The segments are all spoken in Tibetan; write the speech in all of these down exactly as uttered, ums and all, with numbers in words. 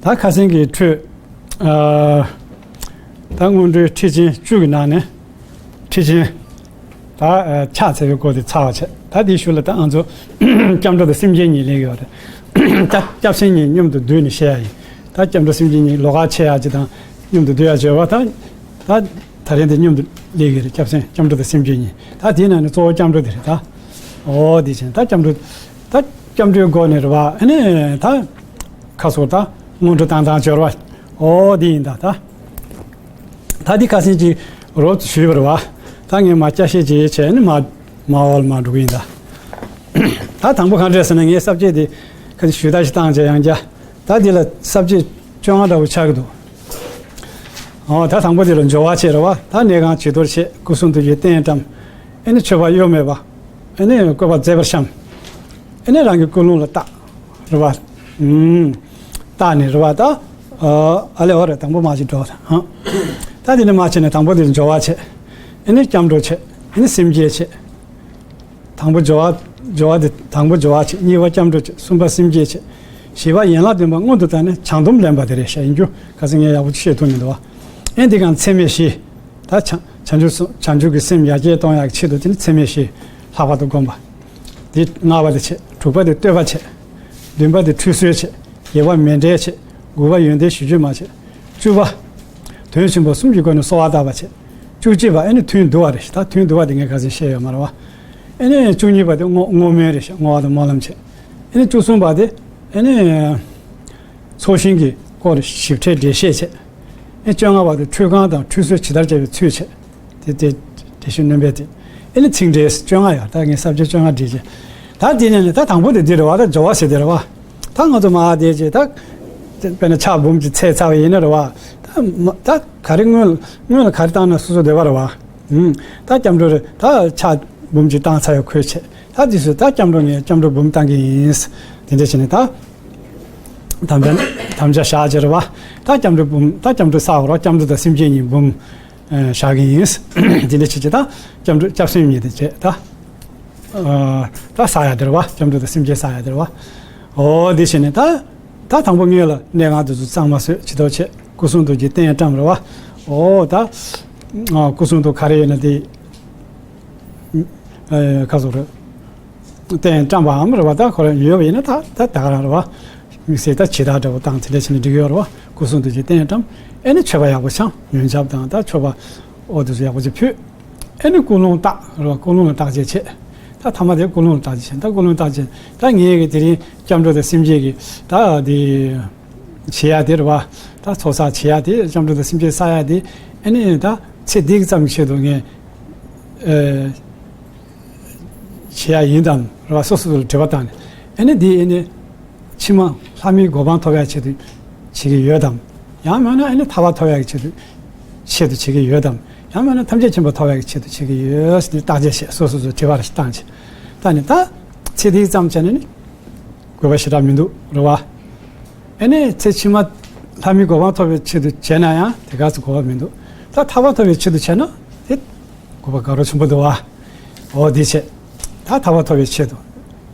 ད་ཁ་སང་གི་འཕྲོས། ཨ། ད་སྔོན་འགྲོའི་ཁྲིད་ཆེན་བཅུ་གི་ནང་ནས་ཁྲིད་ཆེན། ད་ཨ་ཕྱག་འཚལ་བའི་སྐོར་དེ་ཚར་བ་བྱས། ད་དེའི་ཤུལ་ལ་ད་ང་ཚོ་སྐྱབས་འགྲོ་དང་སེམས་བསྐྱེད་གཉིས་ལེན་གྱི་ཡོད་རེད། ད་སྐྱབས་སེམས་གཉིས་མཉམ་དུ་བསྡུས་ནས་བཤད་ཡ་ཡིན། ད་སྐྱབས་འགྲོ་སེམས་བསྐྱེད་གཉིས་ལོགས་ཀ་ཕྱེ་ཡ་གཅིག་དང་མཉམ་དུ་བསྡུ་ཡ་བྱས་པ། ད་ད་ད་རེས་འདི་མཉམ་དུ་ལེན་གྱི་རེད། སྐྱབས་སེམས་སྐྱབས་འགྲོ་དང་སེམས་བསྐྱེད་གཉིས། ད་དེའི་ནང་ནས་གཙོ་བོ་སྐྱབས་འགྲོ་དེ་རེད་ད། ཨོ་དེ་བྱས་ད་སྐྱབས་འགྲོ། ད་སྐྱབས་འགྲོའི་སྒོ་ནས་རེད་བ། ཨ་ནི་ད་ཁ་སོགས་ད་སྔོན་འགྲོ་བཏང་སྟངས་སྦྱོར་བ། ཨོ་དེ་ཡིན་ད་ད། ད་འདི་ཁ་སང་ཅིག་རོབ་ཞུས་པ་རེད་བ། ད་ངས་མ་བསྐྱར་བཤད་ཅིག་བྱས་ནས་མ་མ་འོག་ལ་མ་འགྲོ་གི་ཡིན་ད། ད་དང་པོ་གང་འདྲས་ཟེར་ན། ངས་ས་བཅད་དེ་ཁ་སང་ཞུས་ད་ཞིག་བཏང་བྱས་ཡང་བསྐྱར། ད་འདི་ལ་ས་བཅད་བཅོ་ལྔ་འདྲ་བོ་ཆགས་ཀྱི་འདུག། ཨོ་ད་དང་པོ་འདི་ལ་སྦྱོར་བ་བྱས་རེད་བ། ད་གནས་ཁང་བྱི་དོར་བྱས། སྐུ་གསུང་ཐུགས་ཀྱི་རྟེན་བཀྲམ། ཨེ་ནི་མཆོད་པ་གཡོ་མེད་པ། ཨེ་ནི་བཀོད་པ་མཛེས་པར་བཤམས། ཨེ་ནི་རང་གི་ཀུན་སློང་ལ་བརྟག་རེད་བ། ཨུམ། བརྟག་ནས་རེད་བ་ད། ཨ་ལེ་འོ་རེད། དང་པོ་མ་ཅིག་འགྲོ་ཧང་། ད་དེ་ནས་མ་བྱས་ནས་དང་པོ་དེ་སྦྱོར་བ་བྱས། ཨེ་ནི་སྐྱབས་འགྲོ་བྱས། ཨེ་ནི་སེམས་བསྐྱེད་བྱས། དང་པོ་སྦྱོར་བ་སྦྱོར་བ་དེ། དང་པོ་སྦྱོར་བ་བྱས། གཉིས་པ་སྐྱབས་འགྲོ་བྱས། གསུམ་པ་སེམས་བསྐྱེད་བྱས། བཞི་པ་ཡན་ལག་བདུན་པ་སྔོན་དུ་བཏང་ནས་བྱང་སྡོམ་ལེན་པ་དེ་རེད་ཤག་ཡིན་རྒྱུ། ཁ་སང་ངས་ཡག་པོ་ཅིག་བཤད་ཐུབ་མི་འདུག་བ། ཨེ་འདི་གང་ཚད་མེད་བཞི། ད་བྱང་བྱང་ཆུབ་བྱང་ཆུབ་ཀྱི་སེམས་ཡར་རྒྱས་གཏོང་ཡག་གི་ཆེད་དུ་དེ་ནི་ཚད་མེད་བཞི་ལྷག་པར་དུ་བསྒོམ་པ། འདི་ལྔ་པ་དེ་བྱས། དྲུག་པ་དེ་བསྟོད་པ་བྱས། བདུན་པ་དེ་ཁྲུས་གསོལ་བྱས། བརྒྱད་པ་མཎྜལ་བྱས། དགུ་པ་ཡོན་ཏན་ཞི་གྱུར་མ་བྱས། བཅུ་པ་དོན་ཆེན་པོ་གསུམ་གྱི་སྒོ་ནས་གསོལ་བ་བཏབ་པ་བྱས། བཅུ་གཅིག་པ་ཨེ་ནི་ཐུན་བསྡུ་བ་རེད། ད་ཐུན་བསྡུ་བ་དེ་ངས་ཁ་སང་བཤད་ཡོད་མ་རེད་བ། ཨེ་ནི་བཅུ་གཉིས་པ་དེ་བསྔོ་བསྔོ་སྨོན་རེད་ཤག། བསྔོ་བ་དང་སྨོན་ལམ་བྱས། ཨེ་ནི་བཅུ་གསུམ་པ་དེ་ཨེ་ནི་ཚོགས་ཞིང་གི་སྐོར་ཞིབ་ཕྲའི་འགྲེལ་བཤད་བྱས། ཨེ་བཅོ་ལྔ་པ་དེ་ཁྲུས་ཁང་དང་ཁྲུས་གསོལ་ཇི་ལྟར་བྱ་བའི་ཚུལ་བྱས། དེ་དེ་འགྲེལ་བཤད་སྣོན་པའི་དེ། ཨེ་ནི་ཚིག་འགྲེལ་བཅོ་ལྔ་ཡོད། ད་ངས་ས་བཅད་བཅོ་ལྔ་བསྒྲིགས་བྱས། ད་དེ་ནས་ནི་ད་དང་པོ་དེ་འདི་རེད་བ། ད་སྦྱོར་བ་ཟེར་དེ་རེད་བ། ད་ང་ཚོ་མ་དེ་བྱས་ད། དཔེར་ན་ཕྱག་འབུམ་གཅིག་འཚལ་ཚར་བ་ཡིན་ན་རེད་བ། ད་མ་ད་ག་རེ་སྔོན་ལ་སྔོན་ལ་ག་རེ་བཏང་ན་སོ་སོ་བདེ་བ་རེད་བ། ཨུམ། ད་སྐྱབས་འགྲོ་རེད། ད་ཕྱག་འབུམ་གཅིག་བཏང་ཚར་ཡོད་ཁོས་བྱས། ད་དེ་སུ་ད་སྐྱབས་འགྲོ་ངས་སྐྱབས་འགྲོ་འབུམ་བཏང་གི་ཡིན། དེ་འདྲ་བྱས་ནས་ད། དམ་བཅའ་དམ་བཅའ་བཞག་བྱས་རེད་བ། ད་སྐྱབས་འགྲོ་འབུམ། ད་སྐྱབས་འགྲོ་བསགས་རོགས། སྐྱབས་འགྲོ་དང་སེམས་བསྐྱེད་གཉིས་འབུམ་ཨ་བཞག་གི་ཡིན། དེ་འདྲ་བྱས་བྱས་ད་སྐྱབས་འགྲོ་སྐྱབས་སེམས་གཉིས་དེ་བྱས་ད། ཨ་ད་བསགས་ཡ་དེ་རེད་བ། སྐྱབས་འགྲོ་དང་སེམས་བསྐྱེད་བསགས་ཡ་དེ་རེད་བ། འོ་དེ་བྱས་ནས་ད། ད་དང་པོ་ངེད་ལ་གནས་ཁང་དེ་ཚོ་གཙང་མ་བཟོས། ཇུས་གཏོགས་བྱས། སྐུ་གསུང་ཐུགས་ཀྱི་རྟེན་བཀྲམ་རེད་བ། འོ་ད། ཨ་སྐུ་གསུང་ཐུགས་ག་རེ་ཡོད་ན་དེ། ཨ་ཁ་སོགས་རེད། རྟེན་བཀྲམ་པའམ་རེད་བ། ད་ཁོ་རང་ཡོད་པ་ཡིན་ན་ད་ད་ད་ག་རང་རེད་བ། དམིགས་བསལ་ད་ཇི་ལྟར་འདྲ་བོ་བཏང་དེ་འདྲ་བྱས་ནས་འགྲིག་ཡོད་རེད་བ། སྐུ་གསུང་ཐུགས་ཀྱི་རྟེན་བཀྲམ། ཨེ་ནི་མཆོད་པ་ཡག་པོ་འཆང་། ཡོན་ཆབ་དང་ད་མཆོད་པ་འོ་དེ་ཚོ་ཡག་པོ་ཅིག་ཕུལ། ཨེ་ནི་ཀུན་སློང་བརྟག་རེད་བ། ཀུན་སློང་ལ་བརྟག་དཔྱད་བྱེད། ད་ཐ་མ་དེ་ཀུན་སློང་ལ་བརྟག་དཔྱད་བྱེད། ད་ཀུན་སློང་བརྟག་དཔྱད། ད་ངས་གི་དེ་རིང་སྐྱབས་འགྲོ་དང་སེམས་བསྐྱེད་ཀྱི་ད་དེ་བྱེད་ཡ་དེ་རེད་བ། ད་ཚོགས་བསགས་བྱེད་ཡ་དེ། སྐྱབས་འགྲོ་དང་སེམས་བསྐྱེད་བསགས་ཡ་དེ། ཨེ་ནི་ད་ཚེ་འདི་གི་ཙམ་གྱི་ཆེད་དུ་ངས་ཨེ། བྱེད་ཡ་ཡིན་དམ་རེད་བ། སོ་སོ་སོ་ལ་དྲི་བ་བཏང་ནས། ཨེ་ནི་འདི་ཨེ་ནི་ཕྱི་མ་ལྷ་མིའི་གོ་འཕང་ཐོབ་ཡ་ཆེད་དུ་བྱེད་ཀྱི་ཡོད་དམ། ཡང་མིན་ན་ཨེ་ནི་ཐར་པ་ཐོབ་ཡ་གི་ཆེད་དུ་ཆེད་དུ་བྱེད་ཀྱི་ཡོད་དམ། ཡང་མིན་ན་ཐམས་ཅད་མཁྱེན་པ་ཐོབ་ཡ་གི་ཆེད་དུ་བྱེད་ཀྱི་ཡོད་ཟེར་ནས་བརྟག་དཔྱད་བྱས། སོ་སོ་སོ་དྲི་བ་རེ་ཞིག་བཏང་བྱས། ད་ནི་ད་ཚེ་འདི་ཙམ་བྱས་ནས་ནི་དགོས་པ་ཞེ་དྲག་མི་འདུག་རེད་བ། ཨེ་ནི་ཚེ་ཕྱི་མ་ལྷ་མིའི་གོ་འཕང་ཐོབ་པའི་ཆེད་དུ་བྱས་ན་ཡང་དེ་ག་ཚོད་དགོས་པ་མི་འདུག། ད་ཐར་པ་ཐོབ་པའི་ཆེད་དུ་བྱས་ན་དེ་དགོས་པ་དགའ་རབ་ཆེན་པོ་འདུག་བ། འོ་དེ་བྱས། ད་ཐར་པ་ཐོབ་པའི་ཆེད་དུ་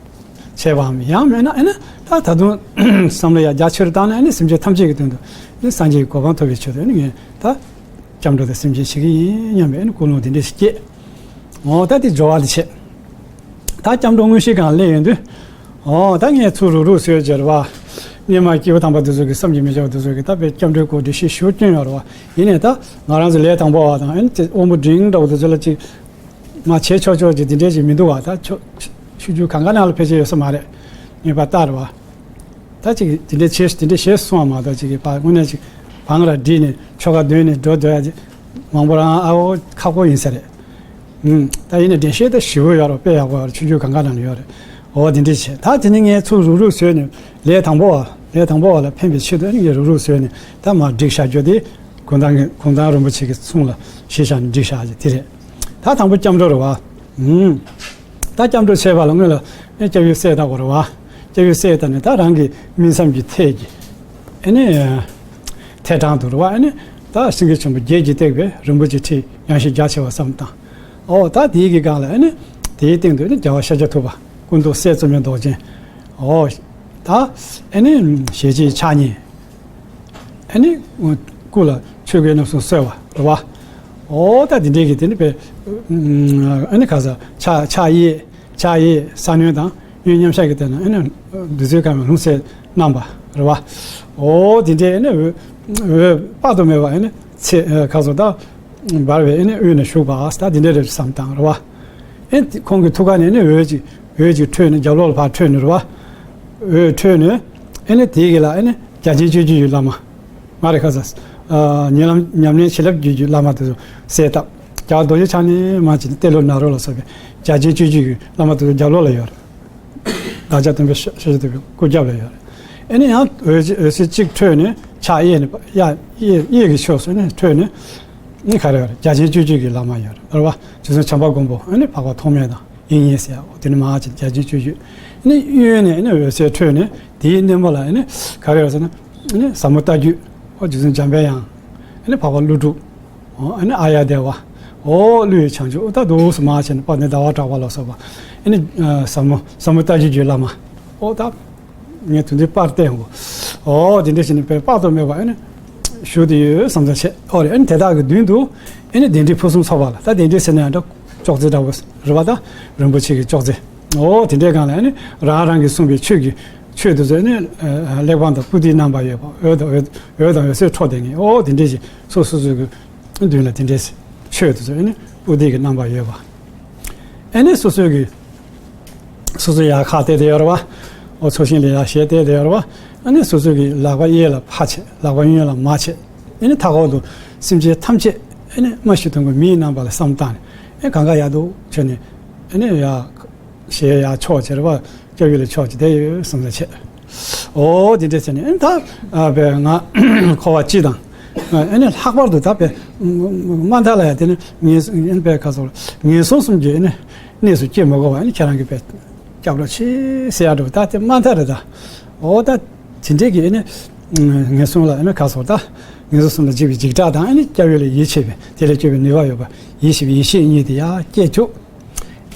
བྱས་པའམ། ཡང་མིན་ན་ཨེ་ནི་ད་ད་དུང་བསམ་བློ་ཡར་རྒྱ་ཆེ་རུ་བཏང་ནས། ཨེ་ནི་སེམས་ཅན་ཐམས་ཅད་ཀྱི་དོན་དུ་ཨེ་ནི་སངས་རྒྱས་ཀྱི་གོ་འཕང་ཐོབ་པའི་ཆེད་དུ་ཨེ་ནི་ངས་ད་སྐྱབས་འགྲོ་དང་སེམས་བསྐྱེད་བྱེད་ཀྱི་ཡིན་སྙམ་པའི་ཨེ་ནི་ཀུན་སློང་དེ་འདྲ་ཞིག་སྐྱེས། འོ་ད་དེ་སྦྱོར་བ་དེ་བྱས། ད་སྐྱབས་འགྲོ་དངོས་གཞིའི་སྒང་སླེབས་ཡོང་དུས། འོ་ད་ངས་ཚུར་རུག་རུག་བཟོས་བྱས་རེད་བ། སྔོན་མ་སྐྱེས་བུ་དམ་པ་དེ་ཚོ་གི་བསམ་གྱིས་མི་ཁྱབ་པ་དེ་ཚོ་གི་ད་དཔེ་སྐྱབས་འགྲོའི་སྐོར་འགྲེལ་བཤད་ཞུ་སྐྱོན་ཡོད་རེད་བ། ཡིན་ནའི་ད་ང་རང་ཚོ་ལས་དང་པོ་བ་དང་ཨེ་ནི་དབང་པོ་འབྲིང་འདྲ་བོ་དེ་ཚོ་ལ་ཅིག་མ་བྱེད་ཆོག་ཆོག་ཅིག་དེ་འདྲས་ཅིག་མི་འདུག་བ། ད་ཆོ་ཆོས་བརྒྱུད་གང་ག་ནང་ལ་ཕལ་ཆེར་ཡོད་ས་མ་རེད། ངེས་པར་ལྟར་བ། ད་ཅིག་དེ་འདྲས་བྱེད་དེ་འདྲས་བྱེད་གསུང་བ་མ་གཏོགས་ཅིག་གི་བ་དངོས་གནས་ཅིག་བང་ར་བསྒྲིགས་ནས་ཆོ་ག་འདོན་ནས་འགྲོ་སྡོད་ཡ་ཅིག་མང་པོ་རང་ཨ་འོ་ཁག་པོ་ཡིན་ས་རེད། ཨུམ། ད་ཡིན་ན་འགྲེལ་བཤད་ད་ཞིབ་པོ་ཡོད་རེད། དཔེ་ཡག་པོ་ཡོད་རེད། ཆོས་བརྒྱུད་གང་ག་ནང་ལ་ཡོད་རེད། འོ་དེ་འདྲས་བྱས། ད་དེ་ནི་ངས་ཚུར་རུག་རུག་བཟོས་ནས་ལས་དང་པོ་བ། ལས་དང་པོ་བ་ལ་ཕན་པའི་ཆེད་དུ་ངས་རུག་རུག་བཟོས་ནས་ད་མར་བསྒྲིགས་བཞག་རྒྱུ་དེ། གུང་ཐང་གི་གུང་ཐང་རིན་པོ་ཆེ་གི་གསུང་ལ་གཞི་བཞག་ནས་བསྒྲིགས་བཞག་རྒྱུ་དེ་རེད། ད་དང་པོ་སྐྱབས་འགྲོ་རེད་བ། ཨུམ། ད་སྐྱབས་འགྲོ་བྱས་པ་ལ་སྔོན་ལ་ཨེ་སྐྱབས་ཡུལ་གསལ་བཏབ་དགོས་རེད་བ། སྐྱབས་ཡུལ་གསལ་བཏབ་ནས་ད་རང་གི་སྨིན་མཚམས་ཀྱི་ཐད་ཀྱི་ཨེ་ནི་ཐད་དྲང་དུ་རེད་བ། ཨེ་ནི་ད་སེང་གེ་ཆེན་པོ་བརྒྱད་ཀྱིས་བཏེགས་པའི་རིན་པོ་ཆེའི་ཁྲི་ཡངས་ཤིང་རྒྱ་ཆེ་བ་བསམ་བཏང་། ཨོ་ད་དེའི་གི་སྒང་ལ་ཨེ་ནི་དེའི་སྟེང་དུ་ཨེ་ནི་རྒྱལ་བ་ཤཱཀྱ་ཐུབ་པ་སྐུ་མདོག་གསལ་བཙོ་མའི་མདོག་ཅན། ཨོ་ད་ཨེ་ནི་ཞལ་གཅིག་ཕྱག་གཉིས། ཨ་ནི་སྐུ་ལ་ཆོས་གོས་རྣམ་གསུམ་གསོལ་བ་རེད་བ། འོ་ད་དེ་འདྲའི་གི་དེ་ནི་པའི་ཨ་ནི་ག་ས་ཕྱག་ཕྱག་གཡས་ཕྱག་གཡས་ས་གནོན་དང་གཡོན་མཉམ་གཞག་གི་སྟེང་ན་ཨ་ནི་བདུད་རྩིའི་ཁ་མའི་ལྷུང་བཟེད་བསྣམས་པ་རེད་བ། འོ་དེ་འདྲའི་ཨ་ནི་འོད་འོད་དཔག་ཏུ་མེད་པ་ཨ་ནི་ཚེ་ག་ས་ད་འབར་བའི་ཨ་ནི་དབུས་ན་བཞུགས་པ་ད་དེ་འདྲའི་རེད་བསམ་བཏང་རེད་བ། ཨེ་ཁོང་གི་ཐུགས་ཀ་ནས་ནི་འོད་ཅིག་འོད་ཅིག་འཕྲོས་ནས་རྒྱབ་ལོགས་ལ་ཕར་འཕྲོས་ནས་རེད་བ། འོད་འཕྲོས་ནས་ཨེ་ནི་དེའི་གི་ལ་ཨེ་ནི་རྒྱ་ཆེན་སྤྱོད་བརྒྱུད་ཀྱི་བླ་མ། མ་རེད་ཁ་ས། ཉེ་ལམ་ཉམས་ལེན་བྱིན་རླབས་བརྒྱུད་ཀྱི་བླ་མ་དེ་ཚོ་གསལ་བཏབ། རྒྱལ་བ་རྡོ་རྗེ་འཆང་ནས་མར་བྱས་ནས་ཏེ་ལོ་ནཱ་རོ་ལ་སོགས་པའི་རྒྱ་ཆེན་སྤྱོད་བརྒྱུད་ཀྱི་བླ་མ་དེ་ཚོ་རྒྱབ་ལོགས་ལ་ཡོད་རེད། བདག་ཅག་སྟོན་པའི་ཤ་ཤ་ཤ་སྟོན་པའི་སྐུ་རྒྱབ་ལ་ཡོད་རེད། ཨེ་ནི་ཡང་འོད་ཅིག་འོད་ཟེར་གཅིག་འཕྲོས་ནས་ཕྱག་གཡས་ནས་ཡ་གཡས་གཡས་ཀྱི་ཕྱོགས་སུ་ནས་འཕྲོས་ནས། ཨེ་ག་རེ་ཡོད་རེད། རྒྱ་ཆེན་སྤྱོད་བརྒྱུད་ཀྱི་བླ་མ་ཡོད་རེད་བ། རྗེ་བཙུན་བྱམས་པ་མགོན་པོ་ཨེ་ནི་འཕགས་པ་ཐོགས་མེད་དང་། ཡིན་ཡིན་ཟེར་ཡ་འོ་དེ་ནི་མ་ཅིག་རྒྱ་ཆེན་སྤྱོད་བརྒྱུད། ནི་གཡོན་ནས་ནི་འོད་ཟེར་འཕྲོས་ནས་དེའི་སྣེ་མོ་ལ་ནི་ག་རེ་ཡོད་ཟེར་ན། ནི་ཟབ་མོ་ལྟ་བརྒྱུད། འོ་རྗེ་བཙུན་འཇམ་པའི་དབྱངས། ནི་འཕགས་པ་ཀླུ་སྒྲུབ། འོ་ནི་ཨཱརྱ་དེ་བ། འོ་ཀླུ་ཡི་བྱང་ཆུབ་ད་དུ་སུ་མ་ཆེ་ནི་དཔལ་ལྡན་ཟླ་བ་གྲགས་པ་ལ་སོགས་པ། ནི་ཟབ་མོ་ཟབ་མོ་ལྟ་བརྒྱུད་ཀྱི་བླ་མ། འོ་ད། ངས་དོན་དུ་པར་བསྟན་འོ། འོ་དེ་འདྲ་ཞིག་ནི་དཔེ་དཔག་ཏུ་མེད་པ་ཨེ་ནི། བཞུགས་ཏེ་ཡོད་བསམ་ས་བྱས་ཨོ་རེད། ཨེ་ནི་དེ་དག་གི་མདུན་དུ་ཨེ་ནི་གདན་ཁྲི་ཕུན་སུམ་ཚོགས་པ་ལ་ད་གདན་ཁྲི་ཟེར་ན་ཡང་འདྲ། ཅོག་ཙེ་འདྲ་བོ་རེད་བ། ད་རིན་པོ་ཆེ་གི་ཅོག་ཙེ། འོ་དེ་འདྲའི་སྒང་ལ་ཨེ་ནི་རང་རང་གིས་གསུངས་པའི་ཆོས་ཀྱི་ཆོས་དེ་ཚོ་ཨེ་ནི་གླེགས་བམ་དང་པོ་ཏི་བསྣམས་པ་ཡོད་པ། འོད་དང་འོད་འོད་དང་འོད་ཟེར་འཕྲོ་བསྡད་མཁན་འོ་དེ་འདྲའི་ཞིག་སོ་སོ་སོ་གི་མདུན་ལ་དེ་འདྲའི་ཆོས་དེ་ཚོ་ཨེ་ནི་པོ་ཏི་གི་བསྣམས་པ་ཡོད་པ། ཨེ་ནི་སོ་སོ་གི་སོ་སོ་ཡར་ཁ་གཏད་དེ་ཡོད་རེད་བ། འོ་ཚོགས་ཞིང་ལ་ཡར་ཞལ་གཏད་དེ་ཡོད་རེད་བ། ཨ་ནི་སོ་སོ་གི་ལག་པ་གཡས་ལ་ཕར་བྱས། ལག་པ་གཡོན་ལ་མར་བྱས། ཨ་ནི་མཐའ་འཁོར་དུ་སེམས་ཅན་ཐམས་ཅད་ཨ་ནི་རྨ་བྱའི་དོང་གི་མིའི་རྣམ་པ་ལ་བསམ་བཏང་ནས་ཨ་གང་ག་ཡག་འདུག་བྱས་ནས་ཨ་ནི་ཡར་ཞལ་ཡར་ཕྱོགས་བྱས་རེད་བ། སྐྱབས་ཡུལ་ལ་ཕྱོགས་བྱས་བསྡད་ཡོད་བསམ་ས་བྱས། འོ་དེ་འདྲ་བྱས་ནས་ཨ་ནི་ད་ཨ་བས་ང་འཁོར་བ་སྤྱི་དང་། ཨ་ནི་ལྷག་པར་དུ་ད་བས་མ་མཐའ་ལ་ཡང་དེ་ནི་ངན་ཨ་ནི་བས་ཁ་སོར་ངན་སོང་གསུམ་གྱི་ཨ་ནི། གནས་སུ་སྐྱེ་མི་དགོས་པ་ནི་ཁྱེད་རང་གིས་དཔེ་སྐྱབས་རོགས་བྱེད་ཟེར་ཡ་འདྲ་བོ་ད་དེ་མ་མཐའ་རེད་ད། འོ་ད་དེ་འདྲའི་གི་ཨ་ནི་ངན་སོང་ལ་ཨ་ནི་ག་སོགས་ད་ངན་སོང་གསུམ་ལ་འཇིགས་པའི་འཇིགས་སྐྲག་དང་ཨ་ནི་སྐྱབས་ཡུལ་ལ་ཡིད་ཆེས་པའི་དེ་ལས་སྐྱོབ་པའི་ནུས་པ་ཡོད་པ་ཡིད་ཆེས་པའི་ཡེ་ཤེས་གཉིས་དེ་ཡར་སྐྱེ་བཅུག་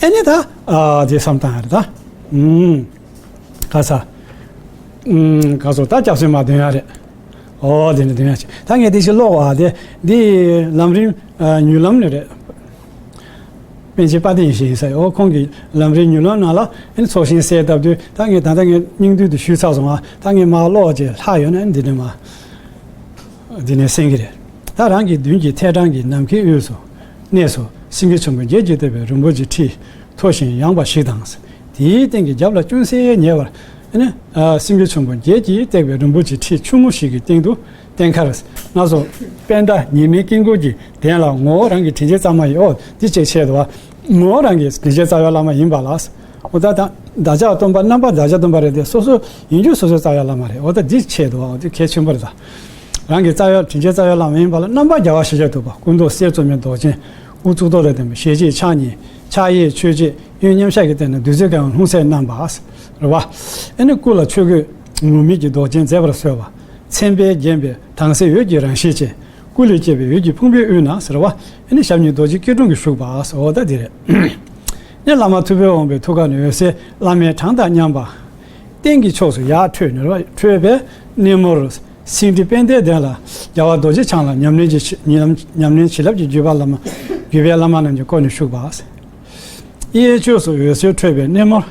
ཨ་ནི་ད་ཨ་དེ་བསམ་བཏང་ཡ་རེད་ད། ཨུམ། ག་ས། ཨུམ་ག་སོགས་ད་སྐྱབས་སེམས་མ་འདོན་ཡ་རེད། ཨོ་དེ་ནི་དེ་ཡང་ཆེ། ད་ངས་དེ་ཞིག་ཀློག་པ་དེ་འདི་ལམ་རིམ་ཨ་མྱུར་ལམ་ནི་རེད། པཎ་ཆེན་དཔལ་ལྡན་ཡེ་ཤེས་ཡིན་ས་ཡོད། ཁོང་གི་ལམ་རིམ་མྱུར་ལམ་ནང་ལ་ཨ་ནི་ཚོགས་ཞིང་གསལ་བཏབ་དུས་ད་ངས་ད་ལྟ་ངས་སྙིང་བསྡུས་དུ་ཞུས་ཚར་སོང་ང་། ད་ངས་མར་ཀློག་ཅེས་ལྷག་ཡོད་ན་ཨ་ནི་འདི་ནས་མར་འདི་ནས་གསན་གི་རེད། ད་རང་གི་མདུན་གྱི་ཐལ་དྲངས་ཀྱི་ནམ་མཁའི་དབུས་སུ་གནས་སུ་སེང་གེ་ཆེན་པོ་བརྒྱད་ཀྱིས་བཏེགས་པའི་རིན་པོ་ཆེའི་ཁྲི་མཐོ་ཞིང་ཡངས་པ་ཞིག་དང་། དེའི་སྟེང་གི་རྒྱབ་ལ་ཅུང་ཟད་ཉེ་བར་ཨ་ནི་ཨ་སེང་གེ་ཆེན་པོ་བརྒྱད་ཀྱིས་བཏེགས་པའི་རིན་པོ་ཆེའི་ཁྲི་ཆུང་ངུ་ཞིག་གི་སྟེང་དུ་རྟེན་མཁར་སྣ་ཚོགས་པད་ཟླ་ཉི་མའི་དཀྱིལ་འཁོར་གྱི་གདན་ལ་ངོ་བོ་རང་གི་དྲིན་ཅན་རྩ་བ་ཡི་འོ་འདི་ཅེས་འཆད་དོ། ངོ་བོ་རང་གི་དྲིན་ཅན་རྩ་བའི་བླ་མ་ཡིན་པ་ལ། འོ་ད་ད་བདག་ཅག་སྟོན་པ་རྣམ་པ་བདག་ཅག་སྟོན་པ་རེད་དེ་སོ་སོ་ཡིན་རྒྱུ་སོ་སོའི་རྩ་བའི་བླ་མ་རེད། འོ་ད་འདི་ཆེད་དུ་འོ་འདི་གལ་ཆེན་པོ་རེད་ད། རང་གི་རྩ་བའི་དྲིན་ཅན་རྩ་བའི་བླ་མ་ཡིན་པ་ལ་རྣམ་པར་རྒྱལ་བ་ཤཱཀྱ་ཐུབ་པ་སྐུ་མདོག་གསེར་བཙོ་མའི་མདོག་ཅན་དབུ་གཙུག་ཏོར་ལ་ལྡན་པའི་ཞལ་གཅིག་ཕྱག་གཉིས་ཕྱག་གཡས་ཆོས་འཆད་གཡོན་མཉམ་བཞག་གི་སྟེང་ན་བདུད་རྩིའི་ཁ་མའི་ལྷུང་བཟེད་བསྣམས་པ་རེད་བ། ཨེ་ནི་སྐུ་ལ་ཆོས་གོས་ངུར་སྨྲིག་གི་མདོག་ཅན་མཛེས་པར་གསོལ་བ། མཚན་དཔེས་བརྒྱན་པའི་དྭངས་གསལ་འོད་ཀྱི་རང་བཞིན་ཅན། སྐུ་ལས་སྐྱེས་པའི་འོད་ཀྱི་ཕུང་པོའི་དབུས་ན་ཟེར་བ། ཨེ་ནི་ཞབས་གཉིས་རྡོ་རྗེ་སྐྱིལ་ཀྲུང་གིས་བཞུགས་པ་ཟེར་བ་ད་འདི་རེད། ནི་བླ་མ་ཐུབ་པའི་དབང་པོའི་ཐུགས་ཀ་ནས་འོད་ཟེར་བླ་མའི་གྲངས་དང་མཉམ་པ། སྟེང་གི་ཕྱོགས་སུ་ཡར་འཕྲོས་ནས་འཕྲོས་པའི་སྣེ་མོར་སེང་ཁྲི་པད་ཟླའི་གདན་ལ་རྒྱལ་བ་རྡོ་རྗེ་འཆང་ལ་ཉམས་ལེན་གྱི་ཉམས་ཉམས་ལེན་བྱིན་རླབས་ཀྱི་བརྒྱུད་པའི་བླ་མ་བརྒྱུད་པའི་བླ་མ་རྣམས་ཀྱིས་བསྐོར་ནས་བཞུགས་པ། གཡས་ཕྱོགས་སུ་འོད་ཟེར་འཕྲོས་པའི་སྣེ་མོར་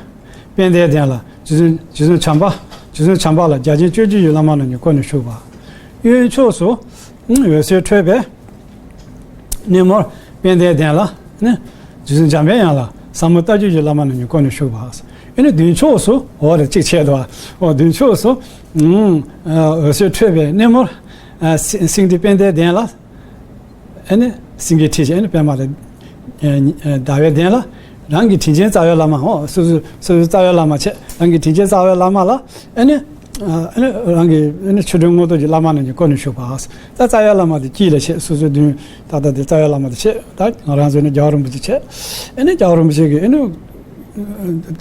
པད་ཟླའི་གདན་ལ་རྗེ་བཙུན་རྗེ་བཙུན་བྱམས་པ་རྗེ་བཙུན་བྱམས་པ་ལ་རྒྱ་ཆེན་སྤྱོད་བརྒྱུད་ཀྱི་བླ་མ་རྣམས་ཀྱིས་བསྐོར་ནས་བཞུགས་པ། གཡོན་ཕྱོགས་སུ་འོད་ཟེར་འཕྲོས་པའི་སྣེ་མོར་པད་ཟླའི་གདན་ལ་ནི་རྗེ་བཙུན་འཇམ་པའི་དབྱངས་ལ་ཟབ་མོ་ལྟ་བརྒྱུད་ཀྱི་བླ་མ་རྣམས་ཀྱིས་བསྐོར་ནས་བཞུགས་པ། ཨེ་ནི་མདུན་ཕྱོགས་སུ་འོ་རེ་གཅིག་བྱས་འདུག་འོ་མདུན་ཕྱོགས་སུ་འོད་ཟེར་འཕྲོས་པའི་སྣེ་མོར་སེང་ཁྲི་པད་ཟླའི་གདན་ལ། ཨེ་ནི་སེང་གེའི་ཁྲི་ཅན་ཨེ་ནི་པད་མ་ལ་ཟླ་བའི་གདན་ལ་རང་གི་དྲིན་ཅན་རྩ་བའི་བླ་མ་འོ་སོ་སོ་སོ་སོའི་རྩ་བའི་བླ་མ་བྱས། རང་གི་དྲིན་ཅན་རྩ་བའི་བླ་མ་ལ་ཨེ་ནི་ཨེ་ནི་རང་གི་ཨེ་ནི་ཆོ་འཕྲུལ་དངོས་གྲུབ་ཀྱི་བླ་མ་རྣམས་ཀྱིས་བསྐོར་ནས་བཞུགས་པ། ད་རྩ་བའི་བླ་མ་དེ་དཀྱིལ་ལ་བྱས། སོ་སོའི་མདུན་ད་ལྟ་དེ་རྩ་བའི་བླ་མ་དེ་བྱས། ད་ང་རང་ཚོ་ནི་རྒྱལ་བ་རིན་པོ་ཆེ་བྱས། ཨེ་ནི་རྒྱལ་བ་རིན་པོ་ཆེ་གིས་ཨེ་ནི་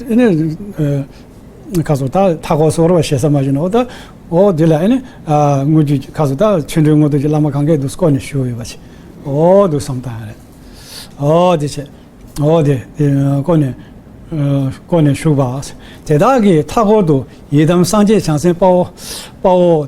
ཨེ་ནི། ཁ་སོ་ད་མཐའ་འཁོར་སོ་ར་བ་ཞེ་ས་མ་བྱུང་ན་འོ་ད་འོ་དེ་ལ་ཨེ་ནི་དངོས་བརྒྱུད་ཁ་སོ་ད་ཆོ་འཕྲུལ་དངོས་གྲུབ་ཀྱི་བླ་མ་གང་གས་འདུག་བསྐོར་ནས་བཞུགས་ཡོད་པ་ཅིག་འོ་འདུག་བསམ་བཏང་ཡ་རེད། འོ་དེ་བྱས་འོ་དེ་བསྐོར་ནས་བསྐོར་ནས་བཞུགས་པ། དེ་དག་གི་མཐའ་འཁོར་དུ་ཡི་དམ་སངས་རྒྱས་བྱང་སེམས་དཔའ་བོ་དཔའ་བོ་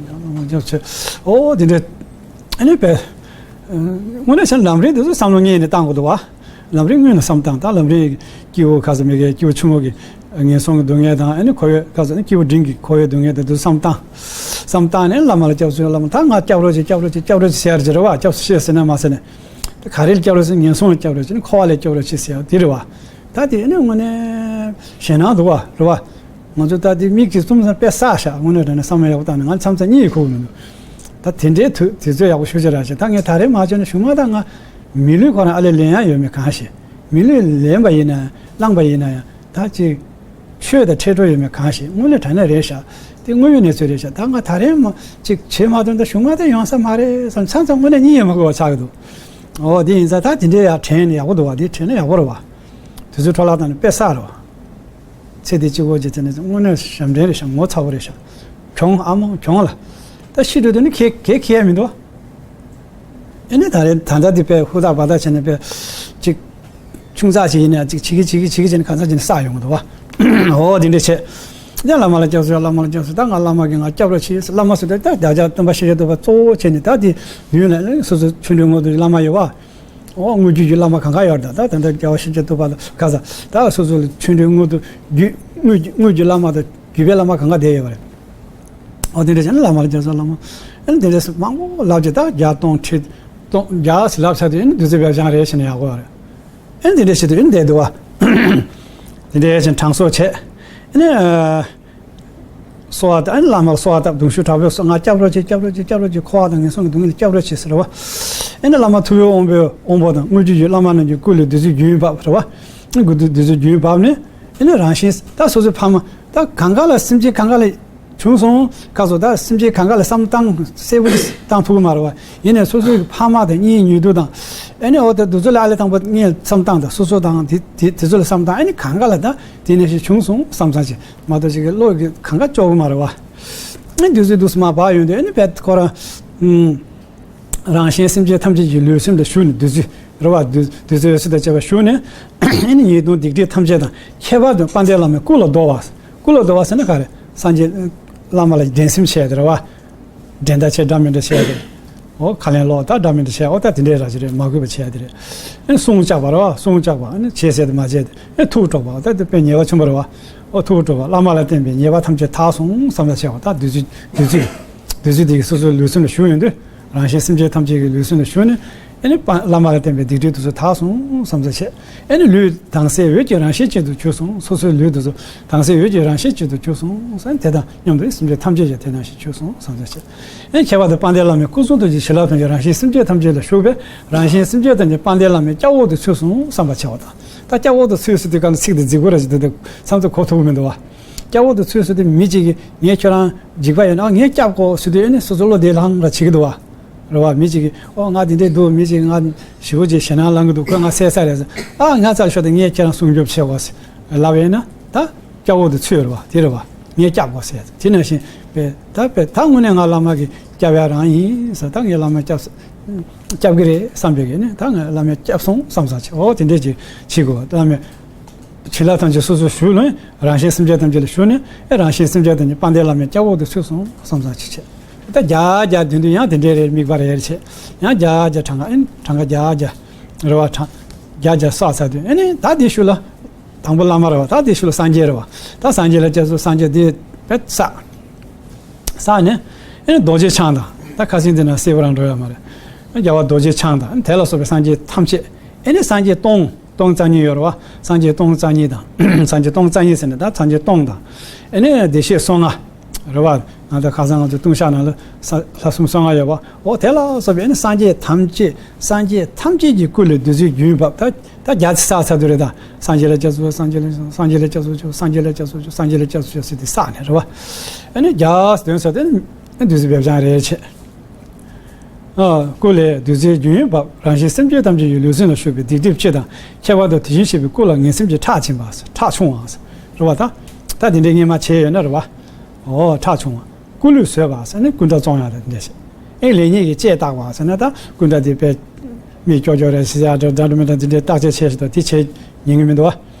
བླ་མ་སྐྱབས་སུ་མཆི། ཨོ་དེ་འདྲ། ཨ་ནི་པས། དངོས་གནས་བྱས་ན་ལམ་རིམ་དེ་ཚོ་བསམ་བློ་ངེས་ནས་བཏང་དགོས་འདུག་བ། ལམ་རིམ་སྔོན་ལ་བསམ་བཏང་། ད་ལམ་རིམ་སྐྱེས་བུ་ག་ས་མི་གའི་སྐྱེས་བུ་ཆུང་ངུ་གི་ངན་སོང་གི་སྡུག་བསྔལ་དང་། ཨ་ནི་འཁོར་བའི་ག་ས་ནི་སྐྱེས་བུ་འབྲིང་གི་འཁོར་བའི་སྡུག་བསྔལ་དེ་ཚོ་བསམ་བཏང་། བསམ་བཏང་ནས་བླ་མ་ལ་སྐྱབས་སུ། བླ་མ་ད་ང་སྐྱབས་རོགས་བྱེད། སྐྱབས་རོགས་བྱེད། སྐྱབས་རོགས་བྱེད་ཟེར་ཡ་རེད་བ། སྐྱབས་སུ་མཆི་ཟེར་ན་མ་ཟེར་ནས། ད་ག་རེ་ལ་སྐྱབས་རོགས་བྱེད། ངན་སོང་ལ་སྐྱབས་རོགས་བྱེད་ནི། འཁོར་བ་ལ་སྐྱབས་རོགས་བྱེད་ཟེར་ཡ་དེ་རེད་བ། ད་དེ་ནི་དངོས་གནས་ཞེད་སྣང་འདུག་བ། རེད་བ། ང་ཚོ་ད་དེ་མིག་གིས་བཙུམ་ཙམ་དཔེ་བསགས་ཤག་དངོས་གནས་དྲང་གནས་བསམ་བློ་ཡག་པོ་བཏང་ནས། ང་མཚམས་མཚམས་གཉིད་ཁུག་མི་འདུག་ད་དེ་འདྲའི་དུས་དུས་ཚོད་ཡག་པོ་ཞེ་པོ་ཅིག་རག་ཤག་ད་ངས་ད་རེས་མ་བྱས་ན་གཞུག་མ་ད་ང་མི་ལུས་ཁོ་རང་ཨ་ལས་ལེན་ཡ་ཡོད་མེད་གང་ཤེས། མི་ལུས་ལེན་པ་ཡིན་ན་ཡང་བླངས་པ་ཡིན་ན་ཡང་ད་ཅིག་ཆོས་དང་འཕྲད་འགྲོ་ཡོད་མེད་གང་ཤེས། དངོས་གནས་དྲང་གནས་རེད་ཤག་དེ་དངོས་ཡོད་གནས་ཚུལ་རེད་ཤག་ད་ང་ད་རེས་མ་ཅིག་བྱེད་མ་ཐུབ་ན་ད་གཞུག་མ་ད་ཡོང་ས་མ་རེད་བསམ། མཚམས་མཚམས་དངོས་གནས་གཉིད་ཡང་མ་ཁུག་པ་ཆགས་ཀྱི་འདུག་ཨོ་དེ་ཡིན་ཙང་ད་དེ་འདྲའི་ཡར་དྲན་ནས་ཡག་པོ་འདུག་བ། དེ་དྲན་ན་ཡག་པོ་རེད་བ། དུས་ཚོད་འཕྲོ་བརླག་བཏང་ནས་དཔེ་བསགས་རེད་བ། ཚེ་འདི་གཅིག་པོ་གཅིག་དེ་ནི་དངོས་གནས་ཞབས་འདྲེན་རེད་ཤག་ངོ་ཚ་པོ་རེད་ཤག་གྱོང་ཨ་མོ་གྱོང་ལ། ད་ཤི་འགྲོ་དུས་ནི་ཁེ་གེ་ཁེ་ཡ་མི་འདུག་ཨེ་ནི་ད་རེད། ད་ལྟ་འདི་དཔེ་ཧུར་ཐག་བ་ཐག་བྱས་ནས་དཔེ་ཅིག་ཆུང་ཙག་ཅིག་ཡིན་ན་ཅིག་བྱེད་ཀྱི་བྱེད་ཀྱི་བྱེད་ཀྱི་བྱས་ནས་གང་ཙམ་བྱས་ནས་བསགས་ཡོང་གི་འདུག་བ། ཨོ་དེ་འདྲ་བྱས། ཡང་བླ་མ་ལ་སྐྱབས་སུ་མཆི། བླ་མ་ལ་སྐྱབས་སུ་མཆི། ད་ང་བླ་མ་གིས་ང་སྐྱབས་རོགས་བྱེད། བླ་མ་ཟེར་དུས་ད་བདག་ཅག་སྟོན་པ་ཤཱཀྱ་ཐུབ་པ་གཙོ་བོ་བྱས་ནས། ད་དེ་ཡུན་ལ་སོ་སོ་ཆོ་འཕྲུལ་དངོས་གྲུབ་བླ་མ་ཡོད་བ། ཨོ་དངོས་བརྒྱུད་ཀྱི་བླ་མ་གང་ག་ཡོད་རེད། ད་ད་ལྟ་རྒྱལ་བ་ཤཱཀྱ་ཐུབ་པ་ལ་ག་ས་ད་སོ་སོ་ལ་ཆོ་འཕྲུལ་དངོས་གྲུབ་བརྒྱུད་དངོས་བརྒྱུད་དངོས་བརྒྱུད་བླ་མ་དང་བརྒྱུད་པའི་བླ་མ་གང་ག་བསྡད་ཡོད་པ་རེད། ཨོ་དེ་འདྲ་བྱས་ན་བླ་མ་ལ་སྐྱབས་སུ་བླ་མ། ཨེ་ནི་དེ་འདྲ་སེ་མང་པོ་ལབ་ཀྱི་ད་བརྒྱ་སྟོང་ཁྲི་སྟོང་བརྒྱ་ཟེར་ལབ་ཚར་དུས་ཨེ་ནི་བདུད་རྩི་སྦས་བྱང་རེད་ཟེར་ནས་ཡག་པོ་རེད། ཨེ་ནི་དེ་འདྲ་བྱེད་དུས་ཨེ་ནི་བསྡད་འདུག་བ། དེ་འདྲ་བྱས་ནས་གྲངས་གསོག་བྱས། ཨེ་ནི། གསོལ་བ་བཏབ། ཨེ་ནི་བླ་མར་གསོལ་བ་བཏབ། གདུང་ཤུགས་དྲག་པོས་གསོལ། ང་སྐྱབས་རོགས་བྱེད། སྐྱབས་རོགས་བྱེད། སྐྱབས་རོགས་བྱེད། འཁོར་བ་དང་ངན་སོང་གི་སྡུག་བསྔལ་ལས་སྐྱབས་རོགས་བྱེད་ཟེར་བ། ཨེ་ནི་བླ་མ་ཐུབ་པའི་དབང་པོའི་དབང་པོ་དང་། དངོས་རྒྱུ་ཡི་བླ་མ་རྣམས་ཀྱི་སྐུ་ལས་བདུད་རྩིའི་རྒྱུན་བབས་ཟེར་བ། སྐུ་བདུད་རྩིའི་རྒྱུན་བབས་ནས་ཨེ་ནི་རང་བཞིན་ད་སོ་སོའི་ཕ་མ་ད་གང་ག་ལ་སེམས་ཅན་གང་ག་ལ་བྱུང་སོང་། ཁ་སོ་ད་སེམས་ཅན་གང་ག་ལ་བསམ་བཏང་གསལ་པོ་བཏང་ཐུབ་ཀྱི་མ་རེད་བ། ཡིན་ནའི་སོ་སོའི་ཕ་མ་དང་གཉེན་ཉེ་དུ་དང་། ཨེ་ནི་འོ་ད་དེ་ཚོ་ལ་ཨ་ལས་དང་པོ་ངས་བསམ་བཏང་དང་། སོ་སོ་དང་དེ་དེ་དེ་ཚོ་ལ་བསམ་བཏང་། ཨེ་ནི་གང་ག་ལ་ད་དེ་ནས་ཞིག་བྱུང་སོང་བསམ་བསམ་བྱས་མ་གཏོགས་ཅིག་གི་བློ་གི་གང་ག་ལྕོགས་ཀྱི་མ་རེད་བ། ཨེ་དུས་ཚོད་དུས་སུ་མ་བག་ཡོང་དུས་ཨེ་ནི་བས་ཁོ་རང་། རང་གཞན་སེམས་ཅན་ཐམས་ཅད་ཀྱི་ལུས་སེམས་ལ་ཞུགས་ནས། བདུད་རྩི་རེད་བ། བདུད་བདུད་རྩི་འོད་ཟེར་དང་བཅས་པ་ཞུགས་ནས། ཨེ་ནི་ཉེས་ལྟུང་སྡིག་སྒྲིབ་ཐམས་ཅད་དང་། ཁྱད་པར་དུ་དཔལ་ལྡན་བླ་མའི་སྐུ་ལ་བསྡོ་བ། སྐུ་ལ་བསྡོ་བ་ཟེར་ན་ག་རེ། སངས་རྒྱས་བླ་མ་ལ་འགྲན་སེམས་བྱས་དེ་རེད་བ། འགྲན་ཟླ་བྱས་འདྲ་མི་འདྲ་བྱས་དེ། འོ་ཁ་ལན་སློག་ད་འདྲ་མི་འདྲ་བྱས། འོ་ད་དེ་འདྲའི་ར་ཅི་རེད། མ་གུས་པ་བྱས་དེ་རེད། ཨེ་ནི་བསྲུང་བཅག་པ་རེད་བ། བསྲུང་བཅག་པ། ཨེ་ནི་བྱས་ཟེར་དེ་མ་བྱས་དེ། ཨེ་ནི་ཐུགས་དཀྲོགས་པ། ད་དེ་དཔེ་ཉེས་པ་ཆེན་པོ་རེད་བ། ཨོ་ཐུགས་དཀྲོགས་པ། བླ་མ་ལ་བརྟེན་པའི་ཉེས་པ་ཐམས་ཅད་དག་སོང་བསམ་པ་བྱས་པ། ད་བདུད་རྩི་བདུད་རྩི་བདུད་རྩི་དེ་གིས་སོ་སོའི་ལུས་སེམས་ལ་ཞུགས་ཡོང་དུས། རང་གཞན་སེམས་ཅན་ཐམས་ཅད་ཀྱི་ལུས་སེམས་ལ་ཞུགས་ནས། ཨེ་ནི་དཔལ་བླ་མ་ལ་བརྟེན་པའི་སྡིག་སྒྲིབ་དེ་ཚོ་དག་སོང་བསམ་ས་བྱས། ཨེ་ནི་ལུས་དྭངས་གསལ་འོད་ཀྱི་རང་བཞིན་ཅན་དུ་གྱུར་སོང་། སོ་སོའི་ལུས་དེ་ཚོ་དྭངས་གསལ་འོད་ཀྱི་རང་བཞིན་ཅན་དུ་གྱུར་སོང་ཟེར། དེ་དང་མཉམ་དུ་སེམས་ཅན་ཐམས་ཅད་ཀྱང་དེ་ནང་བཞིན་གྱུར་སོང་བསམ་ས་བྱས། ཨེ་ནི་ཁྱད་པར་དུ་དཔལ་ལྡན་བླ་མའི་སྐུ་གསུང་ཐུགས་ཀྱི་བྱིན་རླབས་ཐམས་ཅད་རང་གཞན་སེམས་ཅན་ཐམས་ཅད་ལ་ཞུགས་པས། རང་གཞན་སེམས་ཅན་ཐམས་ཅད་དཔལ་ལྡན་བླ་མའི་སྐྱབས་འོག་ཏུ་ཚུད་སོང་བསམ་པ་བྱས་པ་དང་། ད་སྐྱབས་འོག་ཏུ་ཚུད་ཟེར་དུས་ག་ལ་ཚིག་དེ་རྫིག་པོ་ར་ཞིག་འདུག་སྟེ། བསམ་ཚུལ་གོ་ཐུབ་ཀྱི་མི་འདུག་བ། སྐྱབས་འོག་ཏུ་ཚུད་ཟེར་དུས་མི་གཅིག་གིས་ངས་ཁྱོད་རང་འཇིགས་པ་ཡོད་ན་ངས་སྐྱབས་དགོས་ཟེར་དུས། ཨེ་ནི་སོ་སོ་བློ་བདེ་ལྷང་ར་བྱེད་ཀྱི་འདུག་བ། རེད་བ། མི་གཅིག་གིས་ཨོ་ང་དེ་འདྲས་འདུག་མི་གཅིག་གིས་ང་ཞེ་པོ་ཅིག་ཞེད་སྣང་ལངས་ཀྱི་འདུག་ཁོས་ང་བསད་ས་རེད་ཟེར། ཨ་ང་ཚར་ཤོག་དང་ངས་ཁྱེད་རང་སྲུང་སྐྱོབ་བྱེད་དགོས་ཟེར་ལབ་ཡིན་ན། ད་སྐྱབས་འོག་ཏུ་ཚུད་རེད་བ། དེ་རེད་བ། ངས་སྐྱབས་དགོས་ཟེར། དེ་ནང་བཞིན་པས་ད་པས་ད་དངོས་གནས་ང་བླ་མ་གི་སྐྱབས་ཡ་རང་ཡིན་ཟེར། ད་ངས་བླ་མ་སྐྱབས་སྐྱབས་ཀྱི་རེད་བསམ་པའི་གི་ནི། ད་ང་བླ་མས་སྐྱབས་སོང་བསམ་ས་ཆེ། ཨོ་དེ་འདྲས་ཅིག་བྱེད་དགོས། བླ་མས་བྱིན་རླབས་ཐམས་ཅད་སོ་སོར་ཞུགས་ནས། རང་གཞན་སེམས་ཅན་ཐམས་ཅད་ལ་ཞུགས་ནས། ཨེ་རང་གཞན་སེམས་ཅན་ཐམས་ཅད་དཔལ་ལྡན་བླ་མའི་སྐྱབས་འོག་ཏུ་ཚུད་སོང་བསམ་ས་ཅིག་བྱས། ད་བརྒྱ་བརྒྱ་བདུན་བདུན་ཡང་དེ་འདྲའི་རེད། དམིགས་པ་རེ་རེ་བྱས། ཡང་བརྒྱ་བརྒྱ་གྲངས་ཀ། ཨེ་གྲངས་ཀ་བརྒྱ་བརྒྱ་རེ་བ་གྲངས་བརྒྱ་བརྒྱ་བསགས་ཚར་དུས། ཨེ་ནི་ད་དེའི་ཤུལ་ལ་དང་པོ་བླ་མ་རེད་བ། ད་དེའི་ཤུལ་ལ་སངས་རྒྱས་རེད་བ། ད་སངས་རྒྱས་ལ་སྐྱབས་སུ། སངས་རྒྱས་དེ་བས་བསགས། བསགས་ནས་ཨེ་ནི་རྡོ་རྗེ་འཆང་དང་། ད་ཁ་སང་དེ་ན་གསལ་པོ་རང་འགྲོ་ཡ་མ་རེད། རྒྱལ་བ་རྡོ་རྗེ་འཆང་དང་། དེ་ལ་སོགས་པའི་སངས་རྒྱས་ཐམས་ཅད། ཨེ་ནི་སངས་རྒྱས་སྟོང་། སྟོང་རྩ་གཉིས་ཡོད་རེད་བ། སངས་རྒྱས་སྟོང་རྩ་གཉིས་དང་། སངས་རྒྱས་སྟོང་རྩ་གཉིས་ཟེར་ནས་ད་སངས་རྒྱས་སྟོང་དང་། ཨེ་ནི་བདེ་གཤེགས་སོ་ལྔ་རེད་བ། ང་ཚོ་ཁ་སང་ང་ཚོ་ལྟུང་བཤགས་ནང་ལ་ས་ལྷ་སྲུང་སོ་ལྔ་ཡོད་བ། འོ་དེ་ལ་སོགས་པའི་ཨེ་ནི་སངས་རྒྱས་ཐམས་ཅད། སངས་རྒྱས་ཐམས་ཅད་ཀྱི་སྐུ་ལས་བདུད་རྩིའི་རྒྱུན་བབས། ད་ད་བརྒྱ་ཚིག་བསགས་ཚར་དུས་རེད། ད་སངས་རྒྱས་ལ་སྐྱབས་སུ། སངས་རྒྱས་ལ། སངས་རྒྱས་ལ་སྐྱབས་སུ་མཆིའོ། སངས་རྒྱས་ལ་སྐྱབས་སུ་མཆིའོ། སངས་རྒྱས་ལ་སྐྱབས་སུ་མཆིའོ་ཟེར་ཏེ་བསགས་ནས་རེད་བ། ཨེ་ནི་བརྒྱ་དོན་ཟེར་ཏེ་བདུད་རྩི་སྦས་བྱང་རེ་བྱས། ཨ། སྐུ་ལས་བདུད་རྩིའི་རྒྱུན་བབས། རང་གཞན་སེམས་ཅན་ཐམས་ཅད་ཀྱི་ལུས་སེམས་ལ་ཞུགས་པའི་སྡིག་སྒྲིབ་སྤྱི་དང་། ཁྱད་པར་དུ་དེ་བཞིན་གཤེགས་པའི་སྐུ་ལ་ངན་སེམས་ཀྱི་ཁྲག་འབྱིན་པ། ཁྲག་ཕྱུང་བ་རེད་བ། ད་ད་དེ་འདྲའི་སྔོན་མ་བྱས་ཡོད་ན་རེད་བ། ཨོ་ཁྲག་ཕྱུང་བ། སྐུ་ལུས་ཟོས་པ་ཟེར་ནས་སྐུ་འདྲ་བཙོང་ཡག་དང་དེ་འདྲ་བྱས། ཨེ་ལེགས་ཉེས་ཀྱི་དཔྱད་བརྟག་པ་ཟེར་ན་ད་སྐུ་འདྲ་དེ་དཔེ་མིག་ཀྱོག་ཀྱོག་རེད་ཟེར་ཡག་འདྲ་འདྲ་མི་འདྲ་དེ་འདྲའི་བརྟག་དཔྱད་བྱས་ཤིག་དང་དེ་བྱེད་ཉན་གི་མི་འདུག་བ།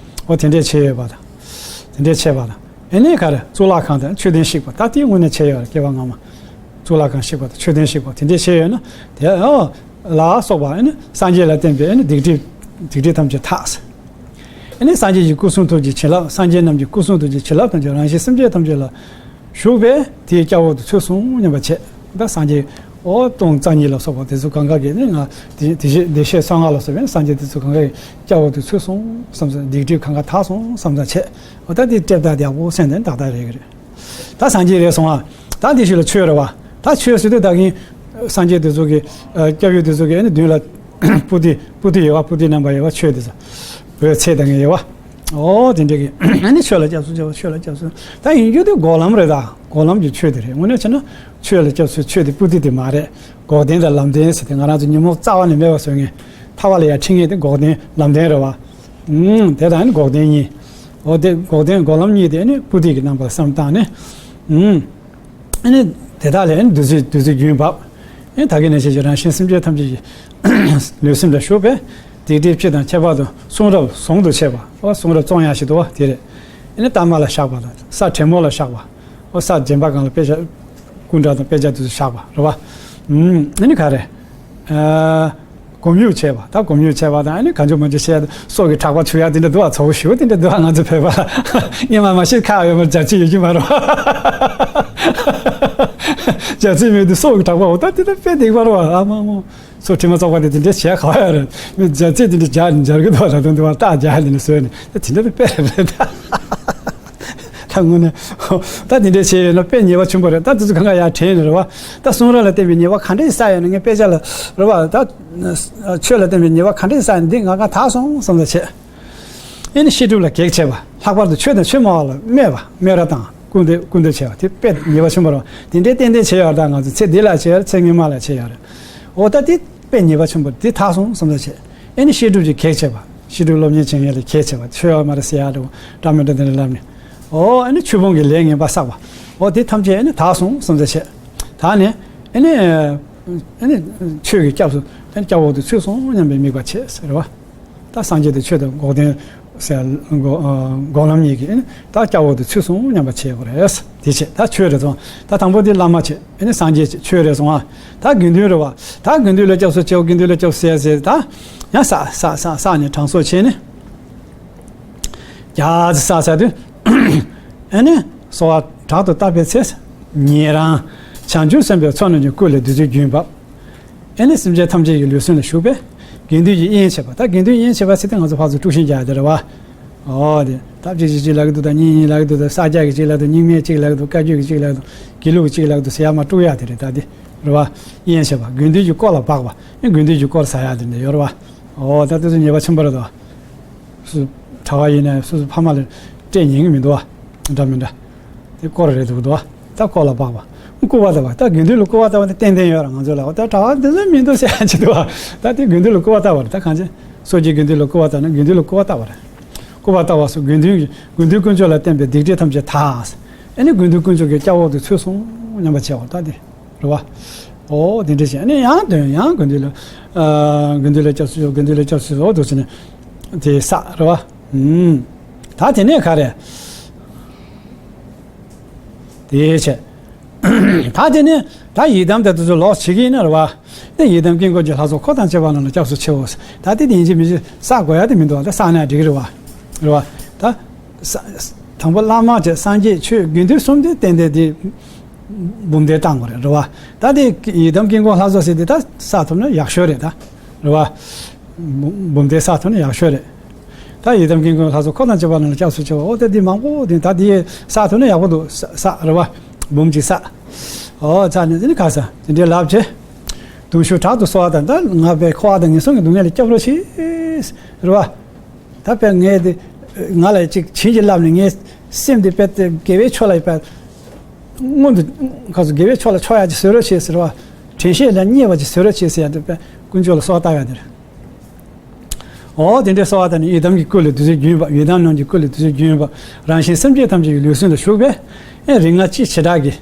ཨོ་དེ་འདྲས་བྱས་ཡོད་པ་དང་། དེ་འདྲས་བྱས་པ་དང་། ཨེ་ནས་ག་རེ། གཙུག་ལག་ཁང་དང་མཆོད་རྟེན་བཤིག་པ། ད་དེ་དངོས་གནས་བྱས་ཡོད་རེད། སྐྱེ་བ་སྔ་མ། གཙུག་ལག་ཁང་བཤིག་པ་དང་མཆོད་རྟེན་བཤིག་པ་དེ་འདྲས་བྱས་ཡོད་ན་དེ་ཨོ་ལ་སོགས་པ། ཨེ་ནས་སངས་རྒྱས་ལ་བརྟེན་པའི་ཨེ་ནས་སྡིག་སྒྲིབ། སྡིག་སྒྲིབ་ཐམས་ཅད་དག་ཟེར། ཨེ་ནས་སངས་རྒྱས་ཀྱི་སྐུ་གསུང་ཐུགས་ཀྱི་བྱིན་རླབས། སངས་རྒྱས་རྣམས་ཀྱི་སྐུ་གསུང་ཐུགས་ཀྱི་བྱིན་རླབས་ཐམས་ཅད་རང་གཞན་སེམས་ཅན་ཐམས་ཅད་ལ་ཞུགས་པས་དེའི་སྐྱབས་འོག་ཏུ་ཚུད་སོང་སྙམ་པ་བྱས། ད་སངས་རྒྱས་ཨོ་སྟོང་རྩ་གཉིས་ལ་སོགས་པ་དེ་ཚོ་གང་ག་གིས་ནི་ང་དེ་དེ་བཞིན་བདེ་གཤེགས་སོ་ལྔ་ལ་སོགས་པའི་སངས་རྒྱས་དེ་ཚོ་གང་ག་གི་སྐྱབས་འོག་ཏུ་ཚུད་སོང་བསམ་ས། སྡིག་སྒྲིབ་གང་ག་དག་སོང་བསམ་ས་བྱས། ཨོ་ད་དེ་སྤྲད་ད་དེ་ཡག་པོ་སེམས་དེ་ཏག་ཏག་རེད་གི་རེད། ད་སངས་རྒྱས་རེད་སོང་ཨ། ད་དེ་ཞུ་ལ་ཆོས་རེད་བ། ད་ཆོས་ཟེར་དུས་ད་གིན་སངས་རྒྱས་དེ་ཚོ་གི་སྐྱབས་ཡུལ་དེ་ཚོ་གི་ཨ་ནི་མདུན་ལ་པུ་ཏི་པུ་ཏི་ཡོད་བ། པུ་ཏི་རྣམ་པ་ཡོད་བ། ཆོས་དེ་ཚོ་བོད་ཚེ་དང་ངེ་ཡོད་བ། ཨོ་དེ་འདྲ་གི་ཨ་ནི་ཆོས་ལ་སྐྱབས་སུ་མཆིའོ། ཆོས་ལ་སྐྱབས་སུ། ད་ཡིན་རྒྱུ་དེ་འགོག་ལམ་རེད། ད་འགོག་ལམ་གྱི་ཆོས་དེ་རེད། དངོས་གནས་བྱས་ན་ཆོས་ལ་སྐྱབས་སུ་ཆོས་དེ་པུ་ཏི་དེ་མ་རེད། འགོག་བདེན་དང་ལམ་བདེན་ཟེར་ཏེ་ང་རང་ཚོ་ཉོན་མོངས་རྩ་བ་ནས་མེད་པ་བཟོ་མཁན། ཐར་པ་ལ་ཡར་ཁྲིད་མཁན་དེ་འགོག་བདེན་ལམ་བདེན་རེད་བ། ཨུམ། དེ་དང་ཨ་ནི་འགོག་བདེན་གཉིས། འོ་དེ་འགོག་བདེན་འགོག་ལམ་གཉིས་དེ་ཨ་ནི་པུ་ཏི་གི་རྣམ་པར་བསམ་བཏང་ནས། ཨུམ། ཨ་ནི་དེ་དག་ལས་ཨ་ནི་བདུད་རྩི་བདུད་རྩི་རྒྱུན་བབས། ཨ་ནི་ད་གིན་ནས་བཤད་ཀྱི་རང་གཞན་སེམས་ཅན་ཐམས་ཅད་ཀྱི་ལུས་སེམས་ལ་ཞུགས་པས་སྡིག་སྒྲིབ་སྤྱི་དང་ཁྱད་པར་དུ་གསུང་རབ་ཟུང་དུ་ཕྱད་པ། འོ་གསུང་རབ་བཙོང་ཡག་ཞིག་འདུག་བ། དེ་རེད། ཨ་ནི་གཏའ་མ་ལ་བཞག་པ་དང་ས་དྲོན་མོ་ལ་བཞག་པ། འོ་ས་རྗེན་པ་སྒང་ལ་དཔེ་ཆ་སྐུ་འདྲ་དང་དཔེ་ཆ་དེ་ཚོ་བཞག་པ་རེད་བ། ཨུམ། ཨ་ནི་ག་རེ། ཨ། སྒོམ་ཡུག་བྱས་པ། ད་སྒོམ་ཡུག་བྱས་པ་དང་ཨ་ནི་གང་བྱུང་མང་བྱུང་བྱས་སྲོག་གི་གྲགས་པ་འཆུ་ཡག་དེ་འདྲ་འདུག་བ། ཚ་བོ་ཞེ་པོ་དེ་འདྲ་འདུག་བ། ང་ཚོ་བོད་པ་སྔོན་མ་མ་ཤི་ཁ་ཡོད་མ་རེད། འཇའ་ཆི་ཡོད་ཀྱི་མ་རེད་བ། ལྗགས་རྩེ་མེད་དུས་སྲོག་གི་གྲགས་པའོ། ད་དེ་ད་དཔེ་སྡིག་པ་རེད་བ། ཨ་མ་མོ། སོ་ཁྲིམས་ཙོག་པ་དེ་དེ་འདྲས་བྱས་ག་བ་ཡོད་རེད། མི་ལྗགས་རྩེ་དེ་འདྲས་སྦྱར་སྦྱར་གི་འདུག་བ། ད་དུང་དེ་བ་རྟགས་སྦྱར་དེ་འདྲས་བཟོས་ནས་ད་དེ་འདྲས་དཔེ་རེད་རེད་ད། ད་དངོས་གནས་ད་དེ་འདྲས་བྱས་ཡོད་ན་དཔེ་ཉེས་པ་ཆེན་པོ་རེད། ད་དེ་ཚོ་གང་ག་ཡར་དྲན་ནས་རེད་བ། ད་གསུང་རབ་ལ་བརྟེན་པའི་ཉེས་པ་ག་འདྲས་བསགས་ཡོད་ན་ངས་དཔེ་ཆ་ལ་རེད་བ། ད་ཆོས་ལ་བརྟེན་པའི་ཉེས་པ་ག་འདྲས་བསགས་ཡོད་ན་འདི་ང་ག་དག་སོང་བསམ་ལ་བྱེད། ཨེ་ནི་བཤད་སྒྲུབ་ལ་གེགས་བྱེད་པ། ལྷག་པར་དུ་ཆོས་དང་ཆོས་སྨྲ་བ་ལ་སྨད་པ། སྨད་ར་དང་སྐུར་འདེབས་སྐུར་འདེབས་བྱེད་པ་དེ་དཔེ་ཉེས་པ་ཆེན་པོ་རེད། དེ་འདྲའི་ཏན་ཏན་བྱས་ཡོད་རེད། ད་ང་ཚོ་ཚེ་འདི་ལ་བྱས་ཡོད་རེད། ཚེ་སྔོན་མ་ལ་བྱས་ཡོད་རེད། འོ་ད་དེ་དཔེ་ཉེས་པ་ཆེན་པོ་དེ་དག་སོང་བསམ་ས་བྱས། ཨེ་ནི་བཤད་སྒྲུབ་ཀྱི་གེགས་བྱེད་པ། བཤད་སྒྲུབ་སློབ་གཉེར་བྱེད་མཁན་ལ་གེགས་བྱེད་པ། ཆོས་ཡོད་མ་རེད་ཟེར་ཡག་འདྲ་པོ་འདྲ་མི་འདྲ་དེ་འདྲ་ལབ་ནས། འོ་ཨེ་ནི་ཆོས་སྤོང་གི་ལས་ངན་པ་བསགས་པ། འོ་དེ་ཐམས་ཅད་ཨེ་ནི་དག་སོང་བསམ་ས་བྱས། དག་ནས་ཨེ་ནི་ཨེ་ནི་ཆོས་ཀྱི་སྐྱབས་སུ་ཨེ་ནི་སྐྱབས་འོག་ཏུ་ཚུད་སོང་སྙམ་པའི་དམིགས་པ་བྱས་ཟེར་བ། ད་སངས་རྒྱས་དང་ཆོས་དང་འགོག་བདེན་ཟེར་འགོག་ཨ་འགོག་ལམ་གཉིས་ཀྱི་ད་སྐྱབས་འོག་ཏུ་ཚུད་སོང་སྙམ་པ་བྱེད་དགོས་རེད། དེ་བྱས་ད་ཆོས་རེད་སོང་། ད་དང་པོ་དེ་བླ་མ་བྱས། ཨེ་ནི་སངས་རྒྱས་བྱས། ཆོས་རེད་སོང་ཨ། ད་དགེ་འདུན་རེད་བ། ད་དགེ་འདུན་ལ་སྐྱབས་སུ་མཆིའོ། དགེ་འདུན་ལ་སྐྱབས་སུ་མཆིའོ་ཟེར། ད་ཡང་བསགས་བསགས་བསགས་བསགས་ནས་གྲངས་གསོག་བྱས་ནས། རྒྱ་ཆེ་བསགས་ཚར་དུས། ཨེ་ནི་གསོལ་བ་དྲག་ཏུ་བཏབ་པའི་ཚེ། ཉན་རང་། བྱང་ཆུབ་སེམས་དཔའི་ཚོགས་རྣམས་ཀྱི་སྐུ་ལས་བདུད་རྩིའི་རྒྱུན་བབས། ཨེ་ནི་སེམས་ཅན་ཐམས་ཅད་ཀྱི་ལུས་ཟུངས་ལ་ཞུགས་པས། དགེ་འདུན་གྱི་དབྱེན་བྱེད་པ། ད་དགེ་འདུན་དབྱེན་བྱེད་པ་ཟེར་ཏེ་ང་ཚོ་ཕར་ཚུར་དཀྲུག་ཤིང་རྒྱག་ཡ་དེ་རེད་བ། འོ་དེ་ད་གཅིག་གིས་གཅིག་ལབ་ཀྱི་འདུག་ད་གཉིས་གཉིས་ལབ་ཀྱི་འདུག་ས་སྐྱ་གིས་གཅིག་ལབ་འདུག་རྙིང་མས་གཅིག་ལབ་འདུག་བཀའ་བརྒྱུད་ཀྱིས་གཅིག་ལབ་འདུག་དགེ་ལུགས་ཀྱིས་གཅིག་ལབ་འདུག་ཟེར་ཡ་མར་དཀྲུག་ཡ་དེ་རེད། ད་དེ་རེད་བ། དབྱེན་བྱེད་པ། དགེ་འདུན་གྱི་དཀོར་ལ་སྦགས་པ། ཨེ་དགེ་འདུན་གྱི་དཀོར་ཟ་ཡ་དེ་འདྲ་ཡོད་རེད་བ། འོ་ད་དེ་ཚོ་ཉེས་པ་ཆེན་པོ་རེད་དོ། སུ། གྲྭ་པ་ཡིན་ན་སོ་སོ་ཕ་མ་ལ་སྤྲད་ཉན་གི་མི་འདུག་བ། འདྲ་མི་འདྲ། དེ་སྐོར་རེད་འདུག་འདུག་བ། ད་སྐོར་ལ་སྦགས་པ། སྐུར་བ་བཏབ་པ། ད་དགེ་འདུན་ལ་སྐུར་བ་བཏབ་པ་དེ་ཏན་ཏན་ཡོད་ར། ང་ཚོ་ལ་འོ་ད་གྲྭ་པ་འདི་ཚོ་མི་འདུག་ཟེར་ཡ་ཅིག་འདུག་བ། ད་དེ་དགེ་འདུན་ལ་སྐུར་བ་བཏབ་པ་རེད། ད་གང་ཅི། སོ་སྐྱེ་དགེ་འདུན་ལ་སྐུར་བ་བཏབ་ན་དགེ་འདུན་ལ་སྐུར་བ་བཏབ་པ་རེད། སྐུར་བ་བཏབ་པ་སོགས་དགེ་འདུན་གྱི་དགེ་འདུན་དཀོན་མཆོག་ལ་བརྟེན་པའི་སྡིག་སྒྲིབ་ཐམས་ཅད་དག། ཨེ་ནི་དགེ་འདུན་དཀོན་མཆོག་གི་སྐྱབས་འོག་ཏུ་ཚུད་སོང་སྙམ་པ་བྱས་པ་ད་དེ། རེད་བ། ཨོ་དེ་འདྲ་བྱས་ནས་ཡང་དོན་ཡང་དགེ་འདུན་ལ། ཨ་དགེ་འདུན་ལ་སྐྱབས་སུ་མཆིའོ། དགེ་འདུན་ལ་སྐྱབས་སུ་མཆིའོ་འདུག་ཟེར་ནས་དེ་བསགས་རེད་བ། ཨུམ། ད་དེ་ནས་ག་རེ། དེ་བྱས། ད་དེ་ནས་ད་ཡི་དམ་དེ་ཚོ་ལོག་བྱེད་ཀྱི་ཡིན་ན་རེད་བ། དེ་ཡི་དམ་དཀྱིལ་འཁོར་གྱི་ལྷ་ཚོགས་འཁོར་དང་བཅས་པ་རྣམས་ལ་སྐྱབས་སུ་མཆིའོ། ད་དེ་དེ་ཡིན་གཅིག་མིན་གཅིག་བསགས་དགོས་ཡ་དེ་མི་འདུག་ད་བསགས་ན་འགྲིག་གི་རེད་བ། རེད་བ། ད། ས་ས་དང་པོ་བླ་མ་བྱས། སངས་རྒྱས། ཆོས། དགེ་འདུན་གསུམ་དེ་ཏན་ཏན་དེ་འབུམ་སྡེ་བཏང་དགོས་རེད། རེད་བ། ད་དེ་ཡི་དམ་དཀྱིལ་འཁོར་ལྷ་ཚོགས་ཟེར་དེ་ད་བསགས་ཐུབ་ན་ཡག་ཤོས་རེད་ད། རེད་བ། འབུམ་འབུམ་སྡེ་བསགས་ཐུབ་ན་ཡག་ཤོས་རེད། ད་ཡི་དམ་དཀྱིལ་འཁོར་ལྷ་ཚོགས་འཁོར་དང་བཅས་པ་རྣམས་ལ་སྐྱབས་སུ་མཆིའོ། ཨོ་ད་དེ་མང་པོ་དེ་ད་དེ་བསགས་ཐུབ་ན་ཡག་པོ་འདུག་བསགས་བསགས་རེད་བ། འབུམ་གཅིག་བསགས། ཨོ་ཚར་ནས་དེ་ནི་ག་ས་དེ་འདྲའི་ལབ་བྱས། གདུང་ཤུགས་དྲག་ཏུ་གསོལ་བ་དང་། ད་ང་དཔེ་འཁོར་བ་དང་ངན་སོང་གི་སྡུག་བསྔལ་ལས་སྐྱོབ་རོགས་གྱིས། རེད་བ། ད་དཔེ་ངས་དེ་ང་ལ་ཅིག་བྱིན་གྱིས་བརླབས་ནས་ངའི་སེམས་དེ་དཔེ་དེ་དགེ་བའི་ཕྱོགས་ལ་དཔེ་སྔོན་དུ་ཁ་སོ་དགེ་བའི་ཕྱོགས་ལ་ཕྱོགས་ཡག་ཅིག་བཟོ་རོགས་བྱེད་ཟེར་བ། དྲན་ཤེས་ལ་མཉེས་པ་ཅིག་བཟོ་རོགས་བྱེད་ཟེར་ཡ་དེ་དཔེ་དཀོན་མཆོག་ལ་གསོལ་བ་བཏབ་ཡ་དེ་རེད། འོ་དེ་འདྲའི་གསོལ་བ་བཏབ་ནས་ཡི་དམ་གྱི་སྐུ་ལས་བདུད་རྩིའི་རྒྱུན་བབས། ཡི་དམ་རྣམས་ཀྱི་སྐུ་ལས་བདུད་རྩིའི་རྒྱུན་བབས། རང་གཞན་སེམས་ཅན་ཐམས་ཅད་ཀྱི་ལུས་ཟུངས་ལ་ཞུགས་པས། ཨེ་རིགས་ལྔ་སྤྱི་བྱེ་བྲག་གི་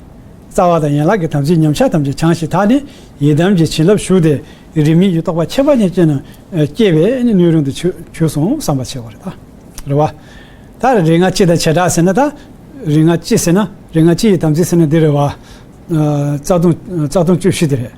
རྩ་བ་དང་ཡན་ལག་གི་དམ་ཚིག་ཉམས་ཆག་ཐམས་ཅད་བྱང་ཞིང་དག་ནས་ཡི་དམ་གྱི་བྱིན་རླབས་ཞུགས་ཏེ། རིས་མེད་ཀྱི་རྟོགས་པ་ཁྱད་པར་ཅན་ཅན་རྣམས་སྐྱེ་བའི་སྣོད་རུང་དུ་གྱུར་གྱུར་སོང་བསམ་པ་བྱེད་དགོས་རེད་ད། རེད་བ། ད་རིགས་ལྔ་སྤྱི་དང་བྱེ་བྲག་ཟེར་ན་ད། རིགས་ལྔ་སྤྱི་ཟེར་ན་རིགས་ལྔ་སྤྱི་ཡི་དམ་ཚིག་ཟེར་ན་འདི་རེད་བ། ཨ་རྩ་ལྟུང་རྩ་ལྟུང་བཅུ་བཞི་དེ་རེད།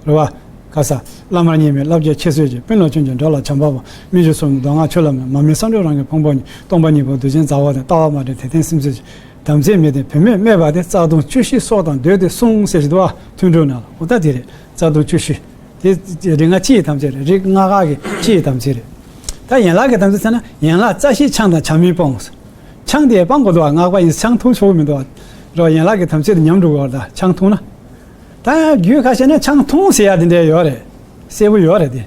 རེད་བ། ག་ས། བླ་མར་མཉེས་མེད་བླ་བརྒྱའི་ཁྱད་གསོད་ཅིང་། དཔོན་ལ་སྐྱོན་གྱིས་འགྲོ་ལ་བྱམས་པ་སྤོང་། མི་ཞིག་སོགས་ནི་མདོ་སྔགས་ཆོས་ལ་སྨོད། མ་སྨད་སངས་རྒྱས་རང་གི་ཕུང་པོ་ཉིད། སྟོང་པ་ཉིད་ཕུང་གདུལ་ཅན་མཛའ་བོ་དང་། ལྟ་བ་མ་བསྒྲིམས་དད་ལྡན་སེམས་བསྐྱེད་ཅིང་། དམ་ཚིག་མི་བསྟེན་བུད་མེད་སྨྲས་པ་དེ། རྩ་ལྟུང་བཅུ་བཞི་སྲོག་དང་བསྡོས་ཏེ་བསྲུང་། ཟེར་གྱི་འདུག་བ། ཐུན་དྲུག་ནང་ལ་འོ་ད་དེ་རེད། རྩ་ལྟུང་བཅུ་བཞི། དེ་རིགས་ལྔ་སྤྱི་ཡི་དམ་ཚིག་རེད། རིགས་ལྔ་ཀ་གི་སྤྱི་ཡི་དམ་ཚིག་རེད། ད་ཡན་ལག་གི་དམ་ཚིག་ཟེར་ན་ཡན་ལག་རྩ་བཞི་ཆང་དང་ཆང་མིན་སྤོང་། ཆང་དེ་སྤང་དགོས་འདུག་བ། སྔགས་པ་ཡིན་ཆང་འཐུང་ཆོག་གི་མི་འདུག་བ། རེད་བ། ཡན་ལག་གི་དམ་ཚིག་དེ་ཉམས་འགྲོ་གི་བ། ད་ཆང་འཐུང་ན། ད་རྒྱུད་ཁ་ཤས་ན་ཆང་འཐུང་ཟེར་ཡ་དེ་འདྲ་ཡོད་རེད། གསལ་པོ་ཡོད་རེད་དེ།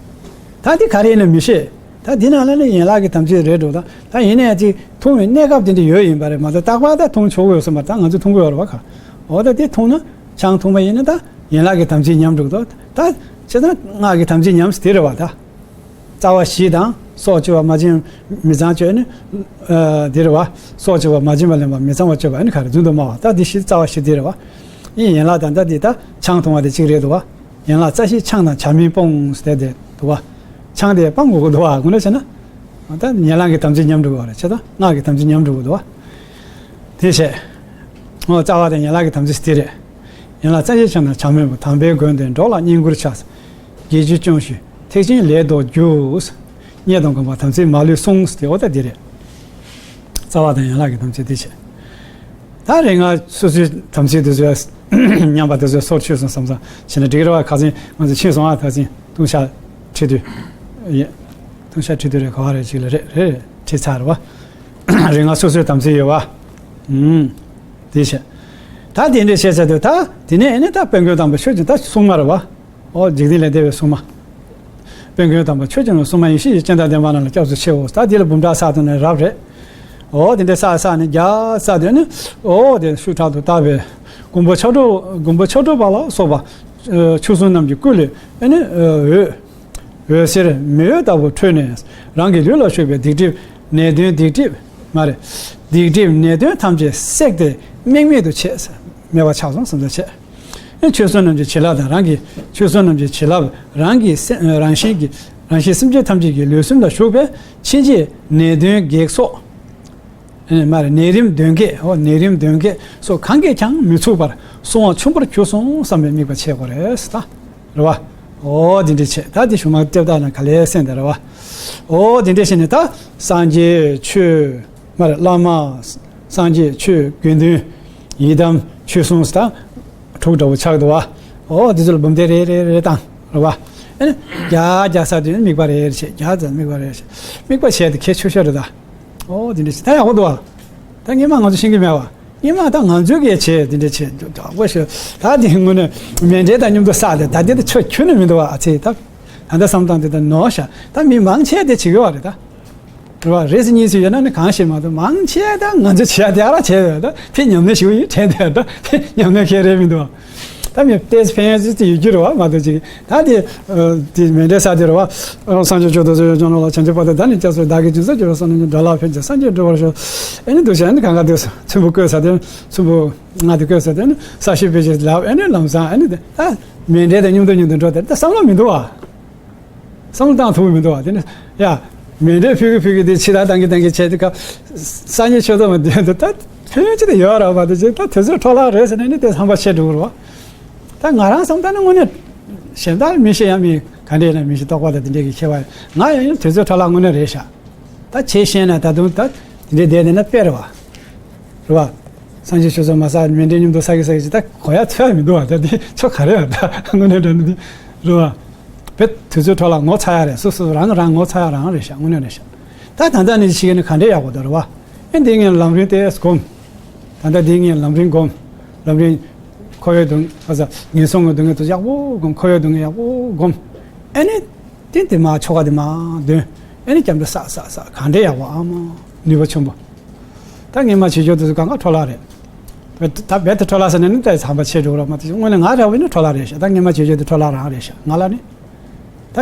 ད་འདི་ག་རེ་ཡིན་ན་མི་ཤེས། ད་འདི་ནང་ལ་ནི་ཡན་ལག་གི་དམ་ཚིག་རེད་འགྲོ། ད་ད་ཡིན་ན་ཡང་ཅིག་འཐུང་བའི་གནས་སྐབས་དེ་འདྲ་ཡོད་ཡིན་པ་རེད་མ་གཏོགས་རྟག་པར་ད་འཐུང་ཆོག་གི་ཡོད་ས་མ་རེད། ད་ང་ཚོ་འཐུང་གི་ཡོད་རེད་བ་ཁ། འོ་ད་དེ་འཐུང་ན་ཆང་འཐུང་བ་ཡིན་ན་ད་ཡན་ལག་གི་དམ་ཚིག་ཉམས་འགྲོ་གི་འདུག་ད་བྱས་ཙང་སྔགས་ཀྱི་དམ་ཚིག་ཉམས་ཟེར་དེ་རེད་བ་ད། རྩ་བ་བཞི་དང་སྲོག་གཅོད་པ་མ་བྱིན་མི་ཚངས་སྤྱོད་ནི། ཨ་དེ་རེད་བ། སྲོག་གཅོད་པ་མ་བྱིན་པ་ལེན་པ་མི་ཚངས་པ་སྤྱོད་པ་ཨ་ནི་ག་རེ་རྫུན་དུ་སྨྲ་བ། ད་འདི་བཞི་རྩ་བ་བཞི་དེ་རེད་བ། ཨིན། ཡན་ལག་དང་ད་འདི་ད་ཆང་འཐུང་བ་དེ་གཅིག་རེད་འདུག་བ། ཡན་ལག་རྩ་བཞི་ཆང་དང་ཆང་མིན་སྤོང་ཟེར་དེ་འདུག་བ། ཆང་དེ་སྤང་དགོས་ཀྱི་འདུག་བ། དངོས་གནས་བྱས་ན། ད་ཡན་ལག་གི་དམ་ཚིག་ཉམས་འགྲོ་གི་རེད། བྱས་ཙང་སྔགས་ཀྱི་དམ་ཚིག་ཉམས་འགྲོ་གི་འདུག་བ། དེ་བྱས། འོ་རྩ་བ་དང་ཡན་ལག་གི་དམ་ཚིག་དེ་རེད། ཡན་ལག་རྩ་བཞི་ཆང་དང་ཆང་མིན་སྤོང་། དམ་པའི་དགོན་དུ་འགྲོ་ལ་བསྙེན་བཀུར་བྱ། དགེ་བཅུ་སྐྱོང་ཞིང་ཐེག་ཆེན་ལས་ལྡོག་རྒྱུ། བསྙེན་དང་སྒོམ་པ་དམ་ཚིག་མ་ལུས་བསྲུང་། དེ་འོ་ད་དེ་རེད། རྩ་བ་དང་ཡན་ལག་གི་དམ་ཚིག་དེ་བྱས། ད་རིག་སྔགས་སོ་སོའི་དམ་ཚིག་དེ་ཚོ་མཉམ་པ་དེ་ཚོ་སོར་ཆུད་སོང་བསམ་བསམ་བྱས་ན་འགྲིག་རེད་བ། ཁ་སང་ང་ཚོ་ཕྱིན་སོང་ཨ། ད་ཕྱིན་ལྟུང་བཤགས་ཁྲིད་དུས་ཡིན། ལྟུང་བཤགས་ཁྲིད་དུས་རེད། ག་བ་རེད་ཅིག་ལ་རེད་རེད་ཁྲིད་ཚར་རེད་བ། རིག་སྔགས་སོ་སོའི་དམ་ཚིག་ཡོད་བ། ཨུམ། དེ་བྱས། ད་དེ་འདྲ་བཤད་ཚར་དུས་ད་དེ་ནས་ཨེ་ནས་ད་དཔལ་མགོན་དམ་པ་ཆོས་ཀྱི་ད་སྲུང་མ་རེད་བ། ཨོ་འཇིག་རྟེན་ལས་འདས་པའི་སྲུང་མ། དཔལ་མགོན་དམ་པ་ཆོས་ཀྱི་སྲུང་མ་ཡེ་ཤེས་ཀྱི་སྤྱན་དང་ལྡན་པ་རྣམས་ལ་སྐྱབས་སུ་མཆིའོ། ད་དེ་ལ་འབུམ་ཕྲག་བསགས་དུས་ནས་རབ་རེད། ཨོ་དེ་འདྲ་བསགས་བསགས་ནས་བརྒྱ་བསགས་དུས་ནི། ཨོ་དེ་ཤུགས་དྲག་ཏུ་བཏབ་པས་མགོན་པོ་ཕྱག་དྲུག་མགོན་པོ་ཕྱག་དྲུག་པ་ལ་སོགས་པ་ཆོས་སྲུང་རྣམས་ཀྱི་སྐུ་ལས་ཨེ་ནི་འོད། འོད་ཟེར་མེ་འོད་ལྟ་བུ་འཕྲོས་ནས་རང་གི་ལུས་ལ་ཞུགས་པས་སྡིག་སྒྲིབ་ནད་གདོན་སྡིག་སྒྲིབ་མ་རེད། སྡིག་སྒྲིབ་ནད་གདོན་ཐམས་ཅད་བསྲེགས་ཏེ་རྨེག་མེད་དུ་བྱས། མེད་པ་ཆགས་སོང་བསམ་བློ་བྱས། ཨེ་ཆོས་སྲུང་རྣམས་ཀྱི་བྱིན་རླབས་དང་རང་གི་ཆོས་སྲུང་རྣམས་ཀྱི་བྱིན་རླབས་རང་གི་སེམས་རང་བཞིན་གྱི་རང་བཞིན་སེམས་ཅན་ཐམས་ཅད་ཀྱི་ལུས་སེམས་ལ་ཞུགས་པས་ཕྱིན་ཆད་ནད་གདོན་བགེགས་སོགས། ཨེ་མ་རེད། ནད་རིམས་གདོན་བགེགས། ཨོ་ནད་རིམས་གདོན་བགེགས་སོགས་གང་གིས་ཀྱང་མི་ཚུགས་པར་སྲུང་བ་ཆེན་པོར་གྱུར་སོང་བསམ་པའི་དམིགས་པ་བྱེད་དགོས་རེད་ད། རེད་བ། ཨོ་དེ་འདྲ་བྱས། ད་དེ་གཞུག་མ་ལྟེབ་ལྟག་ན་ག་ལེར་གསན་དེ་རེད་བ། ཨོ་དེ་འདྲ་བྱས་ནས་ད་སངས་རྒྱས་ཆོས་མ་རེད། བླ་མ། སངས་རྒྱས་ཆོས་དགེ་འདུན། ཡི་དམ་ཆོས་སྲུང་ད་དྲུག་འདྲ་བོ་ཆགས་འདུག་བ། ཨོ་དེ་ཚོ་ལ་འབུམ་སྡེ་རེ་རེ་རེ་བཏང་རེད་བ། ཨེ་ནི་བརྒྱ་བརྒྱ་བསགས་དུས་དམིགས་པ་རེ་རེ་བྱས། བརྒྱ་ཙམ་དམིགས་པ་རེ་རེ་བྱས། དམིགས་པ་བྱས་ཏེ་གལ་ཆེ་ཤོས་རེད་ད། ཨོ་དེ་འདྲ་ཞིག་ད་ཡག་པོ་འདུག་བ། ད་སྔོན་མ་ང་ཚོ་ཤེས་ཀྱི་མེད་བ། སྔོན་མ་ད་ང་ཚོས་གལ་ཆེ་དེ་འདྲ་བྱས་ཡག་པོ་ཞིག་ད་དེ་དངོས་གནས་མཎྜལ་དང་མཉམ་དུ་བསགས་ཏེ་ད་དེ་ད་ཆོ་ཁྱོན་ནས་མི་འདུག་བ། ཨ་ཙི་ད། ད་ལྟ་བསམ་སྟངས་དེ་ད་ནོར་ཤག་ད་མི་མང་ཆེ་དེ་བྱེད་ཀྱི་བ་རེད་ད། རེད་བ། རེས་གཉིས་སུ་ཡོད་ན་ནི་གང་ཤེས་མ་གཏོགས་མང་ཆེ་ད་ང་ཚོ་བྱེད་ཡ་དེ་ཨ་རག་བྱས་ཡོད་ད། ཕན་ཉམས་ལེན་ཞུ་ཡི་དྲན་དེ་ད་ཕན་ཉམས་ལེན་ཁེ་རེ་མི་འདུག་ད་མི་ཏེས་ཕན་ཡ་ཙི་ཙི་ཡོད་རྒྱུ་རེད་བ་མ་གཏོགས་ཅིག་ད་དེ་དེ་མཎྜལ་ས་དེ་རེད་བ། སངས་རྒྱས་ཆོས་དང་ཟེར་བའི་ལྗོངས་ལ་བྱང་ཆུབ་བར་དུ་བདག་ནི་སྐྱབས་སུ་བདག་གིས་སྦྱིན་སོགས་ཀྱི་རོ་སོགས་ནི་འགྲོ་ལ་ཕན་ཕྱིར་སངས་རྒྱས་འགྲུབ་པར་ཤོག་ཨེ་ནི་འདུག་ཤག་ཨེ་ནི་གང་ག་དེ་ཚོམ་བུ་བཀོད་ས་དེ་ཚོམ་བུ་ང་དེ་བཀོད་ས་དེ་ནི་ས་ཤི་བེ་ཅི་ལབ་ཨེ་ནི་ལམ་སང་ཨེ་ནི་དེ་ད་མཎྜལ་དང་མཉམ་དུ་མཉམ་དུ་འགྲོ་དེ་ད་བསམ་བློ་མི་འདུག་བ། བསམ་བློ་བཏང་ཐུབ་ཀྱི་མི་འདུག་བ། དེ་ནི་ཡ། མཎྜལ་ཕུལ་གི་ཕུལ་གི་དེ་ཕྱི་ཐག་བཏང་གི་བཏང་གི་བྱས་དེ་སྐབས། སངས་རྒྱས་ཆོས་ཚོགས་མ་དེ་འདུག་ད་ཕན་ཡོན་ཅི་ད་ཡོད་ར་བ། དེ་ཅི་ད་དུས་ཚོད་འཕྲོ་བརླག་རེད་ཟེར་ནས་ནི་དེ་ཧམ་པ་ཆེ་འགྲོ་གི་རེད་བ། ད་ང་རང་བསམ་ད་ནི་དངོས་གནས་གཞན་དག་མི་ཤེས་ཡང་མི་ག་འདྲས་ན་མི་ཤེས་རྟོགས་པ་དང་དེ་འདྲས་ཀྱི་ཁྱད་པར་ང་ཡང་ཡང་དུས་ཚོད་འཕྲོ་བརླག་དངོས་གནས་རེད་ཤག་ད་བྱས་ཤེས་ན་ད་དུང་ད་དེ་འདྲས་བསྡད་བསྡད་ན་དཔེ་རེད་བ། རེད་བ། སངས་རྒྱས་ཆོས་ཚོགས་མ་བསགས་མཎྜལ་མཉམ་དུ་བསགས་ཀྱི་བསགས་ཀྱི་ཅི་ད་གོ་ཡ་ཚོད་ཡ་མི་འདུག་བ། ད་འདི་ཆོ་ག་རེ་ཡ་ད་དངོས་གནས་དྲང་གནས་འདི་རེད་བ། བེད་དུས་ཚོད་འཕྲོ་བརླག་ངོ་ཚ་ཡ་རེད། སོ་སོ་རང་རང་ངོ་ཚ་ཡ་རང་རེད་ཤག་དངོས་གནས་རེད་ཤག་ད་ད་ལྟ་ནས་ཤི་གི་ནི་ག་འདྲས་ཡག་པོ་འདུག་རེད་བ། ཨེ་འདི་ངས་ལམ་རིམ་དེ་སྒོམ། ད་ལྟ་འདི་ངས་ལམ་རིམ་སྒོམ། ལམ་རིམ། འཁོར་བའི་སྡུག་བསྔལ་ཟ་ངན་སོང་གི་སྡུག་བསྔལ་དུ་ཡག་པོ་སྒོམ། འཁོར་བའི་སྡུག་བསྔལ་ཡག་པོ་སྒོམ། ཨེ་ནི། དེ་དེ་མ་ཆོ་ག་དེ་མ་འདོན། ཨེ་ནི་སྐྱབས་འགྲོ་བསགས་བསགས་བསགས་གང་འདྲས་ཡག་པོ་ཨ་མ། ནུས་པ་ཆེན་པོ། ད་ངས་མ་བྱེད་ཆོག་དེ་ཚོ་གང་ག་འཕྲོ་བརླག་རེད། བེད་ད་བེད་དུ་འཕྲོ་བརླག་ཟེར་ནས་ནི་ད་ཚང་པ་ཆེ་འགྲོ་ར་མ་དེ་དངོས་གནས་ང་ར་བས་ནི་འཕྲོ་བརླག་རེད་ཤག་ད་ངས་མ་བྱེད་ཆོག་དེ་འཕྲོ་བརླག་རང་རེད་ཤག་ང་ལ་ནི། ད།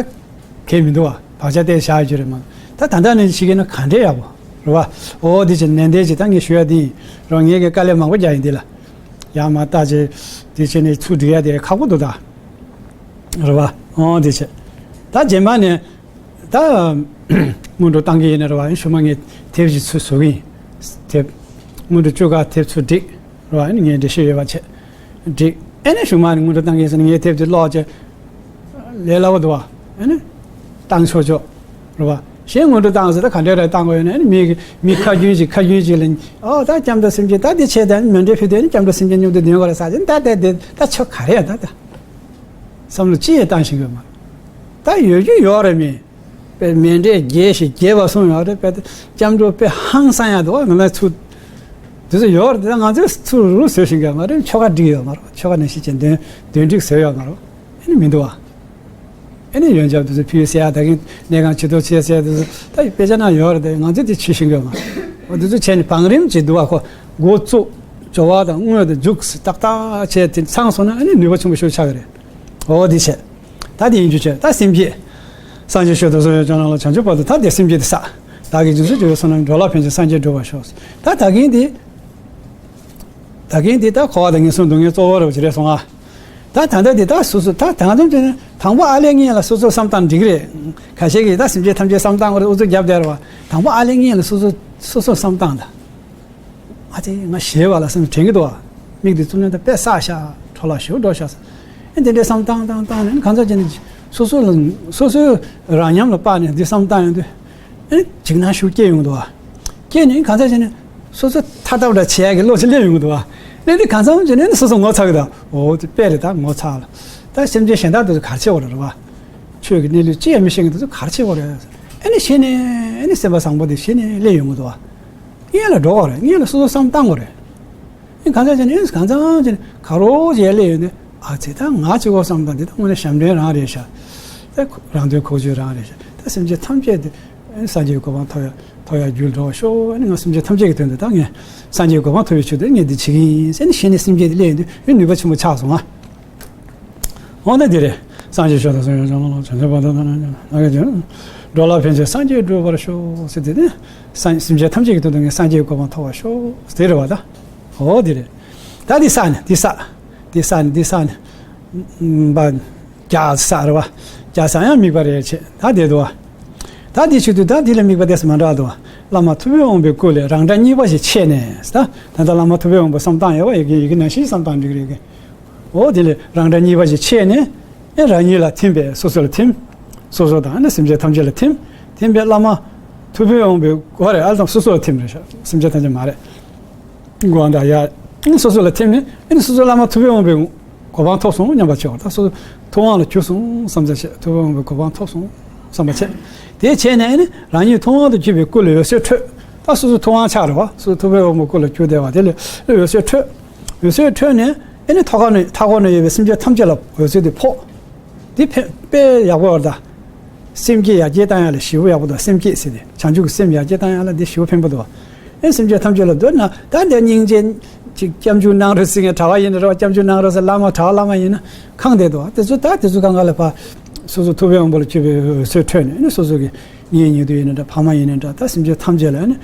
གལ་མི་འདུག་བ། བག་ཆགས་བལྟས་བཞག་རྒྱུ་རེད་མ། ད་ད་ལྟ་ནས་ཤི་གི་ན་ག་འདྲས་ཡག་པོ། རེད་བ། ཨོ་དེ་ཅི་ནན་ཏན་ཅི་ད་ངས་ཞུ་ཡ་དེ་ཡིན། རོ་ངས་གི་དཀའ་ལས་མང་པོ་རྒྱག་ཡིན་དེ་ལ། ཡག་མ་ལྟ་ཅི། དེ་ཅི་ནས་ཚུར་སྒྲིག་ཡ་དེ་ཁག་པོ་འདུག་ད། རེད་བ། ཨོ་དེ་ཅི། ད་རྗེས་མ་ནས། ད། སྔོན་འགྲོ་བཏང་གི་ཡིན་ན་རེད་བ། ཞུ་མ་ངས་དེབ་ཅིག་ཚུར་བཟོ་གི་ཡིན། དེབ། སྔོན་འགྲོ་བཅུ་ཁ་དེབ་ཚུར་བསྒྲིགས། རེད་བ། ཨ་ནི་ངས་འགྲེལ་བཤད་ཡོད་པ་བྱས། འགྲིག་ཨ་ནི་གཞུག་མ་ནི་སྔོན་འགྲོ་བཏང་གི་ཡིན་ཟེར་ནས་ངས་དེབ་དེ་ཀློག་བྱས། ལས་སླ་བོ་འདུག་བ། ཨ་ནི། བཏང་ཆོག་ཆོག་རེད་བ། གཞན་སྔོན་འགྲོ་བཏང་ཟེར་ད་ག་འདྲས་རེད་བཏང་དགོས་ཡོད་ན་ཨ་ནི་མི་མི་ཁ་རྒྱུན་ཞིག་ཁ་རྒྱུན་ཞིག་ལ། ཨོ་ད་སྐྱབས་འགྲོ་སེམས་བསྐྱེད་ད་འདི་བྱས་ད་ནི་མཎྜལ་ཕུལ་དུས་ནི་སྐྱབས་འགྲོ་སེམས་བསྐྱེད་མཉམ་དུ་འདོན་དགོས་རེད་ཟེར་ཅིག་ད་ད་དེ་ད་ཆོ་ག་རེད་ཡ་ད་ད། བསམ་བློ་ཅི་ཡང་བཏང་ཤེས་ཀྱི་ཡོད་མ་རེད། ད་ཡོད་རྒྱུ་ཡོད་རེད་མི། དཔེ་མཎྜལ་རྒྱས་ཤིང་རྒྱས་པ་གསུངས་ཡོད་རེད། དཔེ་སྐྱབས་འགྲོ་དཔེ་ཧང་སང་ཡ་འདུག་ང་ལ་ཚུར། དེ་ཚོ་ཡོད་རེད། དེ་ང་ཚོས་ཚུར་རུ་བཟོས་ཤིང་ག་ང་རེ་ཆོ་ག་སྒྲིག་ཡོད་མ་རེད། ཆོ་ག་ནང་བཞིན་བྱས་འདོན་འདོན་སྒྲིག་བཟོས་ཡོད་མ་རེད། ཨེ་ནི་མི་འདུག་བ། ཨེ་ནི་ཡོན་ཆབ་དེ་ཚོ་ཕུལ་ཟེར་ཡ་ད་གིན་གནས་ཁང་ཆེ་མཐོ་ཆེ་ཟེར་དེ་ཚོ་ད་དཔེ་ཆ་ནང་ཡོད་རེད། དེ་ང་ཚོས་དེ་བྱེད་ཤིང་ག་མ་རེད། འོ་དེ་ཚོ་བྱས་ནས་བང་རིམ་གྱིས་འདུག་བ། ཁོ་འགོ་བཙུགས་སྦྱོར་བ་དང་དངོས་དང་མཇུག་ཏག་ཏག་བྱས་དེ་ཚང་སོང་ན་ཨེ་ནི་ནུས་པ་ཆེན་པོ་ཞིག་ཆགས་ཀྱི་རེད། འོ་དེ་བྱས། ད་དེ་ཡིན་རྒྱུ་བྱས་ད་སེམས་བསྐྱེད། སངས་རྒྱས་ཆོས་དང་ཟབ་པའི་ལྗོངས་རྣམས་ལ་བྱང་ཆུབ་བར་དུ་ད་དེ་སེམས་བསྐྱེད་དེ་བསགས། བདག་གིས་སྦྱིན་སོགས་ཀྱི་བསོད་ནམས་འགྲོ་ལ་ཕན་ཕྱིར་སངས་རྒྱས་འགྲུབ་པར་ཤོག་ད་ད་གིན་དེ། ད་གིན་དེ་ད་འཁོར་བ་དང་ངན་སོང་སྡུག་བསྔལ་གཙོ་བོ་རེད་བ་ཅི་རེད་སོང་ཨ། ད་ད་ལྟ་དེ་ད་སོ་སོ་ད་ད་ང་ཚོ་དེ་ནི་དང་པོ་ཨ་ལས་ངན་ལ་སོ་སོ་བསམ་བཏང་འགྲིག་རེད། ཁ་ཤས་ཀྱིས་ད་སེམས་ཅན་ཐམས་ཅད་བསམ་བཏང་དགོས་རེད་ཨུ་ཚུགས་རྒྱབ་བསྡད་རེད་བ། དང་པོ་ཨ་ལས་ངན་ལ་སོ་སོ་སོ་སོ་བསམ་བཏང་ད། ང་ཚོས་ང་ཞེད་པ་ལ་སེམས་དྲན་གྱི་འདུག་བ། མིག་དེ་བཙུམ་ན་ད་དཔེ་བསགས་ཤག་འཕྲོ་བརླག་ཞེ་པོ་འགྲོ་ཤག་ཟེར། ཨེ་དེ་འདྲའི་བསམ་བཏང་བཏང་བཏང་ནས་གང་ཟག་ཅིག་ནི་སོ་སོ་ལ་སོ་སོའི་རང་ཉམས་ལ་དཔག་ནས་འདི་བསམ་བཏང་ཡོང་དུས། ཨེ་འཇིགས་སྣང་ཤུགས་སྐྱེ་ཡོང་འདུག་བ། སྐྱེས་ནས་གང་ཟག་ཅིག་ནི་ སོ་སོ་ཐར་ཐབས་འདྲ་བྱེད་ཡག་གི་བློ་ཅིག་སླེབས་ཡོང་གི་འདུག་བ། སླེབས་དུས་གང་འཚམ་བྱས་ནས་ནི་སོ་སོ་ངོ་ཚ་གི་འདུག་འོ་དེ་དཔེ་རེད། ད་ངོ་ཚ་ལ། ད་སེམས་ཅན་གཞན་དག་དེ་ཚོ་ག་རེ་བྱེད་དགོས་རེད་བ། ཆོས་ཀྱི་གནས་ལུགས་ཅི་ཡང་མི་ཤེས་མཁན་དེ་ཚོ་ག་རེ་བྱེད་དགོས་རེད། ཨེ་ནི་གཞི་ནས་ཨེ་ནི་སེམས་པ་བཟང་པོ་དེ་གཞི་ནས་སླེབས་ཡོང་གི་འདུག་བ། སྔོན་ལ་འགྲོ་དགོས་རེད། སྔོན་ལ་སོ་སོ་བསམ་བཏང་དགོས་རེད། ཨེ་གང་འཚམ་བྱས་ནས་ཨེ་གང་འཚམ་བྱས་ནས་ག་རེ་བྱས་སླེབས་ཡོང་དུས། ཨ་ཙི། ད་ང་གཅིག་པོ་བསམ་བཏང་དེ་ད་དངོས་གནས་ཞབས་འདྲེན་རང་རེད་ཤག་ད་རང་དོན་ཁོག་སྤྱོད་རང་རེད་ཤག་ད་སེམས་ཅན་ཐམས་ཅད་དེ་སངས་རྒྱས་ཀྱི་གོ་འཕང་ཐོབ་ཡ་ཐོབ་ཡ་རྒྱུར་འགྲོ་བར་ཤོག་ཨ་ནི་ང་སེམས་ཅན་ཐམས་ཅད་ཀྱི་དོན་དུ་ད་ངས་སངས་རྒྱས་ཀྱི་གོ་འཕང་ཐོབ་པའི་ཆེད་དུ་ངས་འདི་བྱེད་ཀྱི་ཡིན་ཟེར་ནས་གཞི་ནས་སེམས་བསྐྱེད་དེ་སླེབས་ཡོང་དུས་ཨེ་ནུས་པ་ཆེན་པོ་ཆགས་སོང་ང་། འོ་ན་འདི་རེད། སངས་རྒྱས་ཆོས་དང་ཟབ་ཡོན་སྦྱངས་ལ། བྱང་ཆུབ་བར་དུ་བདག་ནི་བསྔོ་བ་ཅིན། འགྲོ་ལ་ཕན་ཕྱིར་སངས་རྒྱས་འགྲུབ་པར་ཤོག་ཟེར་དེ་ནི། སངས་སེམས་ཅན་ཐམས་ཅད་ཀྱི་དོན་དུ་ངས་སངས་རྒྱས་ཀྱི་གོ་འཕང་ཐོབ་པར་ཤོག་དེ་རེད་བ་ད། འོ་འདི་རེད། ད་འདི་བསགས་ནས་འདི་བསགས། འདི་བསགས་ནས་འདི་བསགས་ནས། ཨ། བརྒྱ་བསགས་རེད་བ། བརྒྱ་བསགས་ཡང་དམིགས་པ་རེ་ཆད་ད་བསྡད་འདུག་བ། ད་འདི་བྱེད་དུས་ད་འདི་ལ་དམིགས་པ་དེ་ཚོ་མ་འདྲ་འདུག་བ། བླ་མ་ཐུབ་པས་དབང་པོའི་སྐུ་ལས་རང་སྒྲ་གཉིས་པ་ཞིག་ཆད་ནས་ད། ད་ལྟ་བླ་མ་ཐུབ་པས་དབང་པོ་བསམ་བཏང་ཡོད་བ། ཡི་གེ་ཡི་གེ་ནང་བཞིན་བསམ་བཏང་འགྲིག་གི་རེད་གི། འོ་དེ་ལས་རང་སྒྲ་གཉིས་པ་ཞིག་ཆད་ནས། ཨེ་རང་ཉིད་ལ་ཐིམ་པས་སོ་སོ་ལ་ཐིམ། སོ་སོ་དང་ནི་སེམས་ཅན་ཐམས་ཅད་ལ་ཐིམ། ཐིམ་པས་བླ་མ་ཐུབ་པས་དབང་པོའི་སྐུ་རེད། ཨ་ལ་དང་སོ་སོ་ལ་ཐིམ་རེད་ཤག་སེམས་ཅན་ཐམས་ཅད་མ་རེད། སྒོ་འདྲ་ཡ། སོ་སོ་ལ་ཐིམ་ནས་ཨེ་ནི་སོ་སོ་བླ་མ་ཐུབ་པས་དབང་པོའི་གོ་འཕང་ཐོབ་སོང་སྙམ་པ་བྱེད་པ་དང་། སོ་སོ་ཐུབ་དབང་ལ་གྱུར་སོང་བསམ་ས་བྱེད། ཐུབ་པས་དབང་པོའི་གོ་འཕང་ཐོབ་སོང་བསམ་པ་བྱེད། དེ་བྱས་ནས་ཨེ་ནི་རང་ཉིད་ཐུབ་དབང་དུ་གྱུར་པའི་སྐུ་ལ་འོད་ཟེར་འཕྲོས། ད་སོ་སོ་ཐུབ་དབང་ཆགས་རེད་བ། སོ་སོ་ཐུབ་པས་དབང་པོའི་སྐུ་ལ་གྱུར་བསྡད་པ་དེ་ལ་འོད་ཟེར་འཕྲོས། འོད་ཟེར་འཕྲོས་ནས་ཨེ་ནི་མཐའ་འཁོར་ནས་མཐའ་འཁོར་ན་ཡོད་པའི་སེམས་ཅན་ཐམས་ཅད་ལ་འོད་ཟེར་དེ་ཕོག་དེ་ཕན་དཔེ་ཡག་པོ་ཡོད་རེད་ད། སེམས་བསྐྱེད་ཡར་རྒྱས་བཏང་ཡག་ལ་ཞེ་པོ་ཡག་པོ་འདུག་སེམས་བསྐྱེད་ཟེར་དེ་བྱང་ཆུབ་ཀྱི་སེམས་ཡར་རྒྱས་བཏང་ཡག་ལ་འདི་ཞེ་པོ་ཕན་པོ་འདུག་ཨེ་སེམས་ཅན་ཐམས་ཅད་ལ་མདོར་ན་ད་འདི་སྙིང་རྗེ་ཅིག་སྐྱབས་འཇུག་གནང་རོགས་ཟེར་མཁན་གྲྭ་པ་ཡིན་ན་རེད་བ། སྐྱབས་འཇུག་གནང་རོགས་ཟེར། བླ་མ་གྲྭ་པ་བླ་མ་ཡིན་ན་ཁེངས་བསྡད་འདུག་དེ་ཚོ་ད་དེ་ཚོ་གང་ག་ལ་ཕར་སོ་སོ་ཐུབ་པའི་དབང་པོ་ལ་གྱུར་པའི་འོད་ཟེར་འཕྲོས་ནས་ཨེ་ནི་སོ་སོ་གི་གཉེན་ཉེ་དུ་ཡིན་ན་འདྲ། ཕ་མ་ཡིན་ན་འདྲ། ད་སེམས་ཅན་ཐམས་ཅད་ལ་ཨེ་ནི་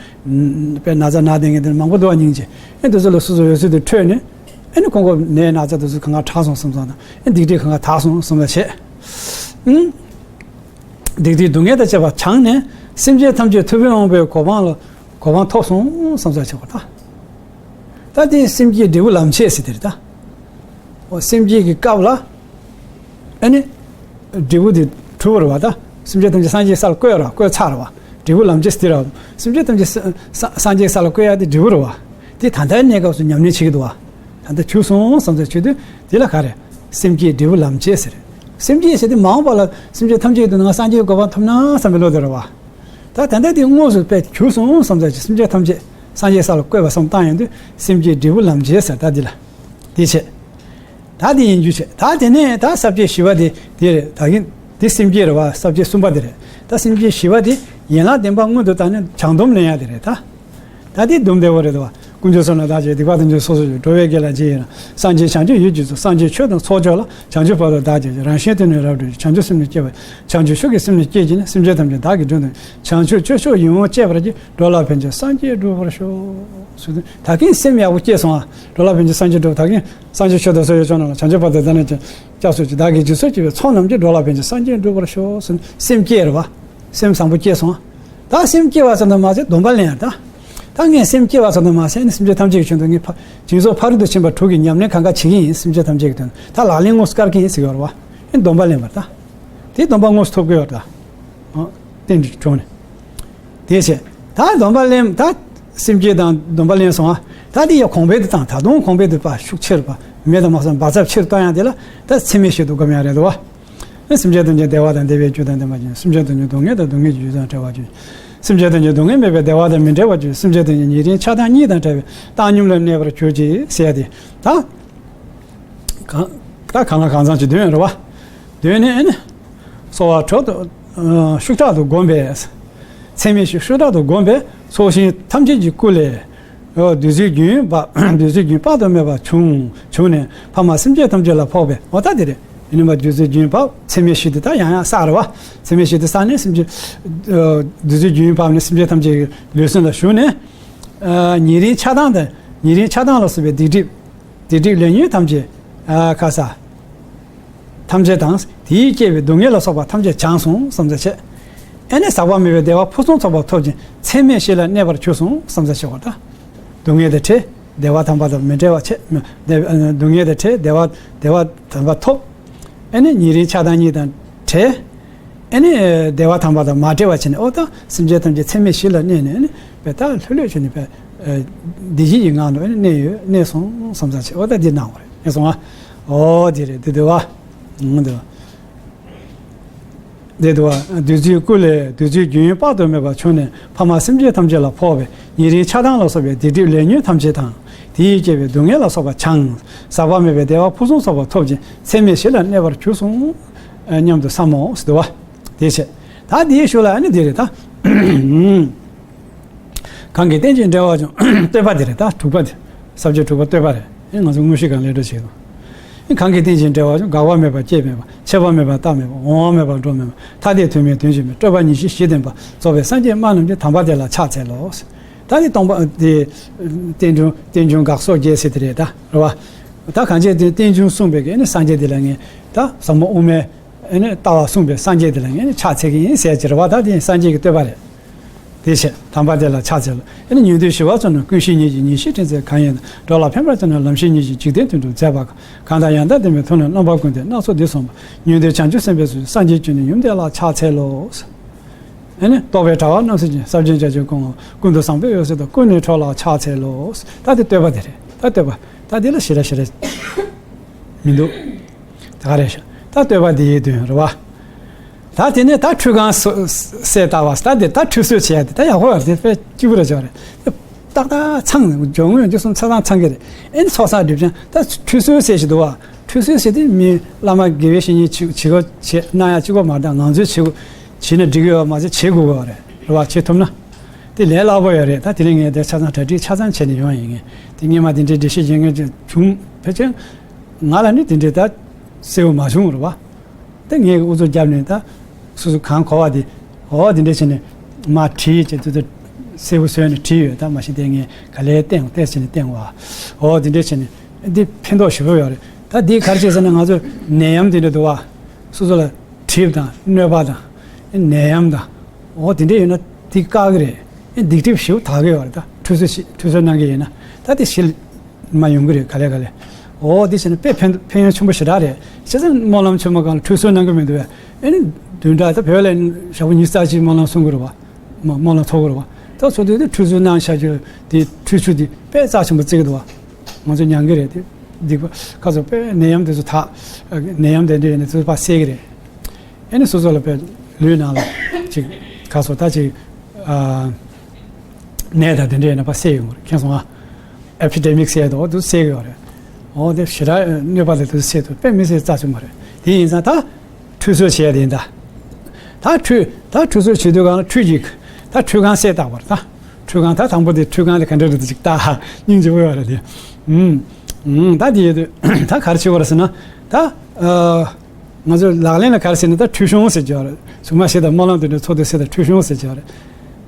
དཔེ་ན་ཚ་ན་བསྡད་མཁན་དེ་མང་པོ་འདུག་བ། སྙིང་རྗེ། ཨེ་དེ་ཚོ་ལ་སོ་སོ་འོད་ཟེར་དེ་འཕྲོས་ནས་ཨེ་ནི་ཁོང་ཁོ་ནད་ན་ཚ་དེ་ཚོ་གང་ག་དྲག་སོང་བསམ་བསམ་དང་། ཨེ་སྡིག་སྒྲིབ་གང་ག་དག་སོང་བསམ་བསམ་བྱས། ཨང་། སྡིག་སྒྲིབ་སྡུག་བསྔལ་དང་བཅས་པ་བྱང་ནས་སེམས་ཅན་ཐམས་ཅད་ཐུབ་པའི་དབང་པོའི་གོ་འཕང་ལ་གོ་འཕང་ཐོབ་སོང་བསམ་བསམ་བྱེད་པ་ད། ད་དེ་སེམས་བསྐྱེད་འབྲས་བུ་ལམ་བྱེད་ཟེར་དེ་རེད་ད། འོ་སེམས་བསྐྱེད་ཀྱི་སྐབས་ལ། ཨ་ནི། འབྲས་བུ་དེ་གྲུབ་པ་རེད་བ་ད། སེམས་ཅན་ཐམས་ཅད་སངས་རྒྱས་ས་ལ་བཀོད་ར་བཀོད་ཚར་བ། འབྲས་བུ་ལམ་བྱེད་ཟེར་ར། སེམས་ཅན་ཐམས་ཅད་ས་ས་སངས་རྒྱས་ས་ལ་བཀོད་ཡ་དེ་འབྲས་བུ་རེད་བ། དེ་ད་ལྟའི་གནས་སྐབས་སུ་ཉམས་ལེན་བྱེད་ཀྱི་འདུག་བ། ད་ལྟ་བྱུང་སོང་བསམ་ཚུལ་བྱེད་དུས་དེ་ལ་ག་རེ། སེམས་བསྐྱེད་འབྲས་བུ་ལམ་བྱེད་ཟེར། སེམས་བསྐྱེད་ཟེར་དེ་མ་འོངས་པ་ལ་སེམས་ཅན་ཐམས་ཅད་ཀྱི་དོན་ལ་ང་སངས་རྒྱས་ཀྱི་གོ་འཕང་ཐོབ་ན་བསམ་པའི་བློ་དེ་རེད་བ། ད་ད་ལྟ་དེ་དངོས་སུ་དཔེ་བྱུང་སོང་བསམ་ཚུལ་གྱི་སེམས་ཅན་ཐམས་ཅད་སངས་རྒྱས་ས་ལ་བཀོད་པ་བསམ་བཏང་ཡོང་དུས་སེམས་བསྐྱེད་འབྲས་བུ་ལམ་བྱེད་ཟེར་ད་འདི་ལ། དེ་བྱེད། ད་དེ་ཡིན་རྒྱུ་བྱེད། ད་དེ་ནས་ད་ས་བཅད་བཞི་པ་དེ་དེ་རེད། ད་གིན་དེ་སེམས་བསྐྱེད་རེད་བ། ས་བཅད་གསུམ་པ་དེ་རེད། ད་སེམས་བསྐྱེད་བཞི་པ་དེ་ཡན་ལག་བདུན་པ་སྔོན་དུ་བཏང་ནས་བྱང་སྡོམ་ལེན་ཡ་དེ་རེད་ད། ད་དེ་སྡོམ་བདེ་བོ་རེད་བ། དཀོན་མཆོག་གསུམ་ལ་བདག་བསྐྱེད། སྡིག་པ་དང་ཆོས་སོ་སོར་བྱས། འགྲོ་བའི་དགེ་ལ་རྗེས་ཡི་རང་། སངས་རྒྱས་བྱང་ཆུབ་ཡིད་ཀྱིས་རྫོགས། སངས་རྒྱས་ཆོས་དང་ཚོགས་མཆོག་ལ། བྱང་ཆུབ་བར་དུ་བདག་བསྐྱེད་ཅིང་། རང་གཞན་དོན་ནི་རབ་བསྒྲུབ་ཅིང་། བྱང་ཆུབ་སེམས་ནི་བསྐྱེད་པར་བགྱི། བྱང་ཆུབ་ཕྱོགས་ཀྱི་སེམས་ནི་བསྐྱེད་བགྱིས་ནས། སེམས་ཅན་ཐམས་ཅད་བདག་གིས་མགྲོན་དུ། བྱང་ཆུབ་སྤྱོད་མཆོག་ཡིད་འོང་སྤྱད་པར་བགྱི། འགྲོ་ལ་ཕན་ཕྱིར་སངས་རྒྱས་འགྲུབ་པར་ཤོག་ཟེར་དུས་ད་གིན་སེམས་ཡག་པོ་བསྐྱེད་སོང་ཨ། འགྲོ་ལ་ཕན་ཕྱིར་སངས་རྒྱས་འགྲུབ། ད་གིན་སངས་རྒྱས་ཆོས་དང་ཟབ་ཡོན་སྦྱོང་ན་ལ། བྱང་ཆུབ་བར་དུ་བདག་ནི་སྐྱབས་སུ་མཆི། བདག་གིས་སྦྱིན་སོགས་བགྱིས་པའི་ཚོགས་རྣམས་ཀྱིས། འགྲོ་ལ་ཕན་ཕྱིར་སངས་རྒྱས་འགྲུབ་པར་ཤོག་ཟེར་ནས་སེམས་བསྐྱེད་རེད་བ། སེམས་བཟང་པོ་བསྐྱེད་སོང་ཨ། ད་སེམས་བསྐྱེད་པ་ཙམ་དུ་མ་ཟད་སྡོམ་པ་ལེན་ཡ་ད། ད་ངས་སེམས་བསྐྱེད་པ་ཙམ་དུ་མ་ཟད་ནི་སེམས་ཅན་ཐམས་ཅད་ཀྱི་དོན་དུ་ངས་ཕ་སྦྱིན་སོགས་ཕ་རོལ་ཏུ་ཕྱིན་པ་དྲུག་གི་ཉམས་ལེན་གང་ག་བྱེད་ཀྱི་ཡིན། སེམས་ཅན་ཐམས་ཅད་ཀྱི་དོན་དུ་ད་ལག་ལེན་དངོས་སུ་བཀར་གྱི་ཡིན་ཟེར་གྱི་ཡོད་རེད་བ། ཨེ་སྡོམ་པ་ལེན་པར་ད། དེ་སྡོམ་པ་དངོས་སུ་ཐོབ་ཀྱི་ཡོད་རེད་ད། ཨོ། རྟེན་འབྲེལ་གྱི་དྲུང་ནས། དེ་བྱས། ད་སྡོམ་པ་ལེན། ད་སེམས་བསྐྱེད་དང་སྡོམ་པ་ལེན་སོང་ཨ། ད་དེ་ཡ་གོང་འཕེལ་དུ་བཏང་། ད་དུང་གོང་འཕེལ་དུ་ཕར་ཤུགས་ཆེ་རུ་ཕར་མེད་དང་མ་སོང་འབར་ཚབས་ཆེ་རུ་གཏོང་ཡ་དེ་ལ་ད་ཚད་མེད་བཞི་དུ་སྒོམ་ཡ་རེད་དོ། སེམས་ཅན་ཐམས་ཅད་བདེ་བ་དང་བདེ་བའི་རྒྱུ་དང་ལྡན་པར་གྱུར། སེམས་ཅན་ཐམས་ཅད་སྡུག་བསྔལ་དང་སྡུག་བསྔལ་གྱི་རྒྱུ་དང་བྲལ་བར་གྱུར། སེམས་ཅན་ཐམས་ཅད་སྡུག་བསྔལ་མེད་པའི་བདེ་བ་དང་མི་འབྲལ་བར་གྱུར། སེམས་ཅན་ཐམས་ཅད་ཉེ་རིང་ཆགས་སྡང་གཉིས་དང་བྲལ་བའི་བཏང་སྙོམས་ལ་གནས་པར་གྱུར་ཅིག་ཟེར་ཡ་དེ། ད་གང་ད་གང་ལ་གང་འཚམ་ཅིག་འདོན་རེད་བ། འདོན་ནས་ཨེ་ནི། གསོལ་བ་དྲག་ཏུ་ཨ་ཤུགས་དྲག་ཏུ་བསྒོམས་པས། ཚད་མེད་བཞི་ཤུགས་དྲག་ཏུ་བསྒོམས་པས་ཚོགས་ཞིང་ཐམས་ཅད་ཀྱི་སྐུ་ལས། ཨོ། བདུད་རྩིའི་རྒྱུན་བབས། བདུད་རྩིའི་རྒྱུན་དཔག་ཏུ་མེད་པ་བྱུང་། བྱུང་ནས་ཕ་མ་སེམས་ཅན་ཐམས་ཅད་ལ་ཕོག་པས། འོ་ད་དེ་རེད། ཡིན་ནི་མ་བདུད་རྩིའི་རྒྱུན་བབས། ཚད་མེད་བཞི་དེ་ད་ཡང་ཡང་བསགས་རེད་བ། ཚད་མེད་བཞི་དེ་བསགས་ནས་སེམས་ཅན། ཨོ། བདུད་རྩིའི་རྒྱུན་བབས་ནས་སེམས་ཅན་ཐམས་ཅད་ཀྱི་ལུས་སེམས་ལ་ཞུགས་ནས། ཨ་ཉེ་རིང་ཆགས་སྡང་དང་། ཉེ་རིང་ཆགས་སྡང་ལ་སོགས་པའི་སྡིག་སྒྲིབ། སྡིག་སྒྲིབ་ལས་ཉོན་ཐམས་ཅད། ཨ་ཁ་ས། ཐམས་ཅད་དང་། དེས་བསྐྱེད་པའི་སྡུག་བསྔལ་ལ་སོགས་པ་ཐམས་ཅད་བྱང་སོང་བསམ་ཚུལ་བྱས། ཨེ་ནས་ཟག་པ་མེད་པའི་བདེ་བ་ཕུན་སུམ་ཚོགས་པ་ཐོབ་ཅིང་ཚད་མེད་བཞི་ལ་གནས་པར་གྱུར་སོང་བསམ་ཚུལ་བྱེད་པ་དང་། སྡུག་བསྔལ་དང་བྲལ། བདེ་བ་དམ་པ་དང་མི་འབྲལ་བར་བྱེད། སྡུག་བསྔལ་དང་བྲལ། བདེ་བ་བདེ་བ་དམ་པ་ཐོབ། ཨེ་ནས་ཉེ་རིང་ཆགས་སྡང་གཉིས་དང་བྲལ། ཨེ་ནས་བདེ་བ་དམ་པ་དང་མ་བྲལ་བར་བྱས་ནས། ཨོ་ད་སེམས་ཅན་ཐམས་ཅད་ཚད་མེད་བཞི་ལ་གནས་ནས། ཨེ་ནས་བས་ད་ལྷོད་ལྷོད་བྱས་ནས་བས། བདེ་སྐྱིད་ཀྱི་ངང་དུ་གནས་ཡོད་གནས་སོང་བསམ་ཚར་བྱས། འོ་ད་འདི་གནང་བ་རེད། གནས་སོང་ཨ། འོ་འདི་རེད། འདི་འདི་བ། འདི་བ། འདི་འདུག་བ། བདུད་རྩིའི་སྐུ་ལས་བདུད་རྩིའི་རྒྱུན་དཔག་ཏུ་མེད་པ་བྱུང་ནས་ཕ་མ་སེམས་ཅན་ཐམས་ཅད་ལ་ཕོག་པས་ཉེ་རིང་ཆགས་སྡང་ལ་སོགས་པའི་སྡིག་སྒྲིབ་ལས་ཉོན་ཐམས་ཅད་དང་། དེས་བསྐྱེད་པའི་སྡུག་བསྔལ་ལ་སོགས་པ་བྱང་། ཟག་པ་མེད་པའི་བདེ་བ་ཕུན་སུམ་ཚོགས་པ་ཐོབ་ཅིང་ཚད་མེད་བཞི་ལ་གནས་པར་གྱུར་སོང་སྙམ་དུ་བསམ་མོ་ཟེར་འདུག་བ། དེ་བྱས། ད་དེའི་ཤུལ་ལ་ཨ་ནི་དེ་རེད་ད། གང་གིས་རྟེན་ཅིང་འབྲེལ་བར་འབྱུང་། བསྟོད་པ་དེ་རེད་ད། དྲུག་པ་དེ། ས་བཅད་དྲུག་པ་བསྟོད་པ་རེད། ཨེ་ང་ཚོ་དངོས་གཞི་སྒང་ལས་འགྲོ་བྱེད་དོ། ཨེ་གང་གིས་རྟེན་ཅིང་འབྲེལ་བར་འབྱུང་། འགག་པ་མེད་པ་སྐྱེ་མེད་པ། ཆད་པ་མེད་པ་རྟག་མེད་པ། འོང་བ་མེད་པ་འགྲོ་མེད་པ། ཐ་དད་དོན་མེད་དོན་གྱི་མེད། སྤྲོས་པ་ཉེར་ཞི་བཞི་ལྡན་པ་རྫོགས་པའི་སངས་རྒྱས་སྨྲ་རྣམས་ཀྱིས་དམ་པ་དེ་ལ་ཕྱག་འཚལ་ལོ། ད་ནི་སྟོང་པ་དེ་རྟེན་འབྱུང་རྟེན་འབྱུང་འགག་སོགས་རྒྱལ་སྲིད་དེ་རེད་ད་རེད་བ། ད་གང་བྱས་དེ་རྟེན་འབྱུང་གསུངས་པའི་གི་ཨེ་ནི་སངས་རྒྱས་དེ་ལ་ངས་ད་ཟབ་མོ་དབུ་མའི་ཨེ་ནི་ལྟ་བ་གསུངས་པའི་སངས་རྒྱས་དེ་ལ་ངས་ནི་ཕྱག་འཚལ་གྱི་ཡིན་ཟེར་གྱི་རེད་བ། ད་དེ་སངས་རྒྱས་ཀྱི་བསྟོད་པ་རེད། དེ་བྱས་དམ་པ་དེ་ལ་ཕྱག་འཚལ་ལོ། ཨེ་ནི་ཉན་ཐོས་ཞི་བ་ཚོགས་རྣམས་ཀུན་ཤེས་ཉིད་ཀྱིས་ཉེར་ཞིའི་འཕྲིན་ཚེ་གང་ཡིན་དང་། འགྲོ་ལ་ཕན་པར་བྱེད་རྣམས་ལམ་ཤེས་ཉིད་ཀྱིས་འཇིག་རྟེན་དོན་སྒྲུབ་མཛད་པ་གང་། གང་དང་ཡང་དག་ལྡན་པའི་ཐུབ་རྣམས་རྣམ་པ་ཀུན་ཏུ་སྣ་ཚོགས་འདི་གསུངས་པ། ཉན་ཐོས་བྱང་ཆུབ་སེམས་དཔའི་ཚུལ་སངས་རྒྱས་བཅོམ་ལྡན་ཡུམ་དེ་ལ་ཕྱག་འཚལ་ལོ། ཨེ་ནི་རྟོག་པའི་དྲ་བ་རྣམ་སེལ་ཅིང་། ཟབ་ཅིང་རྒྱ་ཆེན་ཀུན་ཀུན་ཏུ་བཟང་པོའི་འོད་ཟེར་དང་། ཀུན་ནས་འཕྲོ་ལ་ཕྱག་འཚལ་ལོ། ད་དེ་བསྟོད་པ་དེ་རེད། ད་བསྟོད་པ་ད་དེ་ལ་ཞེ་དྲག་ཞེ་དྲག་མི་འདུག་ད་ག་རེ་ཤག་ད་བསྟོད་པ་འདི་ཡི་དོན་རེད་བ། ད་དེ་ནས་ད་ཁྲུས་ཁང་སོ་གསལ་བཏབ་པ། ད་དེ་ད་ཁྲུས་གསོལ་བྱས་ཏེ་ད་ཡག་པོ་ཡོད་རེད། དེ་དཔེ་སྐྱིད་པོ་རེད་ཅོག་རེད། ཏག་ཏག་ཚང་། སྦྱོར་དངོས་འདི་གསུམ་ཚང་ཚང་ཚང་གི་རེད། ཨེ་ནི་ཚོགས་བསགས་སྒྲིབ་སྦྱང་ད་ཁྲུས་གསོལ་ཟེར་ཞིག་འདུག་བ། ཁྲུས་གསོལ་ཟེར་དེ་མི་བླ་མ་དགེ་བའི་བཤེས་གཉེན་ཆེ་ཆེ་གོ་བྱེད་གནང་ཡག་གཅིག་པོ་མ་རེད། ད་ང་ཚོའི་བྱེད་སྒོ་བྱེད་ན་འགྲིག་གི་ཡོད་མ་ཚད་བྱེད་དགོས་ཀྱི་ཡོད་རེད། རེད་བ། བྱེད་ཐུབ་ན་དེ་ལས་སླ་པོ་ཡོད་རེད། ད་དེ་རིང་ངས་དེ་ཆ་ཚང་གྲ་སྒྲིག་ཆ་ཚང་བྱས་ནས་ཡོང་ཡིན། ངས་དེ་སྔོན་མ་དེ་འདྲའི་འགྲེལ་བཤད་བྱེད་མཁན་ཅིག་བྱུང་ཕལ་ཆེར་ང་ལ་ནི་དེ་འདྲའི་ད་གསལ་པོ་མ་བྱུང་། རེད་བ། ད་ངས་ཨུ་ཚུགས་བརྒྱབ་ནས་ད་སོ་སོ་གང་གོ་བ་དེ་འོ་དེ་འདྲ་བྱས་ནས་མར་བྲིས་བྱས་དུས་ད་གསལ་པོ་བཟོས་ནས་བྲིས་ཡོད། ད་མ་གཞི་དེ་ངས་ག་ལེར་བསྟན་ཏེ་བྱས་ནས་བསྟན་བ། འོ་དེ་འདྲ་བྱས་ནས་འདི་ཕན་ཐོགས་ཞེ་པོ་ཡོད་རེད། ད་འདི་ག་རེ་བྱས་ཟེར་ན་ང་ཚོ་ནད་ཡམས་དེ་འདྲ་འདུག་བ། སོ་སོ་ལ་གྲིབ་དང་གནོད་པ་དང་ནད་ཡམས་དང་འོ་དེ་འདྲ་ཡོད་ན་དེ་བཀག་གི་རེད། སྡིག་སྒྲིབ་ཞེ་པོ་དག་གི་ཡོད་རེད། ད་ཁྲུས་གསོལ་ཞིག་ཁྲུས་གསོལ་གནང་གི་ཡིན་ན་ད་དེ་ཞི་མ་ཡོང་གི་རེད། ག་ལེ་ག་ལེ། འོ་དེ་བྱས་ན་དཔེ་ཕན་ཕན་ཡོན་ཆེན་པོ་ཞེ་དྲག་རེད། བྱས་ཙང་སྨོན་ལམ་ཆེན་མོ་སྒང་ལ་ཁྲུས་གསོལ་གནང་གི་མི་འདུག་བས། ཨེ་ནི་བདུན་ཕྲག་ད་བོད་ལ་ཞག་པོ་ཉི་ཤུ་རྩ་གཅིག་སྨོན་ལམ་གསུང་གི་རེད་བ། སྨོན་སྨོན་ལམ་ཚོགས་ཀྱི་རེད་བ། ད་ཚོགས་དུས་དེ་ཁྲུས་གསོལ་གནང་བཞག་རྒྱུ་དེ་ཁྲུས་ཆུ་དེ་དཔེ་རྩ་ཆེན་པོ་བརྩི་གི་འདུག་བ། ང་ཚོ་མྱང་གི་རེད་དེ། སྡིག་པ་ཁ་ཚོ་དཔེ་ནད་ཡམས་དེ་ཚོ་དག་ནད་ཡམས་དེ་འདྲ་ཡོད་ན་ཚོ་ཕར་སེལ་གི་རེད། ཨེ་ནི་སོ་སོ་ལ་དཔེ་ལུས་ནང་ལ་ཅིག་ཁ་ཚོ་ད་ཅིག་ཨ་ནད་དང་དེ་འདྲ་ཡོད་ན་ཕར་སེལ་ཡོང་གི་རེད། མཁྱེན་སོང་ཨ། ཨེ་པི་ཌེ་མིག་ཟེར་དོ་དུ་ཟེར་གི་ཡོད་རེད། འོ་དེ་ཞེ་དྲག་གནོད་པ་ལས་དུ་ཟེར་དུ་དཔེ་མི་སྲིད་རྩ་ཆེན་པོ་རེད། དེ་ཡིན་ཙང་ད་ཁྲུས་གསོལ་བྱས་དེ་ཡིན་ད། ད་ཁྲུས་ད་ཁྲུས་གསོལ་བྱེད་དུས་གང་ལ་ཁྲུས་ཀྱི་ད་ཁྲུས་ཁང་གསལ་བཏབ་པར་ད། ཁྲུས་ཁང་ད་དང་པོ་དེ་ཁྲུས་ཁང་དེ་ག་འདྲ་རེད་དུ་ཅིག་ད་སྙིང་རྗེ་པོ་ཡོད་རེད་དེ། ཨུམ་ཨུམ་ད་དེ་ཡོད་དུས་ད་ག་རེ་བྱེད་དགོས་རེད་ཟེར་ན་ད་ཨ། ང་ཚོ་ལག་ལེན་ལ་ག་རེ་ཟེར་ན་ད་ཁྲུས་གཞོང་ཟེར་གྱི་ཡོད་རེད། གཟུགས་མ་ཞིག་དང་སྨོན་ལམ་དེ་འདྲ་ཚོགས་དུས་ཟེར་ད་ཁྲུས་གཞོང་ཟེར་གྱི་ཡོད་རེད།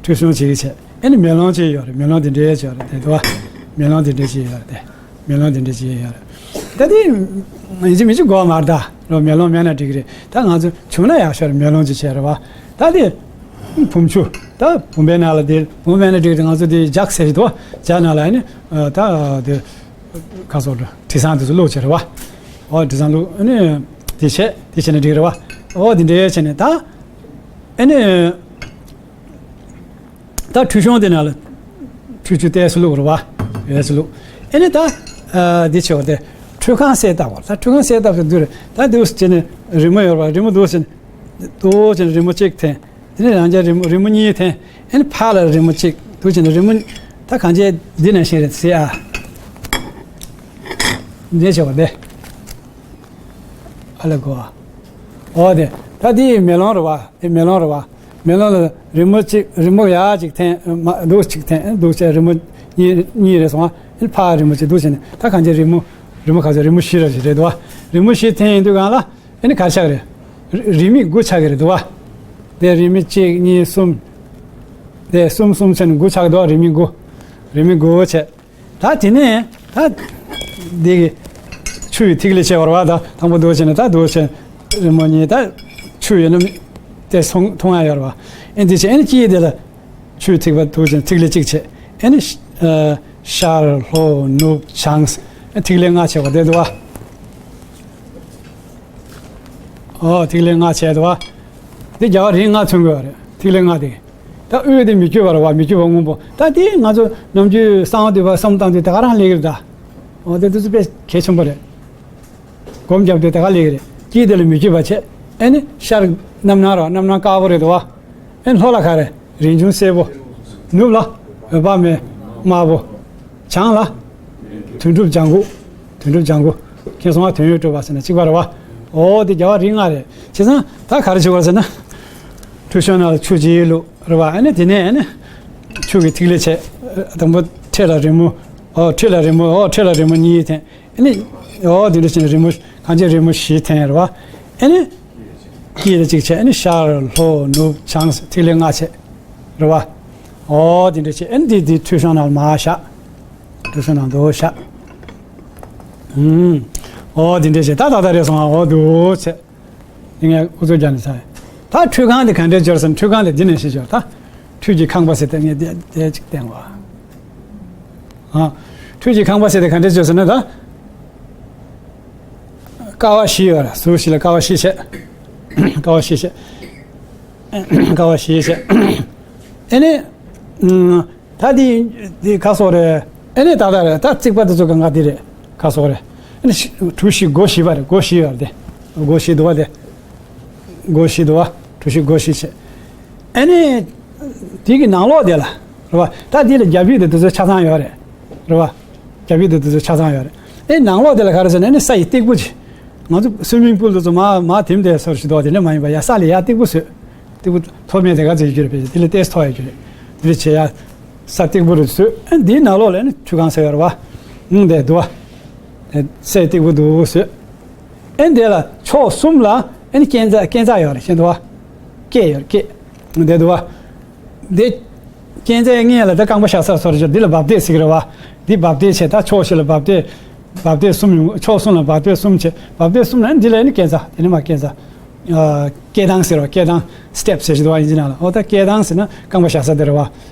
ཁྲུས་གཞོང་བྱེད་ཀྱི་བྱས། ཨེ་ནི་མེ་ལོང་ཅིག་ཡོད་རེད། མེ་ལོང་དེ་འདྲའི་ཅིག་ཡོད་རེད་དེ་དུ་བ། མེ་ལོང་དེ་འདྲའི་ཅིག་ཡོད་རེད། མེ་ལོང་དེ་འདྲའི་ཅིག་ཡོད་རེད། ད་དེ་ཡིན་གཅིག་མིན་གཅིག་དགོས་མ་རེད་ད། རོ་མེ་ལོང་མེད་ན་འགྲིག་གི་རེད། ད་ང་ཚོ་བྱུང་ན་ཡག་ཤོས་རེད། མེ་ལོང་ཅིག་བྱས་རེད་བ། ད་དེ་བུམ་ཆུ་ད་བུམ་པའི་ནང་ལ་དེ་བུམ་མེད་ན་འགྲིག་གི་རེད། ང་ཚོ་དེ་ལྗགས་ཟེར་གྱི་འདུག་བ། ལྗགས་ནང་ལ་ཨེ་ནི་ད་དེ། ཁ་སོགས་དྲི་བཟང་དེ་ཚོ་བླུགས་བྱས་རེད་བ། ཨོ་དྲི་བཟང་བླུགས་ཨ་ནི་དེ་བྱས་དེ་བྱས་ནས་འགྲིག་རེད་བ། ཨོ་དེ་འདྲའི་བྱས་ནས་ད་ཨ་ནི་ད་ཁྲུས་གཞོང་དེ་ནང་ལ་ཁྲུས་ཆུ་ཏོག་ཙམ་བླུགས་རེད་བ། ཡོད་ཙམ་བླུགས་ཨ་ནི་ད་འདི་བྱས་པ་དེ་ཁྲུས་ཁང་གསལ་བཏབ་པ་རེད། ད་ཁྲུས་ཁང་གསལ་བཏབ་པའི་དུས་རེད། ད་འདུག་བྱས་ནས་རི་མོ་ཡོད་རེད་བ། རི་མོ་འདུག་བྱས་ནས་འདུག་བྱས་ནས་རི་མོ་གཅིག་འཐེན། དེ་ནས་རང་རྒྱལ་རི་མོ་རི་མོ་གཉིས་འཐེན། ཨེ་ནི་ཕར་ལ་རི་མོ་གཅིག་འདུག་བྱས་ནས་རི་མོ་ད་གང་བྱས་འདི་ནང་བཞིན་རེད་ཟེར་ཨ། འདི་བྱས་པ་དེ། ཨ་ལ་གོ་ཨ། འོ་དེ་ད་འདི་མེ་ལོང་རེད་བ། དེ་མེ་ལོང་རེད་བ། མེ་ལོང་ལ་རི་མོ་གཅིག་རི་མོ་ཡག་གཅིག་འཐེན་མ་འདུག་གཅིག་འཐེན་འདུག་བྱས་རི་མོ་གཉིས་གཉིས་རེད་སོང་ཨ། ཨེ་ནི་ཕར་རི་མོ་གཅིག་འདུག་བྱས་ནས་ད་གང་བྱས་རི་མོ་རི་མོ་ག་ཚོད་རི་མོ་བཞི་ར་ཞིག་རེད་འདུག་བ། རི་མོ་བཞི་འཐེན་ཡིན་དུས་གང་ལ། ཨེ་ནི་ག་རེ་ཆགས་ཀྱི་རེད། རི་རི་མེད་དགུ་ཆགས་ཀྱི་རེད་འདུག་བ། དེ་རི་མེད་གཅིག་གཉིས་གསུམ། དེ་གསུམ་གསུམ་བྱས་ནས་དགུ་ཆགས་འདུག་བ། རི་མེད་དགུ། རི་མེད་དགུ་བྱས། ད་དེ་ནས་ད་འདི་གི་ཆུ་ཡི་ཐིག་ལེ་བྱས་པ་རེད་བ། ད་དང་པོ་འདུག་བྱས་ནས་ད་འདུག་བྱས་རི་མོ་གཉིས་ད་ཆུ་ཡོད་ན་དེ་སོང་མཐོང་ཡ་ཡོད་རེད་བ། ཨེ་འདི་བྱས་ཨེ་ནི་དཀྱིལ་དེ་ལ། ཆུའི་ཐིགས་པ་འདུག་ཅིང་ཐིག་ལེ་གཅིག་བྱས། ཨེ་ནི་ཤར་ལྷོ་ནུབ་བྱང་ཐིག་ལེ་ལྔ་བྱས་པ་དེ་འདུག་བ། ཨོ་ཐིག་ལེ་ལྔ་བྱས་འདུག་བ། འདི་རྒྱལ་བ་རིགས་ལྔ་མཚོན་དགོས་པ་རེད། ཐིག་ལེ་ལྔ་དེ། ད་དབུས་དེ་མི་བསྐྱོད་པ་རེད་བ། མི་བསྐྱོད་པ་སྔོན་པོ། ད་དེ་ང་ཚོ་ནམ་རྒྱུན་གསང་བ་འདུས་པ་བསམ་བློ་བཏང་དུས་དེ་ག་རང་སླེབས་ཀྱི་རེད་ད། འོ་དེ་དུས་ཚོད་དཔེ་གལ་ཆེན་པོ་རེད། སྒོམ་རྒྱབ་དུས་དེ་ག་སླེབས་ཀྱི་རེད། དཀྱིལ་དེ་ལ་མི་བསྐྱོད་པ་བྱས། ཨེ་ནི་ཤར་རྣམ་སྣང་རེད་བ། རྣམ་སྣང་དཀར་པོ་རེད་དོ་བ། ཨེ་ལྷོ་ལ་ག་རེ། རིན་འབྱུང་སེར་པོ། ནུབ་ལ་འོད་དཔག་མེད་དམར་པོ། བྱང་ལ་དོན་གྲུབ་ལྗང་གུ། དོན་གྲུབ་ལྗང་གུ། མཁྱེན་སོང་ང་། དོན་ཡོད་གྲུབ་པ་ཟེར་ན་གཅིག་པ་རེད་བ། འོ་དེ་རྒྱལ་བ་རིགས་ལྔ་རེད། བྱས་ཙང་ད་ག་རེ་བྱེད་དགོས་ཟེར་ན། ཁྲུས་གསོལ་ནང་ལ་ཆུ་གཅིག་བླུགས་རེད་བ། ཨ་ནི་དེ་ནས་ཨ་ནི་ཆུ་གི་ཐིག་ལེ་བྱས། དང་པོ་འཁྲིས་ལ་རི་མོ། འོ་འཁྲིས་ལ་རི་མོ། འོ་འཁྲིས་ལ་རི་མོ་གཉིས་འཐེན། ཨ་ནི་འོ་དེ་འདྲ་བྱས་ནས་རི་མོ་གངས་ཅན་རི་མོ་བཞི་འཐེན་རེད་བ། ཨ་ནི་དཀྱིལ་ལ་གཅིག་བྱས། ཨ་ནི་ཤར་ལྷོ་ནུབ་བྱང་ཟེར་ཐིག་ལེ་ལྔ་བྱས་རེད་བ། འོ་དེ་འདྲ་བྱས། ཨ་ནི་དེ་དེ་ཁྲུས་གསོལ་ནང་ལ་མར་བཞག་ཁྲུས་གསོལ་ནང་དུ་བཞག་ཨུམ། འོ་དེ་འདྲ་བྱས། ད་ད་ད་རེད་སོང་ང་། འོ་འདུག་བྱས། འདི་ངས་ཨུ་ཚུགས་རྒྱག་ནས་ཚར། ད་ཁྲུས་ཁང་དེ་ག་འདྲས་སྦྱོར་ཟེར་ན། ཁྲུས་ཁང་དེ་འདི་ནས་ཤེས་སྦྱོར། ད་ཁྲུས་ཀྱི་ཁང་པ་ཟེར་དེ་ངས་དེ་དེ་གཅིག་བསྟན་བ། ཨ། ཁྲུས་ཀྱི་ཁང་པ་ཟེར་དེ་ག་འདྲས་སྦྱོར་ཟེར་ན། ད་ཀ་བ་བཞི་ཡོད་རེད། ཟུར་བཞི་ལ་ཀ་བ་བཞི་བྱས། ཀ་བ་བཞི་བྱས། ཀ་བ་བཞི་བྱས། ཨེ་ནི། ཨུམ། ད་དེ་དེ་ག་སོགས་རེད། ཨེ་ནས་ད་ལྟ་རེད། ད་རྩིག་པ་དེ་ཚོ་གང་ག་དེ་རེད། ག་སོགས་རེད། ཨེ་ནས་གྲུ་བཞི་སྒོ་བཞི་པ་རེད། སྒོ་བཞི་ཡོད་རེད་དེ། སྒོ་བཞི་འདུག་བ་དེ། སྒོ་བཞི་འདུག་བ། གྲུ་བཞི་སྒོ་བཞི་བྱས། ཨེ་ནས་དེ་གི་ནང་ལོགས་དེ་ལ་རེད་བ། ད་དེ་ལ་རྒྱ་ཕིབས་དེ་དེ་ཚོ་ཆ་ཚང་ཡོད་རེད། རེད་བ། རྒྱ་ཕིབས་དེ་དེ་ཚོ་ཆ་ཚང་ཡོད་རེད། ཨེ་ནང་ལོགས་དེ་ལ་ག་རེ་ཟེར་ན། ཨེ་ནས་ས་ཡི་སྟེགས་བུ་ཅིག་ང་ཚོ་སུའི་མིང་པུལ་དེ་ཚོ་མ་མ་དེམ་དེ་སོར་ཞིག་འདུག་བ། དེ་འདྲ་མ་ཡིན་པ། ཡ་ས་ལ་ཡ་སྟེགས་བུ་བཟོས། སྟེགས་བུ་མཐོ་དམན་དེ་ག་ཚོད་ཡོད་རྒྱུ་རེད་པས། དེ་ལས་ཏོག་ཙམ་མཐོ་ཡོད་རྒྱུ་རེད། དེ་འདྲ་བྱས་ཡ། ས་སྟེགས་བུ་རུ་བཟོས། ཨ་འདིའི་ནང་ལོགས་ལ་ནི་ཁྲུས་ཁང་ཟེར་ཡོད་རེད་བ། ཨང་དེ་འདུག་བ། དེ་སའི་སྟེགས་བུ་འདུག་བཟོས། ཨ་འདི་ལ་ཕྱོགས་གསུམ་ལ་ཨ་ནི་སྐས་འཛེག་སྐས་འཛེག་ཡོད་རེད། ཤེས་འདུག་བ། སྐས་ཡོད་རེད། སྐས། འདི་འདུག་བ། འདི་སྐས་འཛེག་སྔོན་ལ་ད་རྐང་པ་བཞག་ས་སོར་བཞག་འདི་ལ་འབབ་སྟེགས་ཟེར་གྱི་རེད་བ། འདི་འབབ་སྟེགས་བྱས། ད་ཕྱོགས་བཞི་ལ་འབབ་སྟེགས། འབབ་སྟེགས་གསུམ་ཡོང་། ཕྱོགས་གསུམ་ལ་འབབ་སྟེགས་གསུམ་བྱས། འབབ་སྟེགས་གསུམ་ལ་ནི་འདི་ལ་ནི་སྐས་འཛེག་དེ་ནི་མར་སྐས་འཛེག་ཨ། སྐས་ཐང་ཟེར་བ། སྐས་ཐང་། སི་ཊེབ་ཟེར་གྱི་འདུག་བ། ཨིན་ཇི་ནང་ལ། འོ་ད་སྐས་ཐང་ཟེར་ན་རྐང་པ་བཞག་ས་དེ་རེད་བ།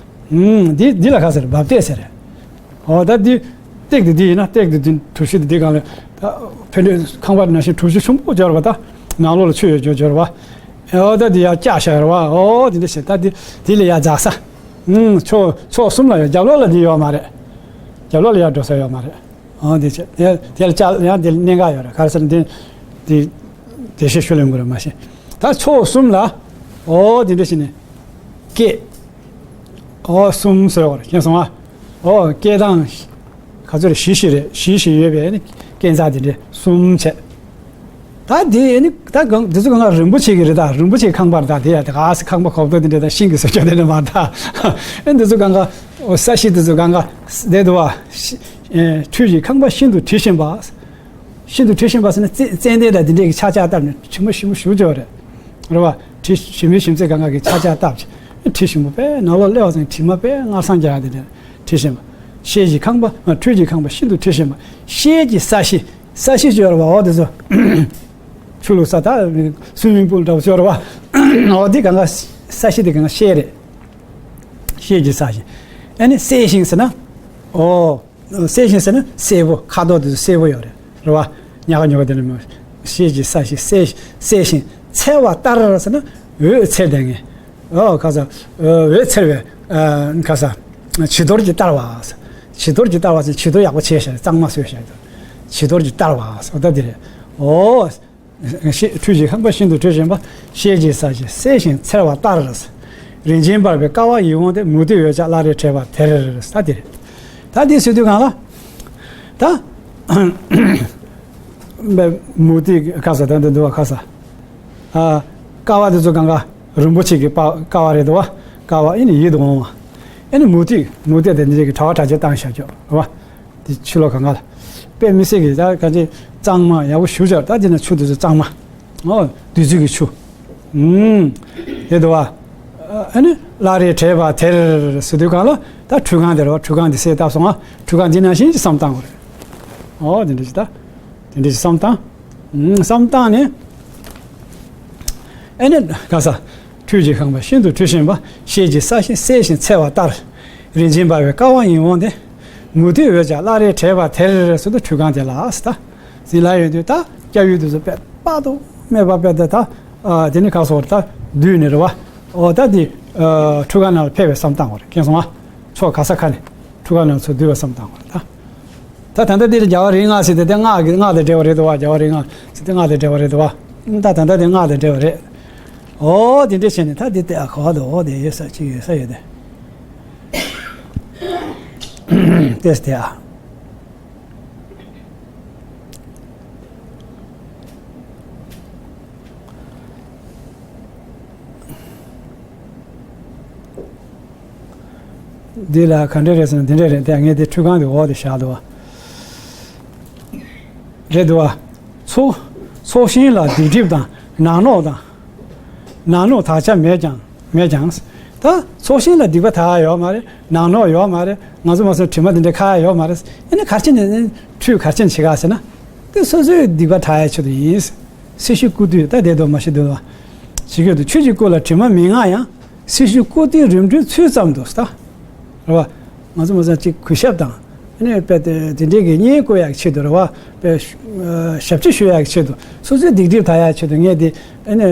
ཨུམ། འདི་འདི་ལ་ག་ཟེར། འབབ་སྟེགས་ཟེར། འོ་ད་འདི་སྟེགས་དེ་འདི་ཡིན་ན། སྟེགས་དེ་འདི་གྲུ་བཞི་དེ་འདི་སྒང་ལ། ད་ཕན་འདྲེ་ཁང་པ་ནང་བཞིན་གྲུ་བཞི་ཆེན་པོ་སྦྱར་བ། ད་ནང་ལོགས་ལ་ཆུ་ཡོད་རྒྱུ་སྦྱར་བ། འོ་ད་འདི་ཡར་བཀྱགས་བཞག་ཡོད་རེད་བ། འོ་འདི་འདྲ་བྱས། ད་འདི་འདི་ལ་ཡར་འཛེག་ས། ཨུམ། ཕྱོགས་ཕྱོགས་གསུམ་ལ་ཡོད། རྒྱབ་ལོགས་ལ་འདི་ཡོད་མ་རེད། རྒྱབ་ལོགས་ལ་ཡར་འགྲོ་ས་ཡོད་མ་རེད། འོ་འདི་བྱས། དེ་དེ་ལ་ལྕགས་ཡང་དེ་ལ་གནད་འགག་ཡོད་རེད། ག་རེ་ཟེར་ན་དེ་དེ་དེ་བཤད་ཤུལ་ལེན་དགོས་རེད་མ་གཞི། ད་ཕྱོགས་གསུམ་ལ་འོ་དེ་འདྲ་བྱས་ནས་སྐས། འོ་གསུམ་ཟེར་བ་རེད། མཁྱེན་སོང་ཨ། འོ་སྐས་ཐང་ག་ཚོད་རེད། བཞི་བཞི་རེད། བཞི་བཞི་ཡོད་པའི་ནི་སྐས་འཛེག་དེ་འདྲ་གསུམ་བྱས། ད་དེ་ནི་ད་གང་འདི་ཚོ་གང་ག་རིན་པོ་ཆེ་གི་རེད། ད་རིན་པོ་ཆེའི་ཁང་པ་རེད། ད་དེ་ཡ་དེ་ག་སེ་ཁང་པ་གོག་ཏོ་དེ་འདྲ་ད་ཤིང་གི་བཟོ་བཅོས་དེ་འདྲ་མ་ད། ཨེ་འདི་ཚོ་གང་ག་འོ་ས་གཞི་འདི་ཚོ་གང་ག་བསྡད་འདུག་བ། ཤི་ཨེ་ཁྲུས་ཀྱི་ཁང་པ་ཤིན་ཏུ་དྲི་ཞིམ་པ། ཤིན་ཏུ་དྲི་ཞིམ་པ་ཟེར་ན་ཙན་ཙན་དན་དང་དེ་འདྲའི་གི་ཆག་ཆག་བཏབ་ནས། དྲི་མ་ཞིམ་པོ་ཞེ་པོ་ཅིག་ཡོད་རེད། རེད་བ། དྲི་ཞིམ་པའི་ཞིམ་ཚད་གང་ག་གི་ཆག་ཆག་བཏབ་བྱས། དྲི་ཞིམ་པོ་དཔེ་ནང་ལོགས་སླེབས་པ་ཙང་དྲི་མ་དཔེ་མངར་སང་རྒྱག་དེ་འདྲ། དྲི་ཞིམ་པ། ཤེལ་གྱི་ཁང་པ། ཨ། ཁྲུས་ཀྱི་ཁང་པ་ཤིན་ཏུ་དྲི་ཞིམ་པ། ཤེལ་གྱི་ས་གཞི། ས་གཞི་ཅིག་ཡོད་རེད་བ། འོ་དེ་ཚོ་ཆུ་བླུགས་ས། ད་སུའི་མིང་པུལ་འདྲ་བོ་ཅིག་ཡོད་རེད་བ། འོ་དེ་གང་ག་ས་གཞི་དེ་གང་ག་ཤེལ་རེད། ཤེལ་གྱི་ས་གཞི། ཨ་ནི་གསལ་ཞིང་ཟེར་ན། འོ། གསལ་ཞིང་ཟེར་ན་སེར་པོ། ཁ་དོག་དེ་ཚོ་སེར་པོ་ཡོད་རེད། རེད་བ། ཉག་ག་ཉོག་ག་དེ་ནི་མ། ཤེལ་གྱི་ས་གཞི། གསལ་གསལ་ཞིང་འཚེར་བ་ལྟར་ཟེར་ན་འོད་འཚེར་བསྡད་མཁན། ཨོ་ཁ་ས། འོད་འཚེར་བའི། ཨ། ཁ་ས། བྱི་དོར་གྱི་ལྟར་བ། བྱི་དོར་གྱི་ལྟར་བ་ཟེར། བྱི་དོར་ཡག་པོ་བྱས་བཞག་གཙང་མ་བཟོས་བཞག་བྱི་དོར་གྱི་ལྟར་བ་ཟེར་བ་ད་དེ་རེད། ཨོ། ཤེལ། ཁྲུས་ཀྱི་ཁང་པ་ཤིན་ཏུ་དྲི་ཞིམ་པ། ཤེལ་གྱི་ས་གཞི་གསལ་ཞིང་འཚེར་བ་ལྟར། རིན་ཆེན་འབར་བའི་ཀ་བ་ཡིད་འོང་སྟེ། མུ་ཏིག་འོད་ཆགས་བླ་རེ་བྲེས་པ་དེར། ད་དེ་རེད། ད་དེ་ཟེར་དུས་གང་ལ། ད་མུ་ཏིག་ཁ་ས། ད་འདི་འདུག་བ་ཁ་ས། ཨ། ཀ་བ་དེ་ཚོ་གང་ག་རིན་པོ་ཆེ་གི་པ་ཀ་བ་རེད་འདུག་བ། ཀ་བ་ཨེ་ནི་ཡིད་དུ་འོང་བ། ཨེ་ནི་མུ་ཏིག་མུ་ཏིག་དེ་འདི་གི་དྲ་བ་དྲ་རྒྱ་བཏང་བཞག་ཆོག་རེད་བ། དེ་ཆུ་ལོག་གང་ག་ལ། དཔེ་མི་སྲིད་ཀྱི་ད་ག་ཅི་གཙང་མ་ཡག་པོ་ཞེ་པོ་ཅིག་ད་དེ་ན་ཆུ་དེ་ཚོ་གཙང་མ། ཨོ། བདུད་རྩི་གི་ཆུ། ཨུམ། དེ་འདུག་བ། ཨ་ནི་བླ་རེ་བྲེས་པ་དེར་ཟེར་དུས་གང་ལ། ད་ཁྲུས་ཁང་དེ་རེད་བ། ཁྲུས་ཁང་དེ་གསལ་བཏབ་སོང་ང་། ཁྲུས་ཁང་འདི་ནང་བཞིན་གྱི་བསམ་བཏང་དགོས་རེད། ཨོ། དེ་འདྲ་ཞིག་ད། དེ་འདྲ་ཞིག་བསམ་བཏང་། ཨུམ། བསམ་བཏང་ནས། ཨེ་ནི་ག་ས། ཁྲུས་ཀྱི་ཁང་པ་ཤིན་ཏུ་དྲི་ཞིམ་པ། ཤེལ་གྱི་ས་གཞི་གསལ་ཞིང་འཚེར་བ་ལྟར། རིན་ཆེན་འབར་བའི་ཀ་བ་ཡིད་འོང་སྟེ། མུ་ཏིག་འོད་ཆགས་བླ་རེ་བྲེས་པ་དེར་ཟེར་དུས་ཁྲུས་ཁང་དེ་ལ་ཟེར་ད། ཟིན་ལ་ཡོད་དུས་ད་སྐྱབས་ཡུལ་དུ་སུ་དཔེ་དཔག་ཏུ་མེད་པ་དཔེ་ད་ད། ཨ། དེ་ནི་ག་སོགས་ད་བསྡུས་ནས་རེད་བ། འོ་ད་འདི་ཨ་ཁྲུས་ཁང་ནང་ལ་ཕེབས་པའི་བསམ་བཏང་བ་རེད། མཁྱེན་སོང་ཨ། ཕྱོགས་ག་ས་ཁ་ནས་ཁྲུས་ཁང་ནང་ཚུར་འདུས་པའི་བསམ་བཏང་བ་རེད་ད། ད་ད་ལྟ་འདི་ལ་རྒྱལ་བ་རིགས་ལྔ་ཟེར་ཏེ་དེ་སྔགས་ཀྱི་སྔགས་དང་འབྲེལ་བ་རེད་འདུག་བ། རྒྱལ་བ་རིགས་ལྔ་ཟེར་ཏེ་སྔགས་དང་འབྲེལ་བ་རེད་འདུག་བ། ད་ད་ལྟ་དེ་སྔགས་དང་འབྲེལ་བ་རེད། འོ་དེ་འདྲ་བྱས་ནས་ད་འདི་ལྟ་ག་བ་འདུག་འོ་དེ་ཡོད་ས་ཅིག་ཡོད་ས་ཡོད་དེ། ཏེས་ཏེ་ཨ། འདི་ལ་ག་འདྲ་རེད་ཟེར་ན་འདི་འདྲ་རེད་དེ། ངས་འདི་ཁྲུས་ཁང་གི་འོག་ཏུ་བཞག་འདུག་བ། རེད་འདུག་བ། ཚོགས་ཚོགས་ཞིང་ལ་སྡིག་སྒྲིབ་དང་ནག་ནོག་དང་། ནག་ནོག་དག་ཆ་མེད་ཀྱང་མེད་ཀྱང་། ད་ཚོགས་ཞིང་ལ་སྡིག་པ་དག་ཡ་ཡོད་མ་རེད། ནག་ནོག་ཡོད་མ་རེད། ང་ཚོ་མ་སོང་དྲི་མ་དེ་འདྲ་ཁ་ཡ་ཡོད་མ་རེད། ཨ་ནི་ག་རེ་བྱས་ནས་ཁྲུས་ག་རེ་བྱས་ནས་བྱེད་ག་ཟེར་ན། དེ་སོ་སོའི་སྡིག་པ་དག་ཡ་ཆེད་དུ་ཡིན། སྲི་ཞུ་སྐུ་དུས་ད་དེ་དོ་མ་ཤི་དོ་བ། ཞིག་གོ་དུ་ཆོས་ཀྱི་སྐུ་ལ་དྲི་མ་མི་མངའ་ཡང་། སྲི་ཞུ་སྐུ་དུས་རིམ་གྲོའི་ཚུལ་ཙམ་དུ་ད། རེད་བ། ང་ཚོ་མ་ཚང་གཅིག་གུས་ཞབས་དང་། ཨ་ནི་དཔེ་དེ་དེ་འདྲའི་གི་བསྙེན་བཀུར་ཡག་ཆེད་དུ་རེད་བ། དཔེ་ཞབས་ཕྱི་ཞུ་ཡག་ཆེད་དུ། སོ་སོའི་སྡིག་སྒྲིབ་དག་ཡག་ཆེད་དུ་ངས་དེ་ཨ་ནི་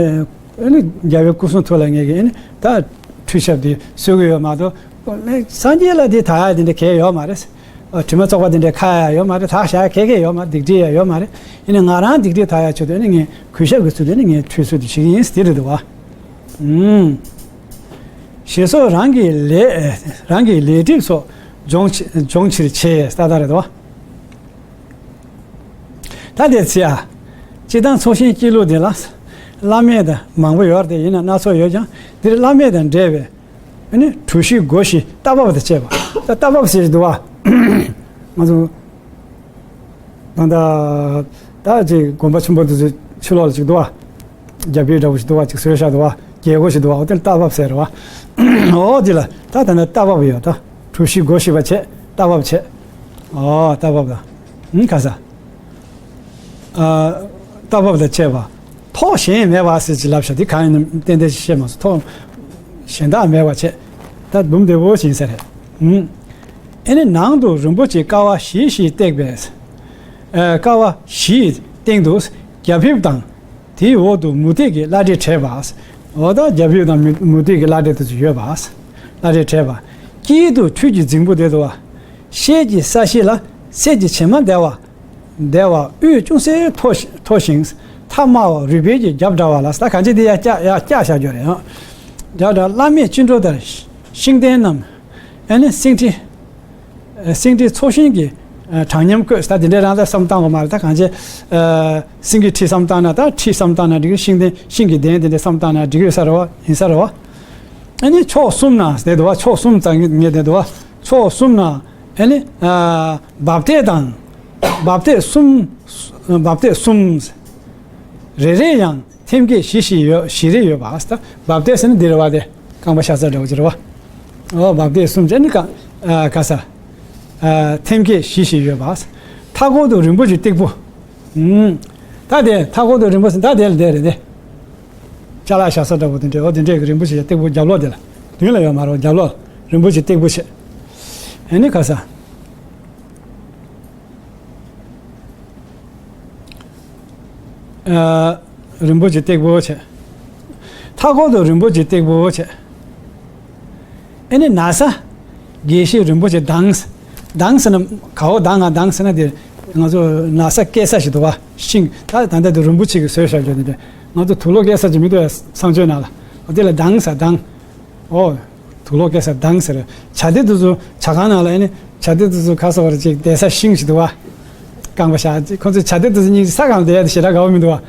ཨ་ནི་རྒྱལ་བའི་སྐུ་གསུང་ཐུགས་ལ་ངས་ཀྱི་ཨ་ནི་ད་ཁྲུས་ཞབས་དེ་གསོལ་གི་ཡོད་མ་གཏོགས། སངས་རྒྱས་ལ་དེ་དག་ཡག་དེ་འདྲ་གལ་ཡོད་མ་རེད། དྲི་མ་བཙོག་པ་དེ་འདྲ་ཁ་ཡ་ཡོད་མ་རེད། དག་བཞག་གལ་གལ་ཡོད་མ་རེད། སྡིག་སྒྲིབ་ཡ་ཡོད་མ་རེད། ཡིན་ནའི་ང་རང་སྡིག་སྒྲིབ་དག་ཡག་ཆེད་དུ་ཨ་ནི་ངས་གུས་ཞབས་ཀྱི་ཚུལ་དུ་ཨ་ནི་ངས་ཁྲུས་གསོལ་དེ་བྱེད་ཀྱི་ཡིན་ཟེར་དེ་རེད་འདུག་བ། ཨུམ། ཞེས་སོགས་རང་གི་ལས་རང་གི་ལས་སྒྲིབ་སོགས་སྦྱོང་ཕྱི་སྦྱོང་ཕྱིར་བྱེད་ས་ད་རེད་དོ། ད་དེ་ཚེ་ཨ། སྤྱིར་བཏང་ཚོགས་ཞིང་སྐྱིད་ལུགས་འདི་ལ་བླ་མེད་དང་མང་པོ་ཡོད་རེད། ཡིན་ན་སྣ་ཚོགས་ཡོད་ཀྱང་འདིར་བླ་མེད་དང་འབྲེལ་བའི་ཨ་ནི་གྲོ་ཞིབ་སྒོ་ཞིབ་རྟ་བབས་དང་བཅས་པ། ད་རྟ་བབས་ཟེར་གྱི་འདུག་བ། ང་ཚོ་ད་ལྟ་ད་ཅིག་དགོན་པ་ཆེན་པོ་འདི་ཚོའི་ཕྱི་ལོགས་ལ་ཅིག་འདུག་བ། རྒྱ་བོད་འདྲ་བོ་ཞིག་འདུག་བ། ཅིག་བཟོས་བཞག་འདུག་བ། རྒྱལ་སྒོ་ཞིག་འདུག་བ། འོ་དེ་རྟ་བབས་ཟེར་བ། འོ་དེ་ལ་ད་ད་ནི་རྟ་བབས་ཡོད་ད། གྲོ་ཞིབ་སྒོ་ཞིབ་པ་བྱས་རྟ་བབས་བྱས། འོ་རྟ་བབས་ད། ཨུམ་ག་ས། ཨ། རྟ་བབས་དང་བཅས་པ། ཐོག་གཞན་མེད་པ་ཟེར་ཅིག་ལབ་ཤག་འདི་གང་ཡིན་ན་ཏན་ཏན་ཞིག་བཤད་མ་སོང་། ཐོག་གཞན་དག་མེད་པ་བྱས། ད་འདུམ་བདེ་པོ་ཞིག་ཡིན་ས་རེད། ཨུམ། ཨེ་ནི་ནང་དུ་རིན་པོ་ཆེའི་ཀ་བ་བཞི་བཞི་བཏེགས་པས། ཨ། ཀ་བ་བཞིའི་སྟེང་དུ་རྒྱ་ཕིབས་དང་། དེའི་འོག་ཏུ་མུ་ཏིག་གི་བླ་བྲེ་བྲེས་པ། འོ་ད་རྒྱ་ཕིབས་དང་མུ་མུ་ཏིག་གི་བླ་བྲེ་དེ་ཚོ་ཡོད་པ། བླ་བྲེ་བྲེས་པ། དཀྱིལ་དུ་ཁྲུས་ཀྱི་རྫིང་བུ་དེ་འདུག་བ། ཤེལ་གྱི་ས་གཞི་ལ་གསེར་གྱི་བྱེ་མ་བརྡལ་བ། བརྡལ་བ་དབུས་ཅུང་ཟད་མཐོ་ཞིང་མཐོ་ཞིང་། མཐའ་དམའ་བ་རུས་སྦལ་གྱི་རྒྱབ་འདྲ་བ་ལ། ད་གང་ཅི་འདི་ཡར་བཀྱག་ཡར་བཀྱག་བཞག་རྒྱུ་རེད་ཨང་། རྒྱབ་འདྲ། བླ་མེད་སྤྱི་འགྲོ་དང་ཤིང་རྟེན་རྣམས། ཨ་ནི་སེང་ཁྲི། སེང་ཁྲི་ཚོགས་ཞིང་གི་གྲངས་མཉམ་བཀོད། ད་དེ་འདྲའི་རང་ལ་བསམ་བཏང་བ་མ་རེད། ད་གང་ཅི་སེང་གེའི་ཁྲི་བསམ་བཏང་ན། ད་ཁྲི་བསམ་བཏང་ན་འགྲིག་གི། ཤིང་རྟེན་ཤིང་གི་གདན་དེ་འདྲ་བསམ་བཏང་ན་འགྲིག་གི་ཡོད་ས་རེད་བ། ཡིན་ས་རེད་བ། ཨ་ནི་ཕྱོགས་གསུམ་ན་དེ་འདུག་བ། ཕྱོགས་གསུམ་ཙམ་ངེས་དེ་འདུག་བ། ཕྱོགས་གསུམ་ན་ཨ་ནི་འབབ་སྟེགས་དང་། འབབ་སྟེགས་གསུམ། འབབ་སྟེགས་གསུམ། རེ་རེ་ཡང་ཐེམ་སྐས་བཞི་བཞི་ཡོད། བཞི་རེ་ཡོད་པ། འབབ་སྟེགས་ཟེར་ན་འདི་རེད་བ། དེ་རྐང་པ་ཤ་ཚ་འདྲ་བོ་ཅིག་རེད་བ། འོ་འབབ་སྟེགས་གསུམ་བྱས་ནི་ཀ་ཨ་ག་ས། ཨ་ཐེམ་སྐས་བཞི་བཞི་ཡོད་པ། མཐའ་སྐོར་དུ་རིན་པོ་ཆེའི་སྟེགས་བུ། ཨུམ། ད་དེ་མཐའ་སྐོར་དུ་རིན་པོ་ཆེ། ད་དེ་ལ་དེ་རེད་དེ། ཅ་ལག་བཞག་ས་འདྲ་བོ་དེ་འདྲས། འོ་དེ་འདྲས་ཀྱི་རིན་པོ་ཆེའི་སྟེགས་བུ་རྒྱབ་ལོགས་དེ་ལ། མདུན་ལ་ཡོད་མ་རེད། རྒྱབ་ལོགས་རིན་པོ་ཆེའི་སྟེགས་བུ་བྱས། ཨ་ནི་ག་ས། ཨ། རིན་པོ་ཆེའི་སྟེགས་བུ་བྱས། མཐའ་སྐོར་དུ་རིན་པོ་ཆེའི་སྟེགས་བུ་བྱས། ཨ་ནི་ན་བཟའ་དགེ་བཤེས་རིན་པོ་ཆེ་དྭངས། དྭངས་ཟེར་ན་ག་བོ་དྭངས་ང་། དྭངས་ཟེར་ན་དེ་ང་ཚོ་ན་བཟའ་བཀལ་ས་ཞིག་འདུག་བ། ཤིང་ད་ད་ལྟ་དུ་རིན་པོ་ཆེ་གིས་བཟོས་བཞག་རྒྱུ་དེ་འདྲ། ང་ཚོ་དུག་ལོག་བཀལ་ས་ཅིག་མི་འདུག་ཡ། གསང་སྤྱོད་ནང་ལ། འོ་དེ་ལ་དྭངས་ཟེར། དྭངས། ཨོ། དུག་ལོག་བཀལ་ས་དྭངས་ཟེར། ཇ་དེ་དུ་ཚོ་ཇ་ཁང་ནང་ལ་ཨ་ནི་ཇ་དེ་དུ་ཚོ་ག་ས་བར་ཅིག་བསྡད་ས་ཤིང་ཞིག་འདུག་བ། རྐང་པ་བཞག་ཅིག་ཁོ་ཚོས་ཇ་དེ་དུ་ཚོ་སྙིང་ས་སྒང་བསྡད་ཡ་དེ་ཞེ་དྲག་དགའ་བོ་མི་འདུག་བ།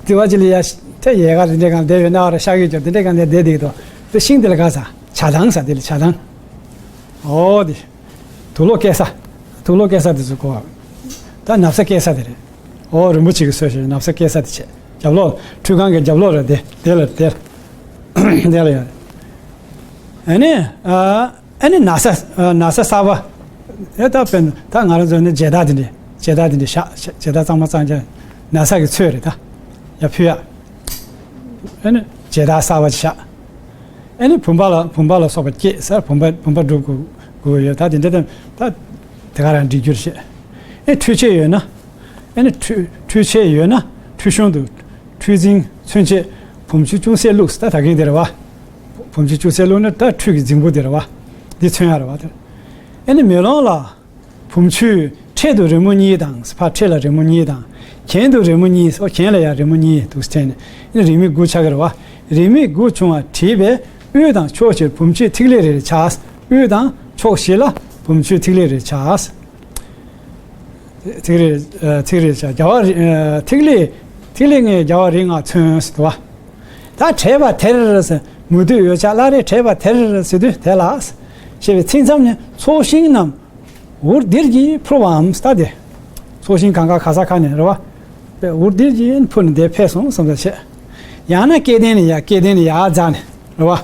དེ་བ་ཅི་ལ་ཡ་ཐད་ཡལ་ག་དེ་འདྲའི་སྒང་བསྡད་ཡོད་ན་བར་ཤག་ཡོད་ཀྱང་དེ་འདྲའི་སྒང་ལ་བསྡད་བསྡད་ཀྱི་འདུག་དེ་ཤིང་དེ་ལ་ག་ས་ཇ་དྭངས་ས་དེ་ལ་ཇ་དྭངས། ཨོ་དེ། དུག་ལོག་བཀལ་ས། དུག་ལོག་བཀལ་ས་དེ་ཚོ་གོ། ད་ན་བཟའ་བཀལ་ས་དེ་རེད། ཨོ་རིན་པོ་ཆེ་གིས་བཟོས་ཤིང་ན་བཟའ་བཀལ་ས་དེ་བྱས། རྒྱབ་ལོགས་ཁྲུས་ཁང་གི་རྒྱབ་ལོགས་རེད་དེ། དེ་ལ་དེ་ལ་དེ་ལ་ཡོད། ཨ་ནི་ཨ་ཨ་ནི་ན་བཟའ་ན་བཟའ་གསར་པ། ཨེ་ད་དཔེར་ན་ད་ང་རང་ཚོ་ནི་མཇལ་དར་དེ་འདྲས་མཇལ་དར་དེ་འདྲས་བཞག་བཞག་མཇལ་དར་གཙང་མ་གཙང་རྐྱང་ན་བཟའ་གི་ཚོད་རེད་ད། ཡར་ཕུལ་ཡག་ཨ་ནི་མཇལ་དར་གསར་པ་ཅིག་བཞག་ཨ་ནི་བུམ་པ་ལ་བུམ་པ་ལ་སོགས་པ་བསྐྱེད་ཟེར། བུམ་པ་བུམ་པ་སྒྲུབ་དགོས་དགོས་ཡོད། ད་དེ་འདྲ་དང་ད་དེ་ག་རང་འགྲིག་རྒྱུ་རེད་བཤད། ཨེ་ཁྲུས་ཆས་ཡོད་ན། ཨེ་ནི་ཁྲུས་ཁྲུས་ཆས་ཡོད་ན་ཁྲུས་གཞོང་དུ་ཁྲུས་རྫིང་མཚོན་ཆས་བུམ་ཆུ་ཅུང་ཟད་བླུགས། ད་ད་གིན་དེ་རེད་བ། བུམ་ཆུ་བཅུ་ཚན་བླུགས་ན་ད་ཁྲུས་ཀྱི་རྫིང་བུ་དེ་རེད་བ། འདི་མཚོན་ཡ་རེད་བ་དེ། ཨེ་ནི་མེ་ལོང་ལ། བུམ་ཆུའི་འཕྲེད་དུ་རི་མོ་གཉིས་དང་ཕར་འཕྲེད་ལ་རི་མོ་གཉིས་དང་། གྱེན་དུ་རི་མོ་གཉིས་སོགས་གྱེན་ལ་ཡང་རི་མོ་གཉིས་འདུག་སེ་བྱས་ནས་ཨེ་ནི་རིས་མེད་དགུ་ཆགས་ཀྱི་རེད་བ། རིས་མེད་དགུ་བྱུང་བ་བྲིས་པས་དབུས་དང་ཕྱོགས་བཞིར་བུམ་ཆུའི་ཐིག་ལེ་རེ་རེ་ཆགས། དབུས་དང་ཕྱོགས་བཞི་ལ་བུམ་ཆུའི་ཐིག་ལེ་རེ་རེ་ཆགས། ཐིག་རེ་ཨ། ཐིག་རེ་ཆགས། རྒྱལ་བ་རི་ཨ། ཐིག་ལེ། ཐིག་ལེ་ལྔའི་རྒྱལ་བ་རིགས་ལྔ་མཚོན་ཟེར་བ། ད་བྲེས་པ་དེར་ཟེར། མུ་སྟེགས་འོད་ཆགས་བླ་རེ་བྲེས་པ་དེར་ཟེར་དུས་དེ་ལ། ཞེས་པའི་ཚིག་མཚམས་ནས་ཚོགས་ཞིང་རྣམས་འུར་དིར་གྱིས་འཕུར་བའམ་ལྟ་སྟེ། ཚོགས་ཞིང་གང་ག་ག་ས་ག་ནས་རེད་བ། འུར་དིར་གྱིས་འཕུར་ནས་དེ་ཕེབས་སོང་བསམ་ས་བྱས། ཡང་ན་སྐལ་ལྡན་ནས་ཡར། སྐལ་ལྡན་ནས་ཡར་འཛེགས་ནས་རེད་བ།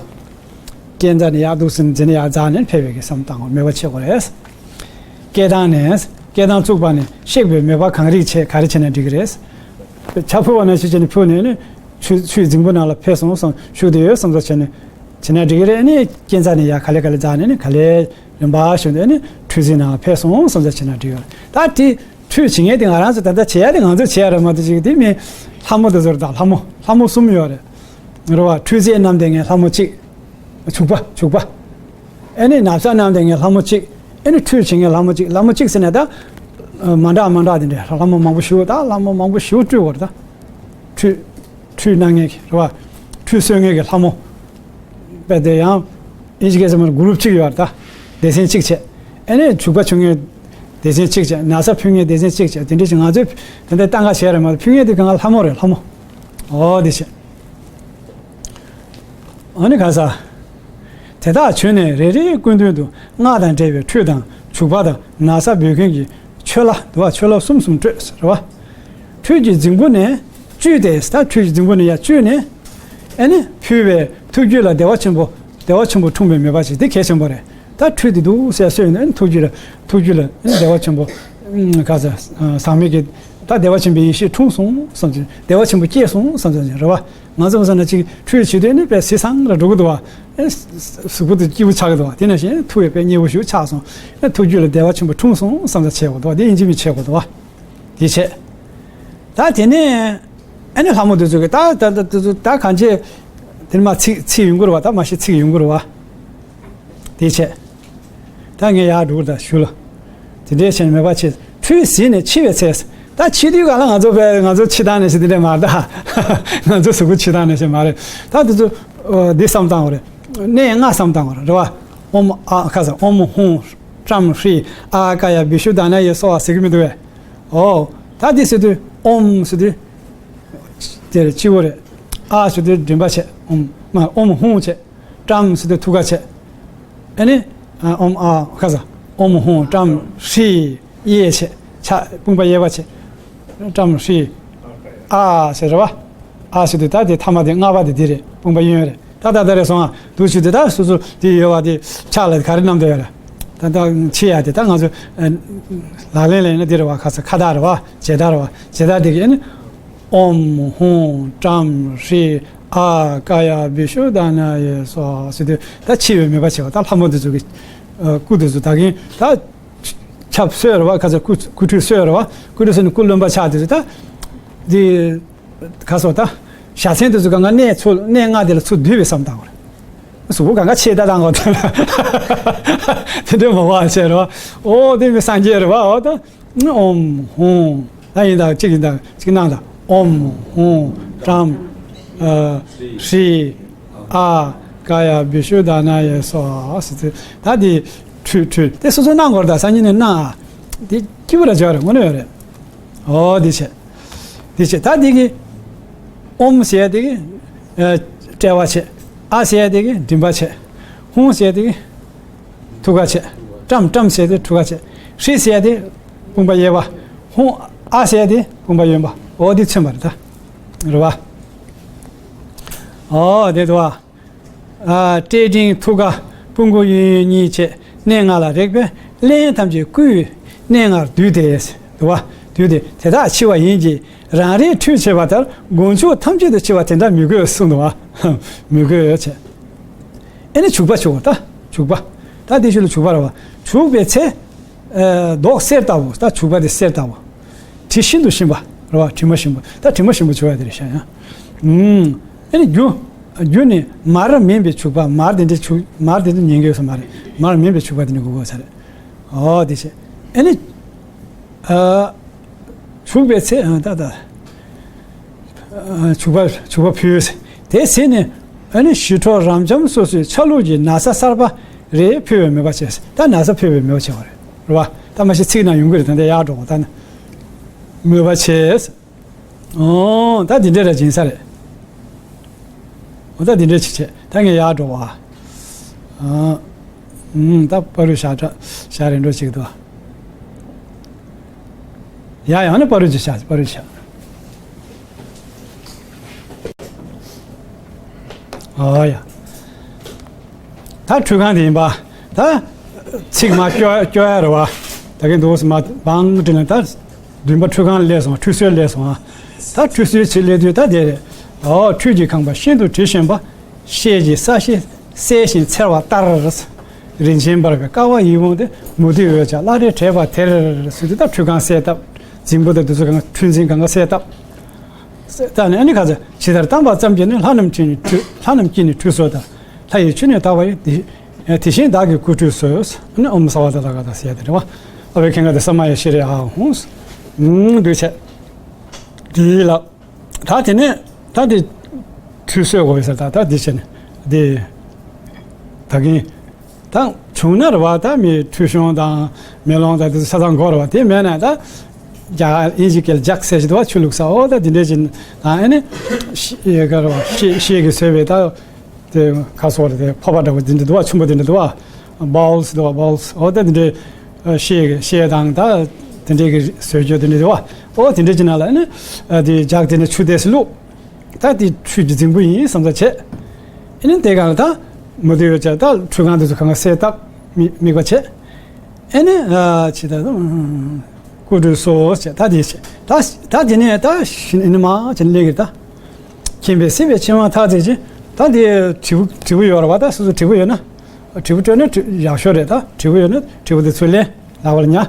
སྐལ་ལྡན་ནས་ཡར་འདུག་སེ་འཛེགས་ནས་ཡར་འཛེགས་ནས་ཕེབས་པའི་གི་བསམ་བཏང་བ་མོས་པ་བྱེད་དགོས་རེད། སྐལ་ལྡན་ནས། སྐལ་ལྡན་བཙུགས་པ་ནས་གཤེགས་པའི་མོས་པ་གང་རིགས་བྱས་ག་རེ་བྱས་ན་འགྲིག་གི་རེད། བྱ་འཕུར་བ་ནང་བཞིན་བྱས་ནས་འཕུར་ནས་ནི། ཆུ་ཆུའི་རྫིང་བུ་ནང་ལ་ཕེབས་སོང་བསམ་བཞུགས་བསྡད་ཡོད་བསམ་ཚུལ་བྱས་ནས། བྱས་ན་འགྲིག་གི་རེད། ནི་སྐས་འཛེགས་ནས་ཡར་ག་ལེ་ག་ལེ་འཛེགས་ནས་ནི་ག་ལེ་རིམ་པ་བཞིན་དུ་ནི་ཁྲུས་གཟིངས་ནང་ལ་ཕེབས་སོང་བསམ་ཚུལ་བྱས་ན་འགྲིག་གི་རེད། ད་དེ་ཁྲུས་བྱེད་མཁན་དེ་ང་རང་ཚོ་ད་ལྟ་བྱེད་ཡ་དེ་ང་ཚོས་བྱེད་ཡ་རེད་མ་གཏོགས་ཅིག་དེ་མི་ལྷ་མོ་དེ་ཚོ་རེད། ད་ལྷ་མོ་ལྷ་མོ་གསུམ་ཡོད་རེད། རེད་བ། ཁྲུས་རྫས་བསྣམས་བསྡད་མཁན་ལྷ་མོ་གཅིག་བྱུག་པ་བྱུག་པ། ཨེ་ནི་ན་བཟའ་བསྣམས་བསྡད་མཁན་ལྷ་མོ་གཅིག་ཨེ་ནི་ཁྲུས་བྱེད་མཁན་ལྷ་མོ་གཅིག་ལྷ་མོ་གཅིག་ཟེར་ནས་ད། མ་འདྲ་མ་འདྲ་དེ་འདྲའི་ལྷ་མོ་མང་པོ་ཞིག་ད་ལྷ་མོ་མང་པོ་ཞིག་སྤྲུལ་བ་རེད་ད། ཁྲུས། ཁྲུས་གནང་མཁན་གྱི་རེད་བ། ཁྲུས་གསོལ་མཁན་གྱི་ལྷ་མོ། དཔེ་དེ་ཡང་། ཨིན་ཇི་སྐད་ཟེར་མ་གུ་རུབ་གཅིག་ཡོད་རེད་ད། སྡེ་ཚན་གཅིག་བྱས། ཨེ་ནི་བྱུག་པ་བྱུག་མཁན། སྡེ་ཚན་གཅིག་བྱས། ན་བཟའ་ཕུལ་མཁན་སྡེ་ཚན་གཅིག་བྱས། དེ་འདྲ་ཞིག་ང་ཚོས་དེ་འདྲའི་གཏན་འཁེལ་བྱས་རེད་མ་གཏོགས་ཕུལ་མཁན་དེ་གང་ལྷ་མོ་རེད་ལྷ་མོ། ཨོ་དེ་བྱས། ཨ་ནི་ག་ས། དེ་དག་བྱོན་ནས་རེ་རེའི་སྐུ་མདུན་དུ་སྔགས་དང་འབྲེལ་བའི་ཁྲུས་དང་བྱུག་པ་དང་ན་བཟའ་འབུལ་མཁན་གྱི་མཆོད་བླ་འདུ་བ་མཆོད་བླ་གསུམ་གསུམ་སྤྲོས་ཟེར་བ། ཁྲུས་ཀྱི་རྫིང་བུ་ནས་བཅུས་ཏེ། ད་ཁྲུས་ཀྱི་རྫིང་བུ་ནས་ཡར་བཅུས་ནས། ཨེ་ནི་ཕུལ་བའི་ཐུགས་རྒྱུད་ལ་བདེ་བ་ཆེན་པོ། བདེ་བ་ཆེན་པོ་འཁྲུངས་པའི་མོས་པ་བྱེད། དེ་གལ་ཆེན་པོ་རེད། ད་ཁྲུས་དེ་འདུག་སེ་གསོལ་ནས་ཐུགས་རྒྱུད་ལ་ཐུགས་རྒྱུད་ལ་བདེ་བ་ཆེན་པོ། ག་ས་ཟག་མེད་ཀྱི་ད་བདེ་བ་ཆེན་པོའི་ཡེ་ཤེས་འཁྲུངས་སོང་བསམ་ཚུལ། བདེ་བ་ཆེན་པོ་སྐྱེས་སོང་བསམ་ཚུལ་རེད་བ། ང་ཚོ་བསམ་ན་ཅིག་ཁྲུས་བྱེད་དུས་ནི་དཔེ་བཟི་སང་ར་འགྲོ་གི་འདུག་བ། ཨེ་གཟུགས་པོ་དེ་སྐྱིད་པོ་ཆགས་ཀྱི་འདུག་བ། དེ་ནང་བཞིན་ཐུགས་ཡང་དཔེ་མཉེས་པོ་ཞིག་ཆགས་སོང་། ཨེ་ཐུགས་རྒྱུད་ལ་བདེ་བ་ཆེན་པོ་འཁྲུངས་སོང་བསམ་ཚུལ་བྱེད་དགོས་འདུག་བ། དེ་ཡིན་གཅིག་མིན་གཅིག་བྱེད་དགོས་འདུག་བ། དེ་བྱས། ད་དེ་ནས་ཨ་ནི་ལྷ་མོ་དེ་ཚོ་གིས་ད་ད་ད་དེ་ཚོ་ད་གང་བྱེད། དེ་ནས་མ་ཚིག་ཚིག་ཡོང་གི་རེད་བ། ད་མ་གཞི་ཚིག་ཡོང་གི་རེད་བ། དེ་བྱས། ད་ངས་ཡར་འགྲོ་གི་རེད་ད་ཞུ་ལ། དེ་འདྲའི་བྱས་ནས་མོས་པ་བྱེད། ཁྲུས་ཟིན་ནས་འཆི་བའི་ཚེ། ད་འཆི་དུས་ག་ལ་ང་ཚོ་བས་ང་ཚོ་འཆི་སྟངས་ནས་ཞེས་དེ་འདྲ་མ་རེད་ད། ང་ཚོ་གཟུགས་པོ་འཆི་སྟངས་ནས་ཞེས་མ་རེད། ད་དེ་ཚོ་འདི་བསམ་བཏང་བ་རེད། གནས་ལྔ་བསམ་བཏང་བ་རེད་བ། ཨོམ་ཨ་ཁ་ས་ཨོམ་ཧུང་། ཀྲམ་ཧྲི། ཨ་ཀ་ཡ་བི་ཤུ་དྷ་ན་ཡེ་སྭཱ་ཧཱ་ཟེར་གི་མི་འདུག་བས། ཨོ། ད་འདི་ཟེར་དུས་ཨོམ་ཟེར་དུས། དེ་རེད་སྤྱི་བོ་རེད། ཨ་ཟེར་དུས་མགྲིན་པ་བྱས། ཨོམ་མ་ཨོམ་ཧུང་བྱས། ཀྲམ་ཟེར་དུས་ཐུགས་ཀ་བྱས། ཨ་ནི། ཨོམ་ཨ་ཁ་ས། ཨོམ་ཧུང་ཀྲམ་ཧྲི། གཡས་བྱས། ཕྱག་དཔུང་པ་གཡས་པ་བྱས། ཀྲམ་ཧྲི། ཨ་ཟེར་རེད་བ། ཨ་ཟེར་དུས་ད་དེ་ཐ་མ་དེ་ལྔ་པ་དེ་འདི་རེད། དཔུང་པ་གཡོན་རེད། ད་ད་ད་རེད་སོང་ཨ། འདུག་བྱེད་དུས་ད་སོ་སོ་དེ་ཡོད་བ་དེ་ཕྱག་ལ་ག་རེ་བསྣམས་བསྡད་ཡོད་རེད། ད་ད་འཆི་ཡ་དེ་ད་ང་ཚོ་ལག་ལེན་ལ་ཡིན་ན་དེ་རེད་བ། ཁ་ས་ཁ་བཏགས་རེད་བ། བྱེད་བདག་རེད་བ། བྱེད་བདག་དེ་གི་ཨ་ནི། ཨོམ་ཧུང་ཀྲམ་ཧྲི། ཨ་ཀ་ཡ་བི་ཤུ་དྷ་ན་ཡེ་སྭཱ་ཧཱ་ཟེར་དུས་ད་འཆི་བའི་མོས་པ་བྱེད་པ། ད་ལྷ་མོ་དེ་ཚོ་གི་སྐུ་དེ་ཚོ་ད་གིན་ད་ཆབ་གསོལ་རེད་བ། ཁ་ཚ་སྐུ་སྐུ་ཁྲུས་གསོལ་རེད་བ། སྐུ་ཁྲུས་གསོལ་ནས་སྐུ་རློན་པ་ཆགས་དེ་ཚོ་ད་དེ་ག་སོ་ད་ཞལ་ཚན་དེ་ཚོ་གང་ག་གནས་ཚུལ་གནས་ལྔ་དེ་ལ་ཚུར་བསྡུས་པའི་བསམ་བཏང་བ་རེད། གཟུགས་པོ་གང་ག་ཆེ་ད་བཏང་བ་དེ་ལ་དེ་འདྲའི་མོས་པ་བྱེད་རེད་བ། ཨོ་དེ་མི་སངས་རྒྱས་རེད་བ། ཨོ་ད། ཨོམ་ཧུང་། ད་ཡིན་ད་གཅིག་ཡིན་ད་གཅིག་གནང་ད། ཨོམ་ཧུང་ཀྲམ་ཨ་ཧྲི་ཨ་ཀ་ཡ་བི་ཤུ་དྷ་ན་ཡེ་སྭཱ་ཧཱ་ཟེར་དུས་ད་དེ་ཁྲུས་ཁྲུས་དེ་སོ་སོ་གནང་དགོས་རེད། ད་སང་ཉིན་ནས་གནང་ཨ། དེ་སྐྱིད་པོ་ར་བྱོས་རེད། དངོས་གནས་ཡོད་རེད། ཨོ་དེ་བྱས། དེ་བྱས་ད་དེ་གི་ཨོམ་ཟེར་ཡ་དེ་གི་དཔྲལ་བ་བྱས། ཨ་ཟེར་ཡ་དེ་གི་མགྲིན་པ་བྱས། ཧུང་ཟེར་ཡ་དེ་གི་ཐུགས་ཀ་བྱས། ཀྲམ་ཀྲམ་ཟེར་དེ་ཐུགས་ཀ་བྱས། ཧྲི་ཟེར་དེ་དཔུང་པ་གཡས་པ། ཧུང་། ཨ་ཟེར་དེ་དཔུང་པ་གཡོན་པ། འོ་དེ་མཚོན་པ་རེད་ད། རེད་བ། འོ་དེ་དུ་བ། ཨ་སྐྲ་གྲེང་ཐུགས་ཀ་དཔུང་མགོ་གཡོན་གཡོན་གཉིས་བྱས། གནས་ལྔ་ལ་རེག་པས་གླེན་ཐམས་ཅད་སྐུའི་གནས་ལྔར་བསྡུས་ཏེ། དུ་བ། བསྡུས་ཏེ་དེ་དག་འཆི་བ་ཡིན་གྱི། རང་རིག་ཁྲུས་བྱས་པ་ལྟར་མགོ་མཇུག་ཐམས་ཅད་དུ་འཆི་བ་དེ་འདྲ་མི་དགོས་གསུངས་འདུག་བ། མི་དགོས་བྱས། ཨེ་ནི་བྱུག་པ་བྱུག་པ་ད་བྱུག་པ། ད་དེ་ཤུལ་ལ་བྱུག་པ་རེད་བ། བྱུག་པའི་ཚེ། ཨ་མདོག་གསེར་ལྟ་བུ། ད་བྱུག་པ་དེ་གསེར་ལྟ་བུ། དྲི་ཤིན་ཏུ་ཞིམ་པ་རེད་བ། དྲི་མ་ཞིམ་པོ། ད་དྲི་མ་ཞིམ་པོ་བྱུག་ཡ་དེ་རེད་ཤག་ཡང་། ཨུམ། ཨེ་ནི་རྒྱུ། རྒྱུ་ནི་མར་མིན་པའི་བྱུག་པ། མར་དེ་འདྲའི་བྱུག་མར་དེ་འདྲ་ཉན་གྱི་ཡོད་ས་མ་རེད། མར་མིན་པའི་བྱུག་པ་དེ་འདྲ་དགོས་ས་རེད། ཨོ་དེ་བྱས། ཨ་ནི། ཨ། བྱུག་པའི་ཚེ། ཨ་ད་ད། ཨ་བྱུག་པ་བྱུག་པ་ཕུལ། དེ་ཚེ་ནི། ཨ་ནི་ཞི་ཁྲོ་རབ་འབྱམས་སོ་སོའི་ཆ་ལུགས་ཀྱི་ན་བཟའ་གསར་པ་རེ་ཕུལ་བའི་མོས་པ་བྱས། ད་ན་བཟའ་ཕུལ་བའི་མོས་པ་བྱས་པ་རེད། རེད་བ། ད་མ་གཞི་ཚིག་ནང་ཡོང་གི་རེད། ད་འདི་ཡར་འགྲོ་བ་ད་ནི། མོས་པ་བྱས། ཨོ་ད་འདི་འདྲ་ར་སྦྱིན་ས་རེད། ཨོ་ད་འདི་འདྲ་ཅིག་བྱས། ད་ངས་ཡར་འགྲོ་བ། ཨ། ཨུམ། ད་བར་དུ་བཞག་འདྲ་བཞག་རན་འགྲོ་ཅིག་འདུག་ཡ་ཡང་ནི་བར་དུ་ཅིག་བཞག་བར་དུ་བཞག་ཨོ་ཡ། ད་ཁྲུས་ཁང་དེ་ཡིན་པ། ད་ཚིག་མ་སྐྱོ་སྐྱོ་ཡ་རེད་བ། ད་གིན་འདུག་སེ་མ་བང་དྲིན་ལ་ད་བདུན་པ་ཁྲུས་ཁང་ལ་སླེབས་སོང་། ཁྲུས་གསོལ་སླེབས་སོང་ཨ། ད་ཁྲུས་གསོལ་ཆེད་སླེབས་དུས་ད་དེ་རེད། ཨོ་ཁྲུས་ཀྱི་ཁང་པ་ཤིན་ཏུ་དྲི་ཞིམ་པ། ཤེལ་གྱི་ས་གཞི་གསལ་ཞིང་འཚེར་བ་ལྟར། རིན་ཆེན་འབར་བའི་ཀ་བ་ཡིད་འོང་སྟེ། མུ་ཏིག་འོད་ཀྱང་བླ་རེ་བྲེས་པ་དེར། ཟེར་དུས་ད་ཁྲུས་ཁང་གསལ་བཏབ། རྫིང་བུ་དང་དེ་ཚོ་གང་ཁྲུས་རྫིང་གང་ག་གསལ་བཏབ། ད་ནི་ཨ་ནི་ག་ཚོད་ཇི་ལྟར་བལྟམས་པ་ཙམ་གྱིས་ནི། ལྷ་རྣམས་ཀྱིས་ནི་ཁྲུས་ལྷ་རྣམས་ཀྱིས་ནི་ཁྲུས་གསོལ་ལྟར། ལྷ་ཡི་ཆོས་ནི་དག་པ་ཡིས། དེ་དེ་བཞིན་བདག་གིས་སྐུ་ཁྲུས་གསོལ། ཨ་ནི་ཨོཾ་སརྦ་ཏ་ཐཱ་ག་ཏ་ཟེར་ཡ་དེ་རེད་བ། ཨ་བྷྱ་ཥིཀ་ཏེ་ས་མ་ཡ་ཤྲཱི་ཨཱཿཧཱུྃ། འདུས་བྱས། དེ་ལ། ད་དེ་ནས་ད་དེ་ཁྲུས་གསོལ་དགོས་ཡོད་ས། ད་ད་དེ་བྱས་ནས་དེ་ད་གིན་ད་བྱུང་ན་རེད་བ། ད་མི་ཁྲུས་གཞོང་དང་མེ་ལོང་དང་དེ་ཚོ་ཆ་ཚང་དགོས་རེད་བ། དེ་མེད་ན་ད་རྒྱ་ཨིན་ཇི་སྐད་ལ་ཇག་ཟེར་གྱི་འདུག་བ། ཆུ་བླུགས་ས། འོ་ད་དེ་འདྲས་ཀྱི་ད་ཨ་ནི་ཤེ་ག་རེད་བ། ཤེ་ཤེལ་གྱིས་བཟོས་པའི་ད། དེ་ཁ་སོགས་རེད། དེ་ཕོར་པ་འདྲ་བོ་དེ་འདྲ་འདུག་བ། ཆུང་པོ་དེ་འདྲ་འདུག་བ། བའུལ་སི་འདུག་བ། བའུལ་སི། འོ་ད་དེ་འདྲའི་ཤེལ་ཤེལ་དང་ད་དེ་འདྲའི་གི་བཟོས་བཅོས་དེ་འདྲ་འདུག་བ། འོ་དེ་འདྲའི་ཅིག་ནང་ལ་ནི་དེ་ལྗགས་དེ་ནས་ཆུ་དེ་སི་བླུགས། ད་དེ་ཁྲུས་ཀྱི་རྫིང་བུ་ཡིན་བསམ་ཚ་བྱས། ཨ་ནི་དེ་གང་ལ་ད་མུ་ཏིག་འོད་ཀྱང་ད་ཁྲུས་ཁང་དེ་ཚོ་གང་ག་གསལ་བཏབ། མི་དམིགས་པ་བྱས། ཨེ་ནས་ཨ་ཅི་ད་སྐུ་ཁྲུས་གསོལ་ཟེར། ད་དེ་བྱས། ད་ད་དེ་ནས་ད་ཤི་ནི་མ་ཅི་ལེགས་ཀྱི་ད་མཁྱེན་པས་སྲིད་པའི་ཕྱིར་མ་ཐག་ཚད་ཅིང་། ད་དེ་དྲིལ་བུ་དྲིལ་བུ་ཡོད་རེད་བ། ད་སོ་སོ་དྲིལ་བུ་ཡོད་ན། དྲིལ་བུ་སྤྲོད་ན་དྲིལ་ཡག་ཤོས་རེད། ད་དྲིལ་བུ་ཡོད་ན་དྲིལ་བུ་དེ་ཚུར་ལེན། ལག་པར་ཉར།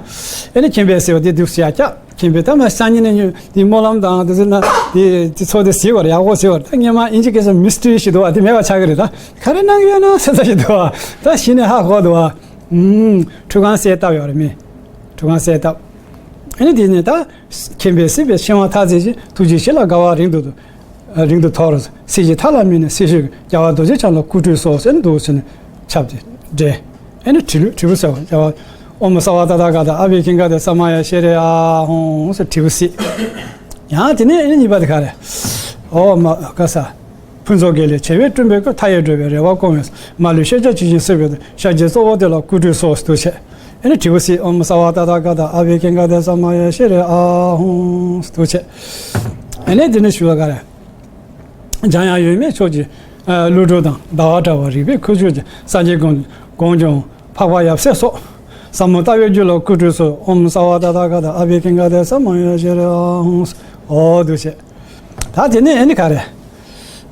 ཨེ་ནས་མཁྱེན་པས་སྲིད་པ་དེ་འདུག་སེ་ཡར་བཀྱག་མཁྱེན་པས་ད་མ་སང་ཉིན་ནས་ཉོས་དེ་སྨོན་ལམ་དང་དེ་ཚོ་ན་དེ་དེ་ཚོ་དེ་ཟེར་བ་རེད། ཡག་པོ་ཟེར་བ་རེད། ད་སྔོན་མ་ཨིན་ཇི་སྐད་ཆ་མི་སི་ཊི་རི་ཞིག་འདུག་བ། དེ་མེད་པ་ཆགས་ཀྱི་རེད། ད་ག་རེ་གནང་གི་ཡོད་ན་ཟེར་ས་ཞིག་འདུག་བ། ད་གཞི་ནས་ཧ་གོ་འདུག་བ། ཨུམ། ཁྲུས་ཁང་གསལ་བཏབ་ཡོད་རེད་མི། ཁྲུས་ཁང་གསལ་བཏབ། ཨ་ནི་དེ་ནས་ད་མཁྱེན་པས་སྲིད་པའི་ཕྱིར་མ་ཐག་ཚད་ཅིང་། ཐུགས་རྗེའི་བྱིན་རླབས་དགའ་བ་རིང་དུ་རིང་དུ་མཐོ་རུ། སྲིད་ཞིའི་མཐའ་ལ་སྨིན་ནས་སྲི་ཞུའི་རྒྱལ་བ་རྡོ་རྗེ་འཆང་ལ་སྐུ་ཁྲུས་གསོལ་ཟེར་ནས་འདུག་ཟེར་ནས་ཆབ་དེ་འདྲེན། ཨ་ནི་དྲིལ་བུ་དྲིལ་བུ་གསོལ་བ། རྒྱལ་བ་ཨོཾ་སརྦ་ཏ་ཐཱ་ག་ཏ་ཨ་བྷྱ་ཥིཀ་ཏེ་ས་མ་ཡ་ཤྲཱི་ཨཱཿཧཱུྃ་ཟེར་དྲིལ་བུ་གསོལ། ཡང་དེ་ནས་ཨ་ནི་གཉིས་པ་དེ་ག་རེ། ཨོཾ་མ་ག་ས། ཕུན་ཚོགས་དགེ་ལེགས་བྱེ་བས་བསྐྲུན་པའི་སྐུ། མཐའ་ཡས་འགྲོ་བའི་རེ་བ་སྐོང་བའི་མ་ལུས་ཤཱཀྱ་ཆོས་ཀྱི་སྲིད་པའི་ཤཱཀྱའི་གཙོ་བོ་དེ་ལ་སྐུ་ཁྲུས་གསོལ་ཟེར་འདུག་བྱས། ཨ་ནི་དྲིལ་བུ་གསོལ། ཨོཾ་སརྦ་ཏ་ཐཱ་ག་ཏ་ཨ་བྷྱ་ཥིཀ་ཏེ་ས་མ་ཡ་ཤྲཱི་ཨཱཿཧཱུྃ་ཟེར་འདུག་བྱས། ཨ་ནི་དེ་ནས་ཞུ་བ་ག་རེ། འཇམ་དབྱངས་འོད་མའི་ཕྱོགས་ཀྱི་ཀླུ་སྒྲུབ་དང་། ཟླ་བ་གྲགས་པ་རིག་པའི་ཁུ་བྱུག་ཅན། སངས་རྒྱས་དགོངས་དགོངས་འབྱུང་འཕགས་པ་ཡབ་སྲས་སོགས། ཟབ་མོ་ལྟ་བའི་རྒྱུད་ལ་སྐུ་ཁྲུས་གསོལ། ཨོཾ་སརྦ་ཏ་ཐཱ་ག་ཏ་ཨ་བྷྱ་ཥིཀ་ཏེ་ས་མ་ཡ་ཤྲཱི་ཨཱཿཧཱུྃ། འོ་འདུག་བྱས། ད་དེ་ནས་ཨ་ནི་ག་རེ།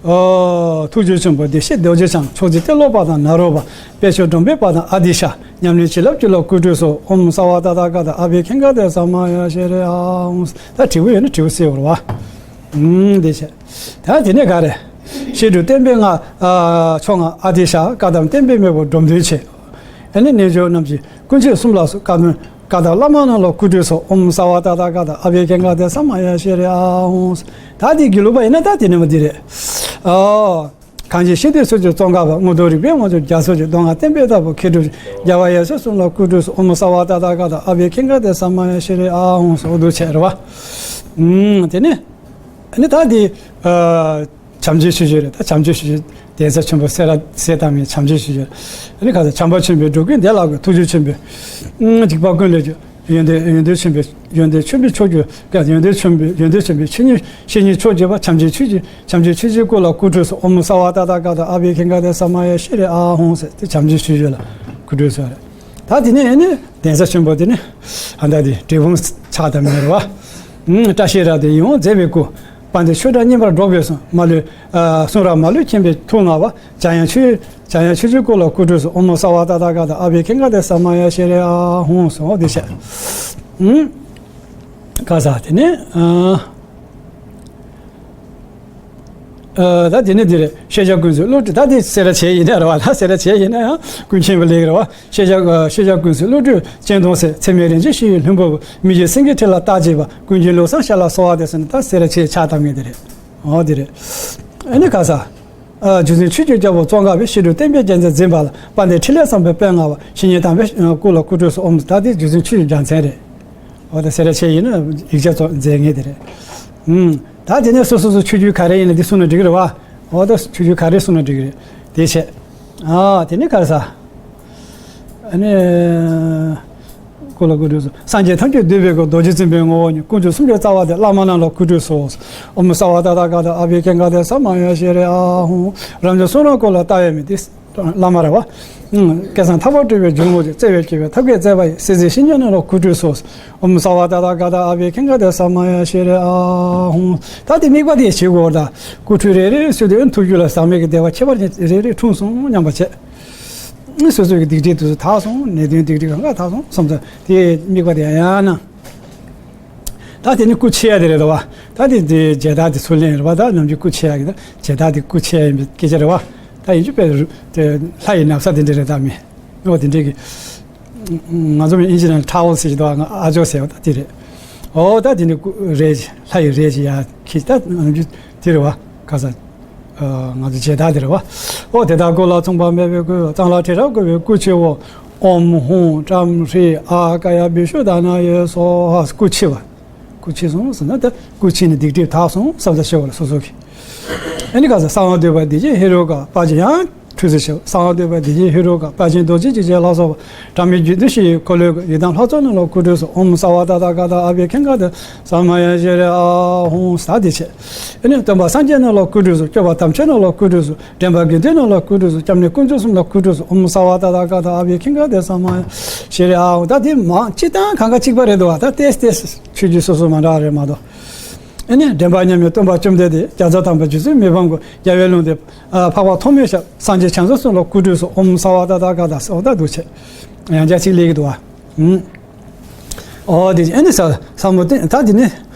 ཨོ། ཐུགས་རྗེ་ཆེན་པོ་བདེ་གཤེགས་རྡོ་རྗེ་འཆང་། ཕྱོགས་བཅུའི་ཏེ་ལོ་པ་དང་ནཱ་རོ་པ། དཔལ་མཆོག་སྒྲོམ་པའི་དཔལ་དང་ཨ་ཏི་ཤ། ཉམས་ལེན་བྱིན་རླབས་ཀྱི་ལ་སྐུ་ཁྲུས་གསོལ། ཨོཾ་སརྦ་ཏ་ཐཱ་ག་ཏ་ཨ་བྷྱ་ཥིཀ་ཏེ་ས་མ་ཡ་ཤྲཱི་ཨཱཿཧཱུྃ། ད་དྲིལ་བུ་ཡོད་ན་དྲིལ་བུ་གསོལ་བ་རེད་བ། ཨུམ། དེ་བྱས། ད་དེ་ནས་ག་རེ། བཤད་སྒྲུབ་བསྟན་པའི་མངའ་ཕྱོགས་མངའ་ཨ་ཏི་ཤ། བཀའ་གདམས་བསྟན་པའི་མེས་པོ་འབྲོམ་སྟོན་ཆེ། ཨ་ནི་རྣལ་འབྱོར་རྣམས་ཀྱི་སྐུ་མཆེད་གསུམ་ལ་སོགས། བཀའ་གདམས་བཀའ་གདམས་བླ་མ་རྣམས་ལ་སྐུ་ཁྲུས་གསོལ། ཨོཾ་སརྦ་ཏ་ཐཱ་ག་ཏ་ཨ་བྷྱ་ཥིཀ་ཏེ་ས་མ་ཡ་ཤྲཱི་ཨཱཿཧཱུྃ། ད་དེ་དགེ་ལུགས་པ་ཡིན་ན་ད་དེ་ནས་མ་དེ་རེད། ཨོ། གངས་ཅན་ཤིང་རྟའི་ཚུལ་གྱི་ཙོང་ཁ་པ། རྔོག་སྟོན་རིག་པའི་དབང་ཕྱུག་རྒྱ་མཚོ་ཆེ། མདོ་སྔགས་བསྟན་པའི་བདག་པོ་མཁས་གྲུབ་ཆེ། རྒྱལ་བ་ཡབ་སྲས་གསུམ་ལ་སྐུ་ཁྲུས་གསོལ། ཨོཾ་སརྦ་ཏ་ཐཱ་ག་ཏ་ཨ་བྷྱ་ཥིཀ་ཏེ་ས་མ་ཡ་ཤྲཱི་ཨཱཿཧཱུྃ་ཟེར་འདུག་བྱས་རེད་བ། ཨུམ། དེ་ནས་ཨ་ནི་ད་དེ་ཨ། བྱམས་ཆོས་ཆོས་སྤྱོད་རེད། ད་བྱམས་ཆོས་ཆོས་སྤྱོད་གདན་ས་ཆེན་པོ་སེ་ར་སེ་ཐང་མའི་བྱམས་ཆོས་ཆོས་སྤྱོད། ཨ་ནི་ག་ས་བྱམས་པ་ཆེན་པོའི་སྒྲུབ་ཀུན་བདེ་བླག་གི། ཐུགས་རྗེ་ཆེན་པོའི་འཇིགས་པ་ཀུན་ལས་སྐྱོབ། ཡོན་ཏན་ཡོན་ཏན་ཆེན་པོའི་ཡོན་ཏན་ཆེན་པོའི་མཆོག་གྱུར། ཡོན་ཏན་ཆེན་པོའི་ཡོན་ཏན་ཆེན་པོའི་བཤེས་གཉེན་བཤེས་གཉེན་མཆོག་གྱུར་པ། བྱམས་ཆེན་ཆོས་ཀྱི་བྱམས་ཆེན་ཆོས་ཀྱི་སྐུ་ལ་སྐུ་ཁྲུས་གསོལ། ཨོཾ་སརྦ་ཏ་ཐཱ་ག་ཏ་ཨ་བྷྱ་ཥིཀ་ཏེ་ས་མ་ཡ་ཤྲཱི་ཨཱཿཧཱུྃ་ཟེར་དེ་བྱམས་ཆེན་ཆོས་སྤྱོད་ལ་སྐུ་ཁྲུས་གསོལ་རེད། ད་དེ་ནས་ཨ་ནི་གདན་ས་ཆེན་པོ་དེ་ནི་ཨ་ད་དེ་འབྲས་སྤུངས་ཆགས་དང་མེད་རེད་བ། བཀྲ་ཤིས་རབ་ཏུ་ཡིད་འོང་མཛེས་པའི་སྐུ། དཔལ་ལྡན་ཆོས་གྲགས་སྙན་པར་སྒྲོག་པའི་གསུང་། མ་ལུས་གསུང་རབ་མ་ལུས་མཁྱེན་པའི་ཐུགས་མངའ་བ། འཇམ་དབྱངས་ཆོས་འཇམ་དབྱངས་ཆོས་ཀྱི་སྐུ་ལ་སྐུ་ཁྲུས་གསོལ། ཨོཾ་སརྦ་ཏ་ཐཱ་ག་ཏ་ཨ་བྷྱ་ཥིཀ་ཏེ་ས་མ་ཡ་ཤྲཱི་ཨཱཿཧཱུྃ་ཟེར་འོ་དེ་བྱས། ཨུམ། ག་ས་དེ་ནས་ཨ། ཨ། ད་དེ་ནི་འདི་རེད། ཤེས་བྱ་ཀུན་གཟིགས་བློ་གྲོས། ད་དེ་སེ་ར་བྱེས་ཡིན་ན་རེད་བ། ད་སེ་ར་བྱེས་ཡིན་ན་ཡང་ཀུན་མཁྱེན་པ་ལེགས་རེད་བ། ཤེས་བྱ་ཨ། ཤེས་བྱ་ཀུན་གཟིགས་བློ་གྲོས་སྤྱན་སྟོང་གསལ། ཚད་མེད་རིན་ཆེན་ཞི་བའི་ལྷུན་པོ་པོ། མི་བརྗེད་སེང་གེའི་ཁྲི་ལ་རྟག་བརྗིད་པ། ཀུན་མཁྱེན་བློ་བཟང་ཤར་ལ་གསོལ་བ་འདེབས་ཟེར་ནས། ད་སེ་ར་བྱེས་ཕྱག་བཏབ་མཁན་དེ་རེད། འོ་དེ་རེད། ཨ་ནི་ག་ས། ཨ། རྒྱུ་མཚན་ཆོས་ཀྱི་རྒྱལ་པོ་ཙོང་ཁ་པའི། ཕྱི་སྒྲུབ་བསྟན་པའི་རྒྱལ་མཚན་འཛིན་པ་ལ། དཔལ་ལྡན་འཕྲིན་ལས་བཟང་པོའི་དཔལ་མངའ་བ། བཤེས་གཉེན་དམ་པའི་སྐུ་ལ་སྐུ་ཁྲུས་གསོལ། ཨོཾ། ད་དེ་རྒྱུ་མཚན་ཆོས་ཀྱི་རྒྱལ་མཚན་རེད། འོ་ད་སེ་ར་བྱེས་ཡིན་ན་ཡིག་ཆ་ཚོ་མཛད་མཁན་དེ་རེད། ཨུམ། ད་དེ་ནས་སོ་སོ་སོ་ཆོས་བརྒྱུད་ག་རེ་ཡིན་ན་དེ་གསུངས་ན་འགྲིག་གི་རེད་བ། འོ་ད་ཆོས་བརྒྱུད་ག་རེ་གསུངས་ན་འགྲིག་གི་རེད། དེ་བྱས། ཨ། དེ་ནས་ག་རེ་ཟ། ཨ་ནི། སྐུ་ལ་སྐུ་ཁྲུས་གསོལ། སངས་རྒྱས་ཐམས་ཅད་འདུས་པའི་སྐུ། རྡོ་རྗེ་འཛིན་པའི་ངོ་བོ་ཉིད། དཀོན་མཆོག་གསུམ་གྱི་རྩ་བ་སྟེ། བླ་མ་རྣམས་ལ་སྐུ་ཁྲུས་གསོལ། ཨོཾ་སརྦ་ཏ་ཐཱ་ག་ཏ་ཨ་བྷྱཿ་གྷྱཾ་ཏེ་ས་མ་ཡ་ཤྲཱི་ཨཱཿཧཱུྃ། རབ་འབྱམས་གསུང་རབ་སྐོར་ལ་ལྟ་བའི་མིག། དེ་བླ་མ་རེད་བ། ཨུམ། བསྐལ་བཟང་ཐར་པར་སྤྲུལ་པའི་ཇོ་མོ་དེ། བརྩེ་བས་བསྐྱེད་པའི་ཐབས་མཁས་བརྩེ་བ་ཡིས། སྲིད་རྩེའི་བཤེས་གཉེན་རྣམས་ལ་སྐུ་ཁྲུས་གསོལ། ཨོཾ་སརྦ་ཏ་ཐཱ་ག་ཏ་ཨ་བྷྱཿ་གྷྱཾ་ཏེ་ས་མ་ཡ་ཤྲཱི་ཨཱཿཧཱུྃ། ད་དེ་དམིགས་པ་དེ་བྱེད་དགོས་ད། སྐུ་ཁྲུས་རེ་རེ་གསོལ་དུས་ཐུགས་རྒྱུད་ལ་ཟག་མེད་ཀྱི་བདེ་བ་ཁྱད་པར་ཅན་རེ་རེ་འཁྲུངས་སོང་སྙམ་པ་བྱས། སོ་སོ་གི་སྡིག་སྒྲིབ་དེ་ཚོ་དག་སོང་། ནད་གདོན་སྡིག་སྒྲིབ་གང་ག་དག་སོང་བསམ་ཚུལ་དེ་དམིགས་པ་དེ་ཡང་ཡང་གནང་། ད་དེ་ནི་སྐུ་ཕྱི་ཡ་དེ་རེད་དོ་བ། ད་དེ་དེ་མཇལ་དར་དེ་ཚུར་ལེན་རེད་བ། ད་ནམ་རྒྱུན་སྐུ་ཕྱི་ཡ་གི་ད་མཇལ་དར་དེ་སྐུ་ཕྱི་ཡ་ཡིན་པའི་སྐད་ཆ་རེད་བ། ད་ཡིན་རྒྱུ་དཔེ་རུ་དེ་ལྷ་ཡི་ན་བཟའ་དེ་འདྲ་རེད། ད་མི་ཨོ་དེ་འདྲས་གི། ང་ཚོ་མི་ཨིན་ཇི་ནང་ཊ་ཝལ་ཟེར་གྱི་འདུག་ཨ་ཅོ་ཟེར་བ་ད་དེ་རེད། ཨོ་ད་དེ་ནི་སྐུ་རས་ལྷ་ཡི་རས་ཀྱི་ཡ་ཁྱི་ད་ནམ་རྒྱུན་དེ་རེད་བ། ག་ས། ང་ཚོ་མཇལ་དར་དེ་རེད་བ། ཨོ་དེ་དག་སྐུ་ལ་མཚུངས་པ་མེད་པའི་སྐུ། གཙང་ལ་ཁྲི་རབ་བསྐོར་བའི་སྐུ་ཕྱི་བོ། ཨོཾ་ཧཱུྃ་ཏྲཾ་ཧྲཱིཿ་ཨཱ་ཀཱ་ཡ་བི་ཤུདྡྷཱ་ན་ཡེ་སྭཱ་ཧཱ། སྐུ་ཕྱི་བ། སྐུ་ཕྱི་སོང་ཟེར་ན་ད་སྐུ་ཕྱི་ནས་སྡིག་སྒྲིབ་དག་སོང་བསམ་ས་ཤེས་པ་ལ་སོ་སོ་གི། ཨ་ནི་ག་ས་གསང་བ་འདུས་པ་བདེ་ཆེན་ཧེ་རུ་ཀ་དཔལ་ཆེན་ཡང་། ཁྲུས་གསོལ་ཞུ། གསང་བ་འདུས་པ་བདེ་ཆེན་ཧེ་རུ་ཀ་དཔལ་ཆེན་རྡོ་རྗེ་འཇིགས་བྱེད་ལ་སོགས་པ། སྒྲ་མེད་བརྒྱུད་འདོན་ཞི་བའི་འཁོར་ལོའི་སྐུ། ཡི་དམ་ལྷ་ཚོགས་རྣམས་ལ་སྐུ་ཁྲུས་གསོལ། ཨོཾ་སརྦ་ཏ་ཐཱ་ག་ཏ་ཨ་བྷྱཿ་གྷྱཾ་ཏེ་ས་མ་ཡ་ཤྲཱི་ཨཱཿཧཱུྃ། ད་དེ་བྱས། ཨ་ནི་སྟོན་པ་སངས་རྒྱས་རྣམས་ལ་སྐུ་ཁྲུས་གསོལ། སྐྱོབ་པ་དམ་ཆོས་རྣམས་ལ་སྐུ་ཁྲུས་གསོལ། འདྲེན་པ་དགེ་འདུན་རྣམས་ལ་སྐུ་ཁྲུས་གསོལ། སྐྱབས་གནས་དཀོན་མཆོག་གསུམ་ལ་སྐུ་ཁྲུས་གསོལ། ཨོཾ་སརྦ་ཏ་ཐཱ་ག་ཏ་ཨ་བྷྱཿ་གྷྱཾ་གྷ་ཏེ་ས་མ་ཡ་ཤྲཱི་ཨཱཿཧཱུྃ། ད་དེ་མང་སྤྱིར་བཏང་གང་ག་གཅིག་པ་རེད་འདུག་བ། ད་ཏེས་ཏེས་ཆོས་བརྒྱུད་སོ་སོ་མ་འདྲ་བ་རེད་མ་གཏོགས། ཨ་ནི་འདྲེན་པ་མཉམ་མེད་སྟོན་པ་བཅོམ་ལྡན་འདས། རྒྱ་མཚོ་དམ་པ་རྗེ་བཙུན་མི་ཕམ་མགོན། རྒྱལ་བའི་ལུང་བསྟན་འཕགས་པ་ཐོགས་མེད་ཞབས། སངས་རྒྱས་བྱང་སེམས་གསུམ་ལ་སྐུ་ཁྲུས་གསོལ། ཨོཾ་སརྦ་ཏ་ཐཱ་ག་ཏ་ཟེར་བ་ད་འདུག་བྱས། ཡང་བསྐྱར་གཅིག་སླེབས་ཀྱི་འདུག་བ། ཨུམ། ཨོ་དེ་ཨ་ནི་ས་ས་མུ་ཏིག་ད་དེ་ནི་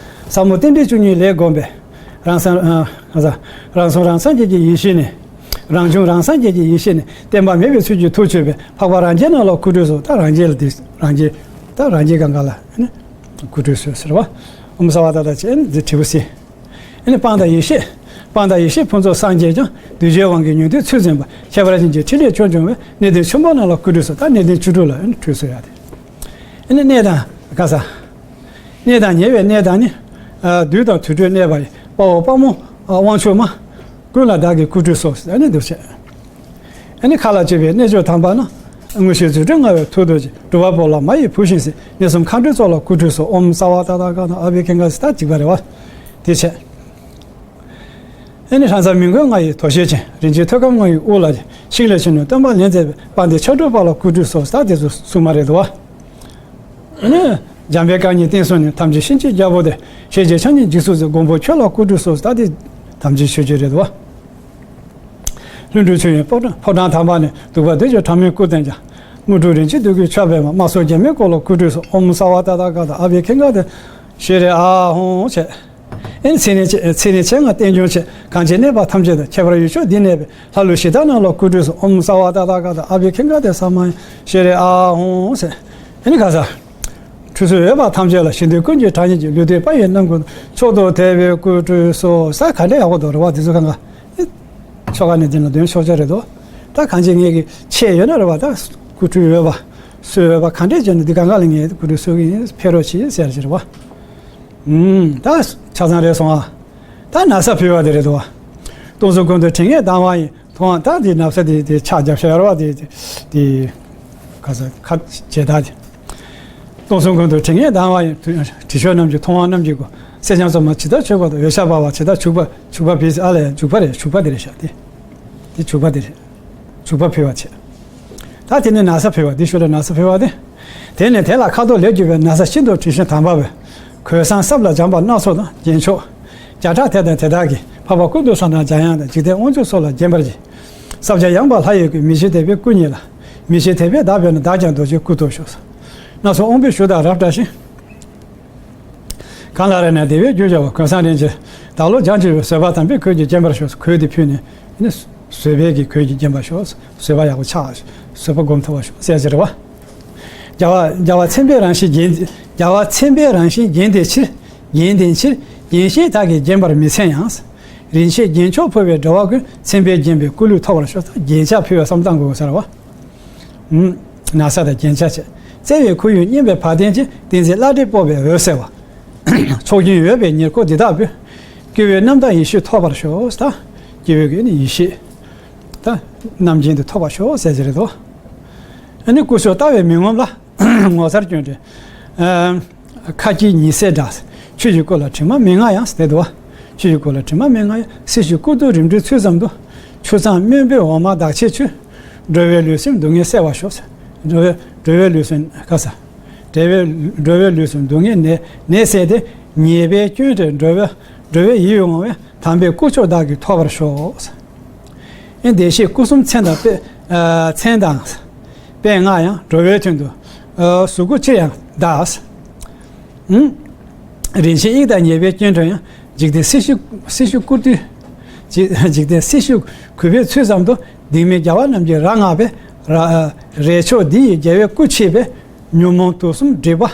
ས་མུ་ཏིག་འདྲེ་བཅུ་གཉིས་ལས་བསྒོམས་པས། རང་སངས་ཨ་ས་རང་སངས་རང་སངས་རྒྱས་ཀྱི་ཡེ་ཤེས་ནས། རང་བྱུང་རང་སངས་རྒྱས་ཀྱི་ཡེ་ཤེས་ནས། བརྟེན་པ་མེད་པའི་ཚུལ་གྱིས་ཐུགས་མཆོད་པའི། འཕགས་པ་རང་རྒྱལ་རྣམས་ལ་སྐུ་ཁྲུས་གསོལ། ད་རང་རྒྱལ་ལ་དེ་རང་རྒྱལ་ད་རང་རྒྱལ་གང་ག་ལ་ཨ་ནི་སྐུ་ཁྲུས་གསོལ་ཟེར་བ། ཨོཾ་སརྦ་ཏ་ཐཱ་ཅེས་ཨ་ནི་འདི་དྲིལ་བུ་ཟེར། ཨ་ནི་སྤང་དང་ཡེ་ཤེས། སྤང་དང་ཡེ་ཤེས་ཕུན་ཚོགས་སངས་རྒྱས་ཀྱང་། གདུལ་བྱའི་དབང་གིས་ཉོན་ཏེ་ཚུལ་འཛིན་པ། ཁྱད་པར་ཅན་གྱི་ཕྲིན་ལས་ཆོས་འབྱུང་བའི། གནས་བརྟན་ཆེན་པོ་རྣམས་ལ་སྐུ་ཁྲུས་གསོལ། ད་གནས་བརྟན་བཅུ་དྲུག་ལ་ཨ་ནི་ཁྲུས་གསོལ་ཡ་དེ། ཨ་ནི་གནས་དང་ག་ས། གནས་དང་ཉེ་བའི་གནས་དང་ནི། ཨ་དུས་དང་དུས་དྲུག་གནས་པ་ཡི། དཔའ་བོ་དཔའ་མོ་ཨ་དབང་ཕྱུག་མ། ཀུན་ལ་བདག་གིས་སྐུ་ཁྲུས་གསོལ། ཨ་ནི་འདུག་བྱས། ཨ་ནི་མཁའ་ལ་སྤྱོད་པའི་གནས་མཆོག་དམ་པ་ན། མངོན་ཤེས་རྫུ་འཕྲུལ་མངའ་བའི་ཐུགས་རྡོ་རྗེ། སྒྲུབ་པ་པོ་ལ་མ་ཡི་བུ་བཞིན་གཟིགས། གནས་གསུམ་མཁའ་འགྲོའི་ཚོགས་ལ་སྐུ་ཁྲུས་གསོལ། ཨོཾ་སརྦ་ཏ་ཐཱ་ག་ཏ་ཨ་བྷྱཿ་གྷྱཾ་གྷ་ཏེ་ས་ད་གཅིག་པ་རེད་བ། དེ་བྱས། ཨ་ནི་ལྷ་མཛངས་མི་མགོན་ལྔ་ཡི་དོ་ཤལ་ཅན། རིན་ཆེན་ཐོད་སྐམ་ལྔ་ཡི་དབུ་ལ་བརྒྱན། ཤིང་ལས་ཆེ་ནུས་སྟོན་པ་ལེན་མཛད་པའི། དཔལ་ལྡན་ཕྱག་དྲུག་པ་ལ་སྐུ་ཁྲུས་གསོལ། ད་དེ་ཚོ་སྲུང་མ་རེད་དོ། ཨ་ནི་འཇམ་དཔལ་དཀའ་ངལ་བརྟན་གསུམ་ནས། དམ་ཅན་གཤིན་རྗེའི་རྒྱལ་པོ་སྟེ། ཞེས་བྱའི་ཕྱག་གཉིས་འཇིགས་སུ་མཛད། མགོན་པོ་ཁྱོད་ལ་སྐུ་ཁྲུས་གསོལ། ད་དེ་དམ་ཅན་ཆོས་རྒྱལ་རེད་དོ། ལྷུན་གྲུབ་ཆོས་དབྱིངས་ཕོ་བྲང་ཕོ་བྲང་དམ་པ་ནས། གདུག་པ་འདོད་ཆེན་གྲངས་མེད་སྐུ་བསྟན་ཀྱང་། དངོས་གྲུབ་རིན་ཆེན་བདུད་ཀྱི་མཆོག་འཕེལ་མ། དམག་ཟོར་རྒྱལ་མོའི་སྐུ་ལ་སྐུ་ཁྲུས་གསོལ། ཨོཾ་སརྦ་ཏ་ཐཱ་ག་ཏ་ཨ་བྷྱཿ་གྷྱཾ་གྷ་ཏེ་ཤྲཱི་ཨཱཿཧཱུྃ་བྱས། ཨེ་ཚེ་ནི་ཚེ་ནི་ཆེ་ང་རྟེན་འབྱུང་ཆེ། གངས་ཅན་གནས་པ་ཐམས་ཅད་དུ། ཁྱད་པར་ཡུལ་ཕྱོགས་འདིར་གནས་པའི། ལྷ་ཀླུ་གཞི་བདག་རྣམས་ལ་སྐུ་ཁྲུས་གསོལ། ཨོཾ་སརྦ་ཏ་ཐཱ་ག་ཏ་ཨ་བྷྱཿ་གྷྱཾ་གྷ་ཏེ་ས་མ་ཡ་ཤྲཱི་ཨཱཿཧཱུྃ་ཟེར། ཨེ་ནི་ག་ས། ཁྲུས་གསོལ་འོས་པ་ཐམས་ཅད་ལ། ཞིང་འདོད་ཀུན་གྱི་གྲགས་སྙན་གྱིས། ལུས་བདེ་དཔལ་ཡོན་རྣམ་ཀུན་དང་། མཆོག་ཏུ་དད་པས་སྐུ་ཁྲུས་གསོལ། ས་ག་འདྲ་ཡག་པོ་འདུག་རེད་བ་དེ་ཚོ་གང་ག་ཨེ། ཆོ་ག་ནི་འདི་ན་འདོན་ཆོག་ཆོག་རེད་དོ། ད་གང་ཅི་ངེད་ཀྱི་ཆེད་ཡོད་ན་རེད་བ། ད་སྐུ་ཁྲུས་འོས་པ། གསོལ་འོས་པ་ག་འདྲས་བྱས་ན་འདི་གང་ག་ལ་ངས་སྐུ་ཁྲུས་གསོལ་གྱི་ཡིན། ཕེབས་རོགས་གྱིས་ཟེར་གྱི་རེད་བ། ཨུམ། ད་ཆ་ཚང་རེད་སོང་ཨ། ད་ན་བཟའ་ཕུལ་བ་དེ་རེད་དོ། སྟོང་གསུམ་ཀུན་ཏུ་དྲི་ངད་ལྡང་བ་ཡི། མཐོང་བ་ད་འདི་ན་བཟའ་དེ་དེ་ཕྱག་རྒྱབ་ཤ་ཡོར་བ་དེ་དེ་དེ་ག་ས་ཁ་བྱེད་ད་དེ། སྟོང་གསུམ་ཀུན་ཏུ་དྲི་ངད་ལྡང་བ་ཡི། དྲི་ཤོར་རྣམས་ཀྱི་མཐོང་བ་རྣམས་ཀྱི་སྒོ། གསེར་སྦྱངས་སོ་མ་ཇི་ལྟར་བྱུག་པ་དང་། འོད་ཞགས་འབར་བ་ཇི་ལྟར་བྱུག་པ། བྱུག་པ་ཕུལ་ཨ་ལས་བྱུག་པ་རེད། བྱུག་པ་དེ་རེད་ཤག་དེ། དེ་བྱུག་པ་དེ་རེད། བྱུག་པ་ཕུལ་བ་བྱས། ད་དེ་ནས་ན་བཟའ་ཕུལ་བ་དེ་ཤོ་ལ་ན་བཟའ་ཕུལ་བ་དེ། དེ་ནས་དེ་ལ་ཁ་དོག་ལེགས་བསྒྱུར་བའི་ན་བཟའ་ཤིན་ཏུ་དྲི་ཞིམ་དམ་པ་བས། གོས་བཟང་སྲབ་ལ་སྦྱངས་པ་སྣ་ཚོགས་དང་། རྒྱན་མཆོག་བརྒྱ་ཕྲག་དེ་དང་དེ་དག་གིས། འཕགས་པ་ཀུན་ཏུ་བཟང་དང་འཇམ་དབྱངས་དང་། འཇིག་རྟེན་དབང་ཕྱུག་སོགས་ལ་བརྒྱན་པར་བགྱི། ས་བཅད་ཡངས་པ་ལྷ་ཡི་སྐུ། མི་ཕྱེད་དད་པས་སྐུ་ཉིད་ལ། མི་ཕྱེད་དད་པས་བདག་ཕེབས་ན། བདག་ཀྱང་རྡོ་རྗེའི་སྐུ་ཐོབ་ཤོག། སྣ་ཚོགས་དབང་པོའི་གཞུ་དང་རབ་བཀྲ་ཞིང་། གང་ལ་རེག་ན་བདེ་བའི་རྒྱུར་བྱ་བ། གོས་བཟང་རིན་ཆེན་ བདག་བློ་སྦྱང་བྱེད་པའི་བཟོད་པ་དམ་པས་གོས་ཀྱིས་བརྒྱན་པར་ཤོག་གོས་དེ་ཕུལ་ནས་ནི་བཟོད་པའི་གི་གོས་ཀྱིས་བརྒྱན་པར་ཤོག་བཟོད་པ་ཡག་པོ་ཆགས། བཟོད་པ་སྒོམ་ཐུབ་པར་ཤོག་ཟེར་གྱི་རེད་བ། རྒྱལ་བ་རྒྱལ་བ་མཚན་དཔལ་རང་བཞིན་རྒྱན། རྒྱལ་བ་མཚན་དཔལ་རང་བཞིན་རྒྱན་ལྡན་ཕྱིར། རྒྱན་ལྡན་ཕྱིར། རྒྱན་གཞན་དག་གིས་བརྒྱན་པར་མི་འཚལ་ཡང་། རིན་ཆེན་རྒྱན་མཆོག་ཕུལ་བས་འགྲོ་བ་ཀུན། མཚན་དཔལ་བརྒྱན་པའི་སྐུ་ལུས་ཐོབ་པར་ཤོག་རྒྱན་ཆ་ཕུལ་བའི་བསམ་སྟངས་དགོས་ཟེར་བ། ན་བཟའ་དང་རྒྱན་ཆ་བཅས། བརྩེ་བའི་ཁོར་ཡུག་སྙོམས་པའི་བ་དན་ཅན། བསྟན་འཛིན་བླ་བྲེ་སྤོབས་པའི་འོད་གསལ་བ། ཚོགས་ཀྱི་འོད་པའི་ཉེར་མཁོ་འདི་དག་ཕུལ། སྐྱེ་བོའི་རྣམ་དག་ཡེ་ཤེས་ཐོབ་པར་ཤོག་ད་སྐྱེ་བོའི་གི་ནི་ཡེ་ཤེས་ད་རྣམ་མཁྱེན་དུ་ཐོབ་པར་ཤོག་ཟེར་གྱི་རེད་དོ། ཨ་ནི་སྐུ་གསུང་ལྟ་བའི་མི་ངོམས་ལ། ངོ་མཚར་སྐྱོན་བྲལ། ཁ་ཅིག་ཉི་ཟེར་འདྲ། ཆོས་ཀྱི་སྐུ་ལ་དྲི་མ་མི་མངའ་ཡང་ཟེར་དུ་བ། ཆོས་ཀྱི་སྐུ་ལ་དྲི་མ་མི་མངའ་ཡང་། སྲིད་ཞིའི་སྐུ་གདུང་རིམ་གྲོའི་ཚུལ་ཙམ་དུ། ཆུ་གཙང་སྨན་པོའི་འོ་མ་དག་བྱེད་ཆུ། འགྲོ་བའི་ལུས་སེམས་སྡུག་བསྔལ་བསལ་བར་ཤོག་འགྲོ་བའི་འགྲོ་བའི་ལུས་སེམས་ག་ས། འགྲོ་བའི་འགྲོ་བའི་ལུས་སེམས་སྡུག་བསྔལ་ནད་ནད་བསལ་ཏེ། ཉེས་པའི་སྐྱོན་བྲལ་འགྲོ་བའི་འགྲོ་བའི་ཡིད་འོང་བའི་དམ་པའི་སྐུ་མཆོག་བདག་གིས་ཐོབ་པར་ཤོག་ཨེ་བདེ་གཤེགས་སྐུ་གསུམ་མཚན་དང་དཔེ། ཨ་མཚན་དང་། དཔེ་ལྔ་ཡང་འགྲོ་བའི་དོན་དུ། ཨ་གཟུགས་སྐུ་ཅིར་ཡང་གདགས། ཨུམ། རིན་ཆེན་དབྱིག་དང་ཉེས་པའི་སྐྱོན་བྲལ་ཡང་། འཇིག་རྟེན་སྲིད་ཞུ་སྲིད་ཞུ་སྐུ་སྟོད། འཇིག་འཇིག་རྟེན་སྲིད་ཞུ་གུས་པའི་ཚུལ་ཙམ་དུ། སྡིག་མེད་རྒྱལ་བ་རྣམས་ཀྱིས་རབ་བསྔགས་པའི། ར་རས་མཆོག་འདི་ཡིས་རྒྱལ་བའི་སྐུ་ཕྱེས་པས། ཉོན་མོངས་དུག་གསུམ་སྒྲིབ་པ།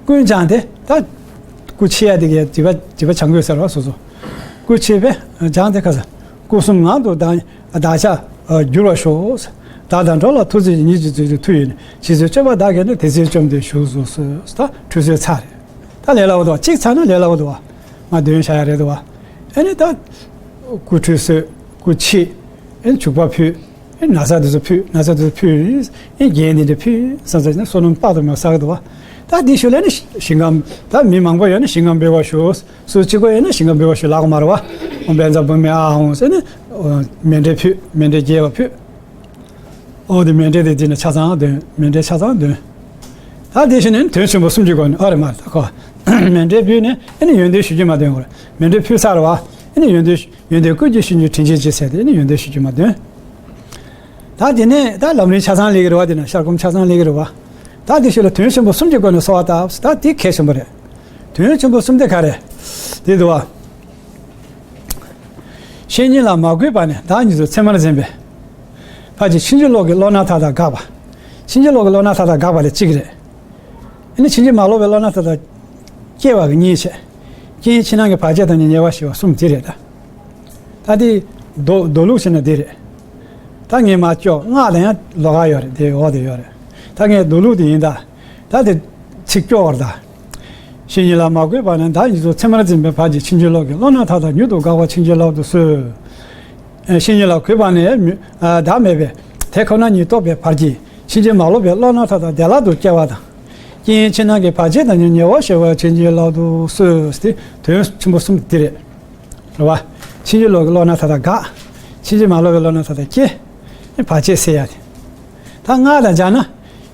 ཀུན་སྦྱངས་ཏེ་ད། སྐུ་ཕྱེ་ཡ་དེ་གའི་སྒྲིབ་པ་སྒྲིབ་པ་སྦྱང་དགོས་ཟེར་བ་སོ་སོ། སྐུ་ཕྱེ་བས་སྦྱངས་ཏེ་ཁ་ས། སྐུ་གསུམ་ངང་དུ་བདག་བདག་ཅག་འགྱུར་བར་ཤོག་བདག་དང་འགྲོ་ལ་ཐུགས་བརྩེ་ཉིད་ཀྱིས་མཛོད་དུ་མཐུ་ཡིས་ནི། ཞེས་བརྗོད་སྤྱོད་པ་བདག་གིས་ནི། དེ་ཚེ་བཅོམ་ལྡན་བཞུགས་སུ་གསོལ། ད་ཁྲུས་གསོལ་ཚར་རེད། ད་ལས་སླ་བོ་འདུག་བ། གཅིག་ཚར་ན་ལས་སླ་བོ་འདུག་བ། ང་འདོན་བྱ་ཡ་རེད་འདུག་བ། ཨེ་ནི་ད། སྐུ་ཁྲུས་གསོལ། སྐུ་ཕྱེ། ཨེ་ནི་བྱུག་པ་ཕུལ། ཨེ་ན་བཟའ་དེ་ཚོ་ཕུལ། ན་བཟའ་དེ་ཚོ་ཕུལ། ཨེ་རྒྱན་དེ་འདྲ་ཕུལ། བསམ་ཚར་ན་བསོད་ནམས་དཔག་ཏུ་མེད་པ་བསགས་འདུག་བ། ད་འདི་ཞུ་ལས་ནི་ཞིང་ཁམས་ད་མི་མང་པོ་ཡོད་ན་ཞིང་ཁམས་འབེལ་བར་ཞུ། སུ་གཅིག་པོ་ཡོད་ན་ཞིང་ཁམས་འབེལ་བར་ཞུ་ལབ་དགོས་མ་རེད་བ། ཨོ་བཛྲ་བྷཱུ་མི་ཨཱཿཧཱུྃ་ཟེར་ནི། མཎྜལ་ཕུལ། མཎྜལ་རྒྱས་པ་ཕུལ། ཨོ་དེ་མཎྜལ་དེ་འདི་ནི་ཆ་ཚང་འདོན། མཎྜལ་ཆ་ཚང་འདོན། ད་དེ་བཞིན་ནི་དོན་ཆེན་པོ་གསུམ་གྱི་སྒོ་ནས་ཨ་རེ་མ་རེད་ད་ཁོ། མཎྜལ་ཕུལ་ནས་ཨེ་ནི་ཡོན་ཏན་ཞུ་རྒྱུ་མ་འདོན་དགོས་རེད། མཎྜལ་ཕུལ་ཚར་བ། ཨེ་ནི་ཡོན་ཏན་ཞུ། ཡོན་ཏན་ཀུན་གྱི་ཤིས་བརྗོད་དྲིན་ཅན་གྱི་ཟེར་ཏེ་ཨེ་ནི་ཡོན་ཏན་ཞུ་རྒྱུ་མ་འདོན། ད་དེ་ནས་ད་ལམ་རིམ་ཆ་ཚང་སླེབས་ཀྱི་རེད་བ། དེ་ནས་ཤར་སྒོམ་ཆ་ཚང་སླེབས་ཀྱི་རེད་བ། ད་དེ་ཞུ་ལ་དོན་ཆེན་པོ་གསུམ་གྱི་སྒོ་ནས་གསོལ་བ་བཏབ། ད་དེ་གལ་ཆེན་པོ་རེད། དོན་ཆེན་པོ་གསུམ་དེ་ག་རེད། དེ་འདུག་བ། བཤེས་གཉེན་ལ་མ་གུས་པ་ནི་བདག་ཉིད་དུ་ཚད་མར་འཛིན་པའི། ཕར་གྱི་ཕྱིན་ཅི་ལོག་གི་བློ་སྣ་ཐག་དང་འགག་པ། ཕྱིན་ཅི་ལོག་གི་བློ་སྣ་ཐག་དང་འགག་པ་ལས་གཅིག་རེད། ཨ་ནི་ཕྱིན་ཅི་མ་ལོག་པའི་བློ་སྣ་ཐག་དང་སྐྱེ་བ་གི་གཉིས་བྱས། རྐྱེན་ཕྱི་ནང་གི་བར་ཆད་དང་ཉེ་བར་ཞི་བ་གསུམ་དེ་རེད་ད། ད་དེ་མདོ་མདོ་ལུགས་བྱས་ན་དེ་རེད། ད་ངས་མ་སྐྱོ་སྔགས་དང་ཡང་ལོགས་ཀ་ཡོད་རེད། དེ་འོག་དེ་ཡོད་རེད། ད་ངས་མདོ་ལུགས་དེ་ཡིན་ད། ད་དེ་ཚིག་སྐྱོ་བར་ད། བཤེས་གཉེན་ལ་མ་གུས་པ་ནི་བདག་ཉིད་དུ་ཚད་མར་འཛིན་པའི་ཕར་གྱི་ཕྱིན་ཅི་ལོག་གི་བློ་སྣ་ཐག་དང་མྱུར་དུ་འགག་པ་ཕྱིན་ཅི་ལོག་ཏུ་གསོལ། བཤེས་གཉེན་ལ་གུས་པ་ནི་མྱུ་བདག་མེད་པའི་དེ་ཁོ་ན་ཉིད་རྟོགས་པའི་བར་གྱི་ཕྱིན་ཅི་མ་ལོག་པའི་བློ་སྣ་ཐག་དང་བདེ་བླག་ཏུ་སྐྱེ་བ་དང་། རྐྱེན་ཕྱི་ནང་གི་བར་ཆད་དང་ཉེ་བར་ཞི་བ་ཕྱིན་ཅི་ལོག་ཏུ་གསོལ་ཏེ་དོན་ཆེན་པོ་གསུམ་འདི་རེད། རེད་བ། ཕྱིན་ཅི་ལོག་གི་བློ་སྣ་ཐག་དང་འགག་ཕྱིན་ཅི་མ་ལོག་པའི་བློ་སྣ་ཐག་དང་སྐྱེ། བར་ཆད་སེལ་ཡ་དེ། ད་སྔགས་དང་སྦྱར་ན།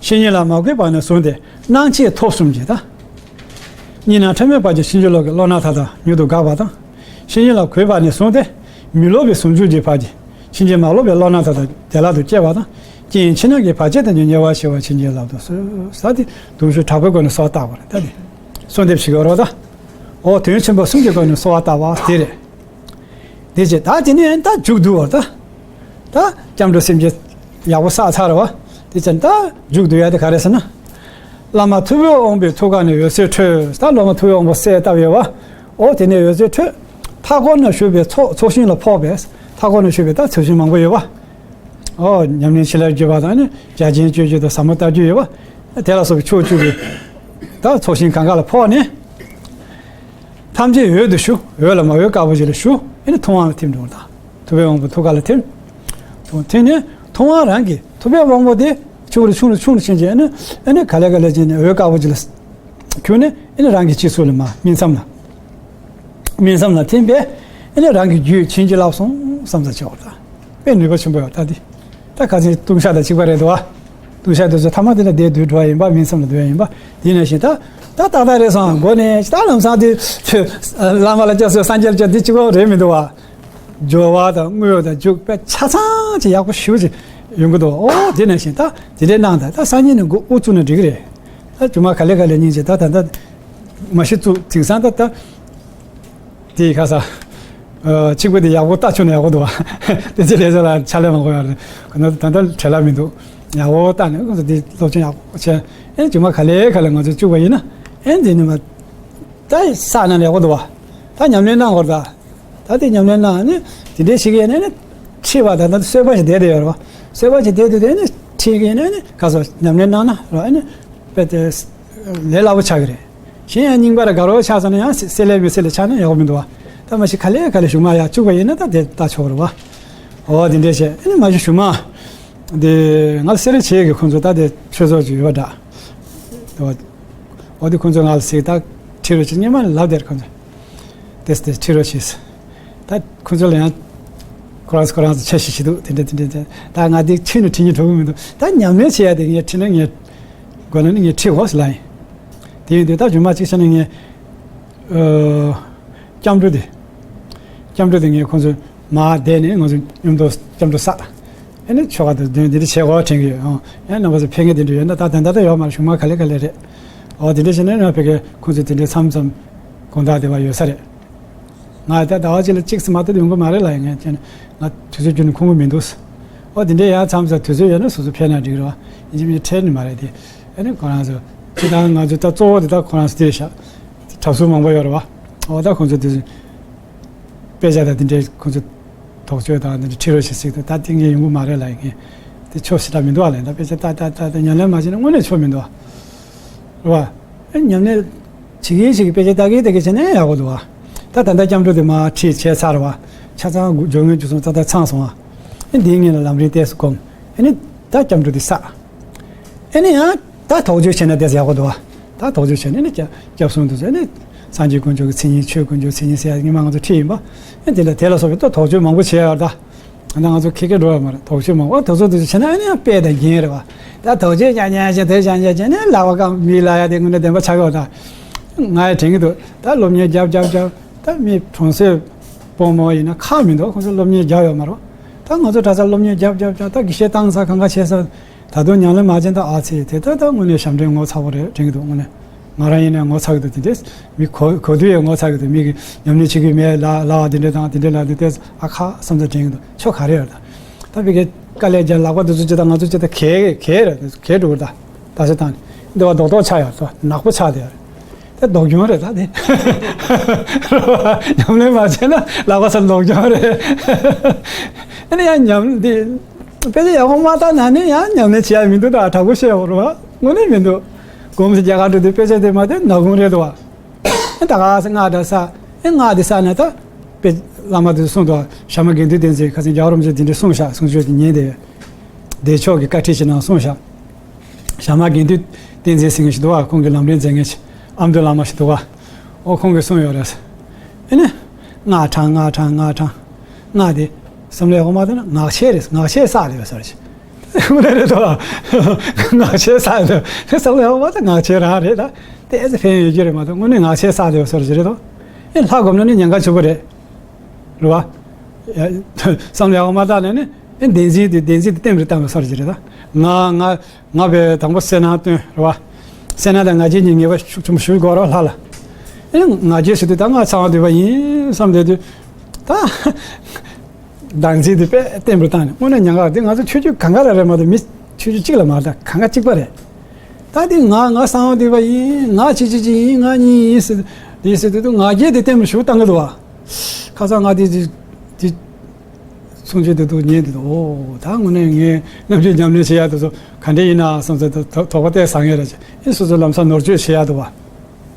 བཤེས་གཉེན་ལ་མ་གུས་པ་ནས་བཟུང་སྟེ་སྣང་མཆེད་ཐོབ་གསུམ་གྱི་ད། གཉིས་སྣང་ཕྲ་མོའི་བར་གྱི་ཕྱིན་ཅི་ལོག་གི་བློ་སྣ་ཐག་དང་མྱུར་དུ་འགག་པ་དང་། བཤེས་གཉེན་ལ་གུས་པ་ནས་བཟུང་སྟེ། མི་སློབ་པའི་ཟུང་འཇུག་གི་བར་གྱི། ཕྱིན་ཅི་མ་ལོག་པའི་བློ་སྣ་ཐག་དང་བདེ་བླག་ཏུ་སྐྱེ་བ་དང་། རྐྱེན་ཕྱི་ནང་གི་བར་ཆད་དང་ཉེ་བར་ཞི་བ་ཕྱིན་ཅི་ལོག་ཏུ་གསོལ་ས་དེ་གདུང་ཤུགས་དྲག་པོའི་སྒོ་ནས་གསོལ་བ་བཏབ་པ་རེད་ད་དེ། གསོལ་འདེབས་ཤིག་ཡོད་རོགས་ད། འོ་དོན་ཆེན་པོ་གསུམ་གྱི་སྒོ་ནས་གསོལ་བ་བཏབ་པ་དེ་རེད། དེ་རྗེས་ད་དེ་ནས་ད་མཇུག་བསྡུ་བར་ད། ད་སྐྱབས་འགྲོ་སེམས་བསྐྱེད་ཡག་པོ་བསགས་ཚར་བ། དེ་ཙམ་ད་མཇུག་བསྡུ་ཡ་དེ་ག་རེ་ཟེར་ན། བླ་མ་ཐུབ་པའི་དབང་པོའི་ཐུགས་ཀ་ནས་འོད་ཟེར་འཕྲོས། ད་བླ་མ་ཐུབ་པའི་དབང་པོ་གསལ་བཏབ་ཡོད་པ། འོ་དེ་ནས་འོད་ཟེར་འཕྲོས། མཐའ་སྐོར་ན་བཞུགས་པའི་ཚོགས་ཚོགས་ཞིང་ལ་ཕོག་པས། མཐའ་སྐོར་ན་བཞུགས་པའི་ད་ཚོགས་ཞིང་མང་པོ་ཡོད་པ། འོ་ཉམས་ལེན་ཆེ་ལ་བརྗོད་པ་དང་ནི་རྒྱ་ཆེན་སྤྱོད་རྒྱུ་དང་ཟབ་མོ་ལྟ་རྒྱུ་ཡོད་པ། དེ་ལ་སོགས་པའི་ཕྱོགས་བཅུ་པའི་ད་ཚོགས་ཞིང་གང་ག་ལ་ཕོག་ནས། ཐམས་ཅད་འོད་དུ་ཞུ། འོད་ལ་མ་འོད་དཀར་པོ་ཅིག་ལ་ཞུ། ཨེ་ནི་ཐུབ་དབང་ལ་ཐིམ་འགྲོ་དང་། ཐུབ་པའི་དབང་པོ་ཐུགས་ཀ་ལ་ཐིམ། ཐུབ་དབང་ཐིམ་ནས་ཐུབ་དབང་རང་གི་ཐུབ་པའི་དབང་པོ་དེ་ཆུང་རུ་ཆུང་རུ་ཆུང་རུ་ཕྱིན་ཅིང་ཨེ་ནི་ཨེ་ནི་ག་ལེ་ག་ལེ་ཅིག་ནས་འོད་དཀར་པོ་ཅིག་ལ་གྱུར་ནས་ཨེ་ནི་རང་གི་སྤྱི་གཙུག་ལ་མ་སྨིན་མཚམས་ལ། སྨིན་མཚམས་ལ་ཐིམ་པས་ཨེ་ནི་རང་གི་རྒྱུད་བྱིན་གྱིས་བརླབས་སོང་བསམ་ས་ཆེ་བ་དང་། དཔེ་ནུས་པ་ཆེན་པོ་ཡོད་ད་འདི། ད་ཁ་སང་ལྟུང་བཤགས་དང་གཅིག་པ་རེད་དོ། ལྟུང་བཤགས་དེ་ཚོ་ཐ་མ་དེ་ལ་བསྡད་དུས་འགྲོ་བ་ཡིན་པ་སྨིན་མཚམས་ལ་སྡོད་ཡ་ཡིན་པ་དེ་ནང་བཞིན་ད་ད་ཏག་ཏག་རེད་སོང་མགོ་ནས་ད་ལམ་སང་དེ་བླ་མ་ལ་སྐྱབས་སུ་སངས་རྒྱས་ལ་སྐྱབས་འདི་གཅིག་པོ་རེད་མི་འདུག་བ། སྦྱོར་བ་དང་དངོས་དང་འཇུག་དཔེ་ཆ་ཚང་ཅིག་ཡག་པོ་ཞེ་པོ་ཅིག་ཡོང་གི་འདུག་ཨོ་དེ་ནང་བཞིན་ད་དེ་འདྲའི་གནང་ད་ད་སང་ཉིན་ནས་འགོ་དབུ་བཙུགས་ན་འགྲིག་གི་རེད། ད་རྒྱུ་མ་ག་ལེ་ག་ལེ་སྙིང་རྗེ་ད་ད་ད་མ་གཞི་བཙུགས་དེང་སང་ད་ད། དེ་ཁ་ས། ཨ། གཅིག་པོ་དེ་ཡག་པོ་ལྟ་ཆོག་ན་ཡག་པོ་འདུག་བ། དེ་ཚོ་ལས་ཚོ་ལ་ཕྱག་ལས་མང་པོ་ཡོད་རེད། ཁོ་ན་ད་ལྟ་བྲེལ་བ་མི་འདུག་ཡག་པོ་ལྟ་ནས་ཁོ་ཚོ་དེ་སློབ་སྦྱོང་ཡག་པོ་བྱས། ཨེ་རྗེས་མ་ག་ལེ་ག་ལེ་ང་ཚོ་བཅུག་པ་ཡིན་ན། ཨེ་འདི་ནི་མ། ད་བསགས་ན་ཡག་པོ་འདུག་བ། ད་ཉམས་ལེན་གནང་དགོས་རེད་ད། ད་དེ་ཉམས་ལེན་གནང་ནས་དེ་འདྲའི་ཞིག་ཡིན་ན་ནི་ཁྲིད་པ་ད་ལྟ་གསོལ་པ་ཞིག་བསྡད་དེ་ཡོད་རེད་བ། གསོལ་པ་ཞིག་བསྡད་དུས་དེ་ནི་ཁྲིད་ཀྱི་ཡིན་ན་ནི་ག་ཚོད་ཉམས་ལེན་གནང་ན་རེད་བ། ཨེ་ནི་དཔེ་དེ་ལས་སླ་པོ་ཆགས་ཀྱི་རེད། གཞན་ཡང་རྙིང་པ་ར་དགའ་རོགས་ཆགས་ཙང་ན་ཡང་སེ་ལས་མི་སེ་ལས་ཆགས་ན་ཡག་པོ་མི་འདུག་བ། ད་མ་གཞི་ག་ལེ་ག་ལེ་གཞུག་མ་ཡར་བཅུག་པ་ཡིན་ན་ད་དེ་ལྟ་ཆོག་རེད་བ། འོ་དེ་འདྲས་བྱས། ཨ་ནི་མ་གཞི་གཞུག་མ་དེ་ང་སེ་ར་བྱེས་ཀྱི་ཁོང་ཚོ་ད་དེ་ཆོས་ཚོགས་ཅིག་ཡོད་པ་འདྲ། འོ་དེ་ཁོང་ཚོ་ང་ལ་ཟེར། ད་ཁྲིད་རོགས་བྱེད། སྔོན་མ་ལབ་བསྡད་ཁོང་ཚོ། དེ་དེ་ཁྲིད་རོགས་བྱེད། ད་ཁོང་ཚོ་ལ་ཡང་ཁོ་རང་ཚོ་ཁོ་རང་ཚོ་འཆར་གཞི་ཞིག་འདུག་དེ་འདྲ་དེ་འདྲ་དེ། ད་ང་དེ་ཁྲིད་ནས་ཁྲིད་སྙིང་བྲོ་གི་མི་འདུག་ད་ཉམས་ལེན་བྱེད་ཡ་དེ་ངས་ཁྲིད་ན་ངས་དགོས་ན་ནི་ངས་ཁྲིད་འོ་ཟེར་ལབ་ཡིན། དེ་ཡིན་དུས་ད་རྗེས་མ་གཅིག་བྱས་ན་ངས། ཨ། སྐྱབས་འགྲོ་དེ། སྐྱབས་འགྲོ་དེ་ངས་ཁོང་ཚོ་མར་བསྡད་ནས་ང་ཚོ་མཉམ་དུ་སྐྱབས་འགྲོ་བསགས། ཨ་ནི་ཆོ་ག་དང་འདོན་འདི་འདྲ་བྱེད་དགོས་དྲན་གྱི་ཡོད། ཨང་། ཡང་རྣམ་པ་ཚོ་ཕེབས་མཁན་དེ་འདྲ་ཡོད་ན། ད་ད་ལྟ་ད་ཡོད་མ་རེད། གཞུག་མ་ག་ལེ་ག་ལེ་རེད། འོ་དེ་འདྲ་བྱས་ན་ཡང་ཕ་གིར་ཁོང་ཚོ་དེ་འདྲའི་མཚམས་མཚམས་དགོང་དག་བསྡད་པ་ཡོད་ས་རེད། ང་ད་ཟླ་བ་གཅིག་ལ་གཅིག་ཙམ་མ་གཏོགས་ཡོང་གི་མ་རེད་ལབ་ཡིན། ངས་བྱས་ན་ང་དུས་ཚོད་རྒྱུན་ནས་ཁོམ་གི་མི་འདུག་འོ་དེ་འདྲའི་ཡང་མཚམས་མཚམས་དུས་ཚོད་ཡོད་ན་སོ་སོ་ཕེབས་ན་འགྲིག་རེད་བ། ཡིན་གཅིག་མིན་གཅིག་ཁྲལ་ནི་མ་རེད་དེ། ཨ་ནི་ཁོ་རང་ཚོ་ཅི་ད་ང་ཚོ་ད་གཙོ་བོ་དེ་ད་ཁོ་རང་ཚོ་དེ་ཤག་གྲྭ་ཟུར་མང་པོ་ཡོད་རེད་བ། འོ་ད་ཁོང་ཚོ་དེ་ཚོ་དཔེ་ཆ་དང་དེ་འདྲའི་ཁོང་ཚོ་དོགས་གཅོད་དང་དེ་འདྲ་ཁྲིད་རོགས་བྱེད་ཟེར་དུས། ད་དེ་ངས་ཡོང་གི་མ་རེད་ལབ་ཡིན། དེ་ཆོ་ཞེ་དྲག་མི་འདུག་ཨ་ལབ་ཡིན། ད་དཔེ་ཆ་ད་ད་ད་ད་ཉམས་ལེན་མ་བྱས་ན་དངོས་གནས་ཆོ་མི་འདུག་ཨ། རེད་བ། ཨེ་ཉམས་ལེན་བྱེད་ཀྱི་བྱེད་ཀྱི་དཔེ་ཆ་ལྟ་གི་ལྟ་གི་བྱས་ན་ཡག་པོ་འདུག་ཨ། ད་ད་ལྟ་སྐྱབས་འགྲོ་དེ་མར་ཁྲིད་བྱས་ཚར་བ། ཆ་ཚང་སྦྱོར་དངོས་བཅུ་གསུམ་ཏག་ཏག་ཚང་སོང་ཨ། ཨེ་འདིའི་སྔོན་ལ་ལམ་རིམ་ཏོག་ཙམ་སྒོམ། ཨེ་ནི་ད་སྐྱབས་འགྲོ་དེ་བསགས། ཨེ་ནི་ཡང་ད་དོགས་གཅོད་བྱས་ན་དེ་ཡག་པོ་འདུག་ཨ། ད་དོགས་གཅོད་བྱས་ནས་ནི་སྐྱབས་སྐྱབས་གསུམ་དུ་བྱས་ནས་སངས་རྒྱས་དཀོན་མཆོག་གི་མཚན་ཉིད། ཆོས་དཀོན་མཆོག་མཚན་ཉིད་ཟེར་ཡ་སྔོན་མ་ང་ཚོ་ཁྲིད་ཡིན་པ། ཨེ་དེ་འདྲ་དེ་ལ་སོགས་པའི་ད་དོགས་གཅོད་མང་པོ་བྱས་ཡོད་ད། ད་ང་ཚོ་ཁེ་ཁེ་འགྲོ་ཡོད་མ་རེད། དོགས་གཅོད་མང་པོ། ཨ་དོགས་གཅོད་དེ་ཚོ་བྱས་ན་ཨ་ནི་ཡང་དཔེ་དང་རྒྱན་རེད་བ། ད་དོགས་གཅོད་རྐྱང་རྐྱང་བྱས། དེ་རྐྱང་རྐྱང་བྱས་ནས་ལག་པ་བཀང་། མིའི་ལག་ཡ་དེ་དངོས་གནས་བདེན་པ་ཆགས་ཡོད་ད། ང་ཡང་དྲན་གྱི་འདུག་ད་སློབ་གཉེར་རྒྱབ་རྒྱབ་རྒྱབ། ད་མི་གྲོང་གསེབ་སྤོ་རྨོ་ཡིན་ན་ཁག་མི་འདུག་ཁོང་ཚོ་སློབ་གཉེར་རྒྱབ་ཡོད་མ་རེད། ད་ང་ཚོ་གྲྭ་ས་སློབ་གཉེར་རྒྱབ་རྒྱབ་རྒྱབ། ད་དགེ་བཤེས་བཏང་ཚར། གང་ག་བྱས་ཚར། ད་དུང་ཉམས་ལེན་མ་བྱས་ན། ད་ཨ་ཙི། དེ་ད་ད་དངོས་གནས་ཞབས་འདྲེན་ངོ་ཚ་པོ་རེད་དྲན་གྱི་འདུག་དངོས་གནས་ང་རང་ཡིན་ན་ངོ་ཚ་གི་འདུག་དེ་འདྲས་མི་གོ་གོ་དུས་ཡང་ངོ་ཚ་གི་འདུག་མི་གིས་ཉམས་ལེན་བྱེད་ཀྱི་མེད་ལབ་ལབ་པ་དེ་འདྲས་དང་། དེ་འདྲས་ལབ་དུས་ཏོག་ཙམ་ཨ་ཁ་བསམ་ཚུལ་དྲན་གྱི་འདུག་ཆོ་ག་རེ་ཡོད་ད། ད་ཕ་གིར་དཀའ་ལས་རྒྱག། ལག་པ་འདི་ཚོ་ཅི་ད་ང་ཚོ་ཅི་ད་གས་གས་རེད། གས་འགྲོ་གི་རེད་ད། ད་ཆ་བཏང་ནས་འདི་བ་རྡོག་རྡོག་ཆགས་ཡོད་ད། ནག་པོ་ཆགས་བསྡད་ཡོད་རེད། དེ་སྡུག་གྱོང་རེད་ད་དེ། ཉམས་ལེན་མ་བྱས་ན་ལག་པ་ཚ་སྡུག་གྱོང་རེད། ཨ་ནི་ཡང་ཉམས་འདི་དཔེ་ཆ་ཡག་པོ་མ་བལྟས་ན་ནི་ཡང་ཉམས་ལེན་བྱེད་ཡ་མི་འདུག་ད་དྲག་པོ་བཤད་ཡོད་རེད་བ། དངོས་གནས་མི་འདུག་གོམས་སུ་རྒྱ་གར་འགྲོ་དུས་དཔེ་ཆ་དེ་མ་བལྟས་ན་ནག་ཁུང་རེད་འདུག་བ། ཨེ་ད་ག་ས་སྔགས་འདྲ་བསགས། ཨེ་སྔགས་འདི་བསགས་ནས་ད་དཔེ་བླ་མ་དེ་གསུངས་འདུག་ཞྭ་དམར་དགེ་འདུན་བསྟན་འཛིན། ཁ་སང་རྒྱལ་བ་རིན་པོ་ཆེ་འདི་འདྲ་གསུངས་ཤག་གསུང་ཆོས་ཀྱི་ཉིན་དེ། བདེ་མཆོག་གི་བཀའ་ཁྲིད་ཅིག་ནང་གསུངས་ཤག་ཞྭ་དམར་དགེ་འདུན་བསྟན་འཛིན་ཟེར་མཁན་ཞིག་འདུག་བ། ཁོང་གི་ལམ་རིམ་མཛད་མཁན་ཞིག་ཨ་མདོའི་བླ་མ་ཞིག་འདུག་བ། ཨོ་ཁོང་གིས་གསུངས་ཡོད་རེད། ཨེ་ནི། སྔགས་བགྲང་། སྔགས་བགྲང་། སྔགས་བགྲང་། སྔགས་དེ་བསམ་བློ་ཡག་པོ་མ་བཏང་ན་ངག་འཁྱལ་རེད། ངག་འཁྱལ་བསགས་བསྡད་པ་ཟེར་ཞིག་དངོས་གནས་རེད་དོ། ངག་འཁྱལ་བསགས་འདུག་བསམ་བློ་ཡག་པོ་མ་བཏང་ངག་འཁྱལ་རང་རེད་ད། ཏོག་ཙམ་ཕན་ཡོད་རྒྱུ་རེད་མ་གཏོགས་དངོས་གནས་ངག་འཁྱལ་བསགས་བསྡད་པ་ཟེར་ཞིག་རེད་དོ། ཨེ་ལྷ་སྒོམ་ན་ནི་ཉེན་ཁ་ཆེ་པོ་རེད། རེད་བ། བསམ་བློ་ཡག་པོ་མ་བཏང་ནས་ནི་ཨེ་བདེན་འཛིན་དེ་བདེན་འཛིན་དེ་བརྟན་པོར་བཏང་བ་ཟེར་ཞིག་རེད་ད། ང་ང་ང་བས་དང་པོ་གསལ་སྣང་སྟོན། རེད་བ། གསལ་སྣང་དང་ང་རྒྱལ་གཉིས་ངེས་པ་ཤུགས་ཆེན་པོ་ཞིག་དགོས་རེད་བ། ལྷ་ལ། ཨེ་ང་རྒྱལ་ཟེར་དུས་ད་ང་གསང་བ་འདུས་པ་ཡིན་བསམ་བསྡད་དུས། ད་བདག་འཛིན་དེ་དཔེ་བརྟན་པོར་བཏང་ནས་དངོས་གནས་ཉེན་ཁ་དེ། ང་ཚོ་ཆོས་བརྒྱུད་གང་ག་ལ་རེད་མ་གཏོགས་མི་ཆོས་བརྒྱུད་གཅིག་ལ་མ་རེད། ད་གང་ག་གཅིག་པ་རེད། ད་དེ་ང་ང་གསང་བ་འདུས་པ་ཡིན། ང་ཅི་ཅི་ཅི་ཡིན། ང་གཉིས་ཡིན་ཟེར་དེ་ཟེར་དུས་ང་རྒྱལ་དེ་བརྟན་པོ་ཞིག་བཏང་གི་འདུག་བ། ཁ་སང་ང་དེ་དེ་དེ། གསུང་ཆོས་དེ་དུ་ཉན་དེ་དུ། ཨོ་ད་དངོས་གནས་ངས་རྣམ་དཔྱོད་ཉམས་ལེན་བྱེད་ཡག་དེ་ཚོ་ག་འདྲ་ཡིན་ན་བསམ་ཚུལ་དུ་དོགས་པ་དེ་ཟ་ངེས་རེད། ཨེ་སོ་སོ་ལམ་སང་ནོར་བཅོས་བྱེད་ཡག་འདུག་བ།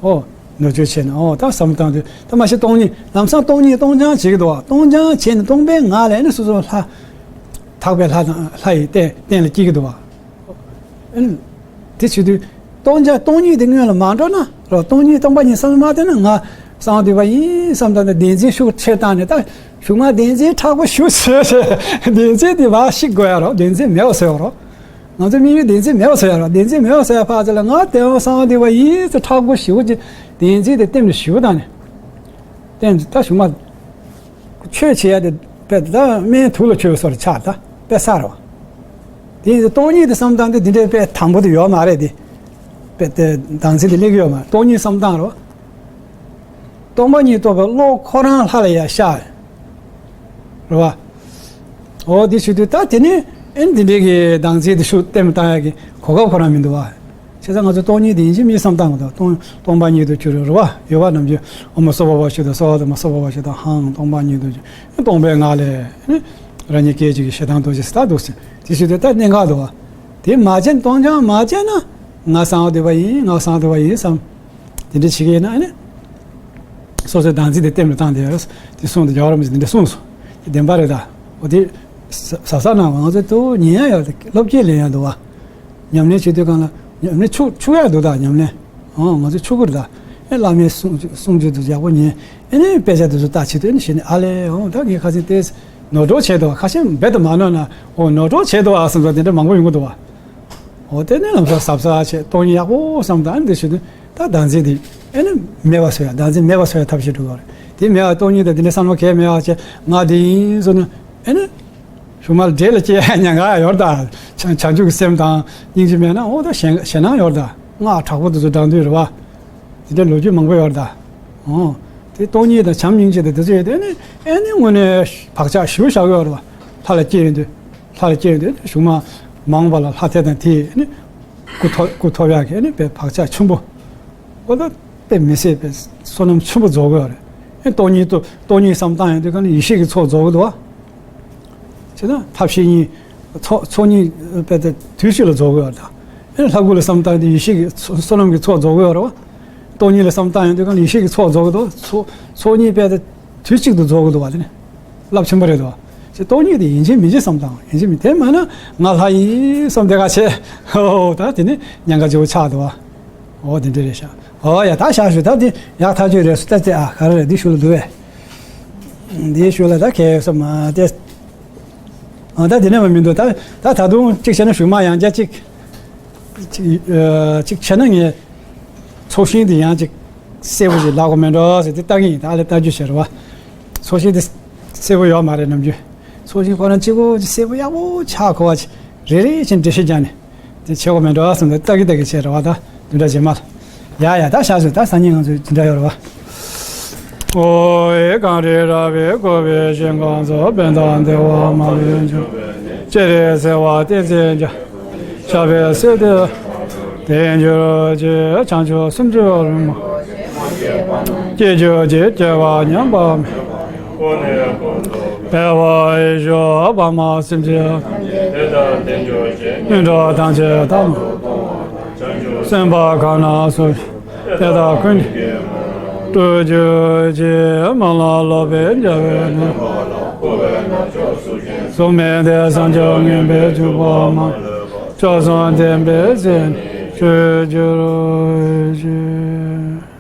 ཨོ་ནོར་བཅོས་བྱས་ནས། ཨོ་ད་བསམ་བློ་བཏང་དུས་ད་མ་གཞི་སྟོང་ཉིད། ལམ་སང་སྟོང་ཉིད་སྟོང་རྐྱང་བྱེད་ཀྱི་འདུག་བ། སྟོང་རྐྱང་བྱས་ནས་སྟོང་པའི་ངང་ལ་ཨེ་ནི་སོ་སོ་ལྷ། དག་པའི་ལྷ་དང་ལྷ་ཡི་རྟེན་རྟེན་ལ་སྐྱེ་གི་འདུག་བ། ཨེ་ནི། དེ་བྱེད་དུས། སྟོང་རྐྱང་སྟོང་ཉིད་དེ་སྔོན་ལ་མ་འགྲོ་ན་རོ། སྟོང་ཉིད་སྟོང་པ་ཉིད་བསམ་བློ་མ་བཏང་ན་ང་གསང་བ་འདུས་པ་ཡིན་བསམ་བཏང་ནས་བདེན་འཛིན་ཤུགས་ཆེར་བཏང་ནས། ད་གཞུག་མ་བདེན་འཛིན་མཁྲེགས་པོ་ཞེ་པོ་བྱས་བྱས་བདེན་འཛིན་དེ་བ་ཞིག་དགོས་ཡ་རོ། བདེན་འཛིན་མེད་པ་བཟོ་ཡ་རོ། ང་ཚོ་དམིགས་ཡུལ་བདེན་འཛིན་མེད་པ་བཟོ་ཡ་རོ། བདེན་འཛིན་མེད་པ་བཟོ་ཡ་ཕར་ཚུར་ལ་ང་དེ་བ་གསང་བ་འདུས་པ་ཡིན་ཟེར་མཁྲེགས་པོ་ཞེ་པོ་ཅིག་བདེན་འཛིན་དེ་བསྟན་ནས་ཞུ་བཏང་ནས། བསྟན་ད་གཞུག་མ། ཆོས་བྱེད་ཡ་དེ་དཔེ་ད་སྨན་དུག་ལ་ཆོས་སོར་ཆགས་ད་དཔེ་ས་རེད་བ། དེ་ཡིན་ཙང་སྟོང་ཉིད་དེ་བསམ་སྟངས་དེ་འདི་འདྲའི་དཔེ་དམ་པོ་དེ་ཡོད་མ་རེད་དེ། དཔེ་དེ་བདག་འཛིན་དེ་སླེབས་ཀྱི་ཡོད་མ་རེད། སྟོང་ཉིད་བསམ་སྟངས་རེད་བ། སྟོང་པ་ཉིད་རྟོགས་པའི་བློ་ཁོ་རང་ལྷ་ལ་ཡང་ཤར། རེད་བ། འོ་དེ་བྱེད་དུས་ད་དེ་ནི་ཨེ་འདི་འདྲའི་གི་བདག་འཛིན་དེ་ཤུགས་བརྟན་པོ་བཏང་ཡག་གི་གོ་སྐབས་ཁོ་རང་མི་འདུག་བ། བྱས་ཙང་ང་ཚོ་སྟོང་ཉིད་དེ་ཡིན་གཅིག་མིན་གཅིག་བསམ་བཏང་དགོས་འདུག་སྟོང་སྟོང་པ་ཉིད་དུ་གྱུར་རེད་བ། ཡོད་པ་རྣམས་ཀྱི་ཨོཾ་སྭ་བྷཱ་ཝ་ཤེ་དང་སྭ་བྷཱ་ཏ་མ་སྭ་བྷཱ་ཝ་ཤེ་དང་ཧཾ་སྟོང་པ་ཉིད་དུ་གྱུར། སྟོང་པའི་ངང་ལས་ནི་རང་ཉིད་སྐད་ཅིག་གིས་ཞེ་སྡང་རྡོ་རྗེ་སེ་ད་འདུག་ཟེར། དེ་བྱེད་དུས་ད་གནད་འགག་འདུག་བ། དེ་མ་བྱས་ན་སྟོང་རྐྱང་མ་བྱས་ན་ང་གསང་བ་འདོད་པ་ཡིན། ང་གསང་བ་འདོད་པ་ཡིན་བསམ། དེ་འདྲ་བྱེད་ཀྱི་ཡིན་ན་ཨ་ནི། སོ་སོའི་བདག་འཛིན་དེ་བརྟན་པོ་བཏང་དེ་དེ་གསུངས་དེ་རྒྱལ་བ་རིན་པོ་ཆེས་དེ་འདྲ་གསུངས་སོང་། དེ་བདེན་པ་རེད་ད། འོ་དེ་ཟབ་ཟབ་གནང་བ་ང་ཚོ་དུ་ཉན་ཡ་ཡོད་དེ་བློ་སྐྱེད་ལེན་ཡ་འདུག་བ། ཉམས་ལེན་བྱེད་དུས་གང་ལ་ཉམས་ལེན་ཆུ་ཆུ་ཡ་འདུག་ད་ཉམས་ལེན། ཨོ་ང་ཚོ་ཆུ་གུར་ད། ཨེ་བླ་མའི་གསུང་གསུང་ཆོས་དུ་ཡག་པོ་ཉན། ཨེ་ནས་དཔེ་ཆ་དེ་ཚོ་ལྟ་བྱེད་དུས་ཨེ་ནས་ཤེས་ནས་ཨ་ལས་ཨོ་ད་ངས་ཁ་སང་དེ་ནོར་འགྲོ་བྱས་འདུག་བ། ཁ་ཤས་རྦད་དུ་མ་ནོར་ན་ཨོ་ནོར་འགྲོ་བྱས་འདུག་ཨ་བསམ་ཚོ་དེ་འདྲ་མང་པོ་ཡོང་གི་འདུག་བ། འོ་དེ་ནས་ལམ་སང་གཟབ་གཟབ་བྱས་སྟོང་ཉིད་ཡག་པོ་བསམ་དང་འདི་ཞུ་དུས་ད་བདག་འཛིན་འདི་ཨེ་ནི་མེད་པ་བཟོ་ཡ། བདག་འཛིན་མེད་པ་བཟོ་ཡ་ཐབས་ཤེས་སྒྲུབ་དགོས་རེད། དེ་མེད་པ་སྟོང་ཉིད་དང་དེ་འདྲའི་བསམ་བློ་གས་མེད་པ་བྱས་ང་འདི་ཡིན་བཟོ་ན་ཨེ་ནི་གཞུག་མ་ལ་འདྲེ་ལ་སྐྱེ་ཡ་ཉེན་ཁ་ཡོད་རེད་ད། བྱང་བྱང་ཆུབ་ཀྱི་སེམས་དང་སྙིང་རྗེ་མེད་ན་འོ་ད་ཞེད་ཞེད་སྣང་ཡོད་རེད་ད། སྔགས་དྲག་པོ་དེ་ཚོ་བགྲང་དུས་རེད་བ། དེ་འདྲའི་ལོ་རྒྱུས་མང་པོ་ཡོད་རེད་ད། འོ་དེ་སྟོང་ཉིད་དང་བྱམས་སྙིང་རྗེ་དང་དེ་ཚོ་ཡོད་དེ་ཨེ་ནི་ཨེ་ནི་དངོས་གནས་བག་ཆགས་ཞེ་པོ་བཞག་གི་ཡོད་རེད་བ། ལྷ་ལ་སྐྱེ་ཡོང་དུས། ལྷ་ལ་སྐྱེ་ཡོང་དུས་གཞུག་མ་མ་འོངས་པ་ལ་ལྷ་དེ་དང་དེ་ནི་སྐུ་ཐོབ་སྐུ་ཐོབ་ཡག་གི་ནི་དཔེ་བག་ཆགས་ཆེན་པོ། འོ་ད་དཔེ་མི་སྲིད་པའི་བསོད་ནམས་ཆེན་པོ་རྫོགས་དགོས་རེད། ཨེ་སྟོང་ཉིད་དུ་སྟོང་ཉིད་བསམ་བཏང་ཡོང་དུས་གང་ལ་ཡེ་ཤེས་ཀྱི་ཚོགས་རྫོགས་དགོས་འདུག་བ། བྱས་ན་ཐབས་ཤེས་གཉིས་ཚོགས་ཚོགས་གཉིས་དཔེ་དེ་དུས་གཅིག་ལ་རྫོགས་དགོས་རེད་ད། ཨེ་ལྷ་སྐུ་ལ་བསམ་བཏང་དུས་ཡེ་ཤེས་ཀྱི་ཚོགས་བསོད་ནམས་ཀྱི་ཚོགས་རྫོགས་དགོས་རེད་བ། སྟོང་ཉིད་ལ་བསམ་བཏང་ཡོང་དུས་གང་ལ་ཡེ་ཤེས་ཀྱི་ཚོགས་རྫོགས་དགོས་འདུག་ཚོགས་ཚོགས་གཉིས་དཔེ་དེ། དུས་གཅིག་ཏུ་རྫོགས་དགོས་འདུག་བ། དེ་ནི་རླབས་ཆེན་པོ་རེད་འདུག་བ། ཅེས་སྟོང་ཉིད་དེ་ཡིན་གཅིག་མིན་གཅིག་བསམ་དང་ཡིན་གཅིག་མིན་དེ་མ་ན་ང་ལྷ་ཡིན་བསམ་དེ་ག་བྱས། ཨོ་ད་དེ་ནི་ཉེན་ཁ་ཆེ་བོ་ཆགས་འདུག་བ། ཨོ་དེ་འདྲ་རེད་ཤག་ཨོ་ཡ་ད་བཞག་ཞུ་ད་དེ་ཡག་ཐག་ཆོད་རེད་སུ་ད་ཙེ་ཨ་ག་རེ་རེད་འདི་ཞུ་ལ་འདུག་བས། འདི་ཞུ་ལ་ད་གལ་ཡོད་ས་མ་དེ། ཨ་ད་དེ་ནས་མ་མི་འདུག་ད་ད་ད་དུང་གཅིག་བྱས་ན་གཞུག་མ་ཡང་བསྐྱར་གཅིག་ཅིག་ཨ་ཅིག་བྱས་ན་ངས། ཚོགས་ཞིང་དེ་ཡང་ཅིག་གསལ་པོ་ཞིག་ལབ་དགོས་མེད་འགྲོ་ཟེར་ཏེ་ལྟ་གི་ཡིན། ད་ཨ་ལས་ལྟ་རྒྱུ་བྱེད་རེད་བ། ཚོགས་ཞིང་དེ་གསལ་པོ་ཡོད་མ་རེད་ནམ་རྒྱུན། ཚོགས་ཞིང་ཁོ་རང་གཅིག་པོ་ཅིག་གསལ་པོ་ཡག་པོ་ཆགས་གོ་བ་ཅིག་རེ་རེ་བཞིན་འགྲེལ་བཤད་རྒྱག་ནས་དེ་བྱེད་དགོས་མེད་འགྲོ་བསམ་སྟེ་ལྟ་གི་ལྟ་གི་བྱེད་རེད་བ། ད་འདི་འདྲ་རྗེས་མ་ལ་ཡ་ཡ་ད་བཞག་ཟེར། ད་སང་ཉིན་ང་ཚོ་འདི་འདྲ་ཡོད་རེད་བ། ཨོ་ཡེ་གངས་རི་ར་བས་བསྐོར་བའི་ཞིང་ཁམས་སུ། ཕན་དང་བདེ་བ་མ་ལུས་འབྱུང་བའི་གནས། སྤྱན་རས་གཟིགས་དབང་བསྟན་འཛིན་རྒྱལ། ཞབས་པད་སྲིད་མཐའི་དེ་གྱུར་ཅིག་བྱང་ཆུབ་སེམས་མཆོག་རིན་པོ་ཆེ། སྐྱེ་གྱུར་ཅིག་སྐྱེ་བ་ཉམས་པ་མེད། འཕེལ་བ་ཡེ་ཤེས་པདྨ་སེམས་ཅན། སྙིང་ཁྲག་ཐམས་ཅད་ཐ་མ། སེམས་དཔའ་གང་ན་སུ། དེ་དག་ཀུན་གྱི་སྤྲུལ་གྱུར་ཅིག་སྨོན་ལམ་ལོག་པའི་རྒྱལ་བའི་གནས། གཟུགས་མེད་དེ་སངས་རྒྱས་མངོན་པར་གྱུར་པ་མ། མཆོག་གསུམ་ལྡན་པའི་སེམས་ནི་སྤྲུལ་གྱུར་ཅིག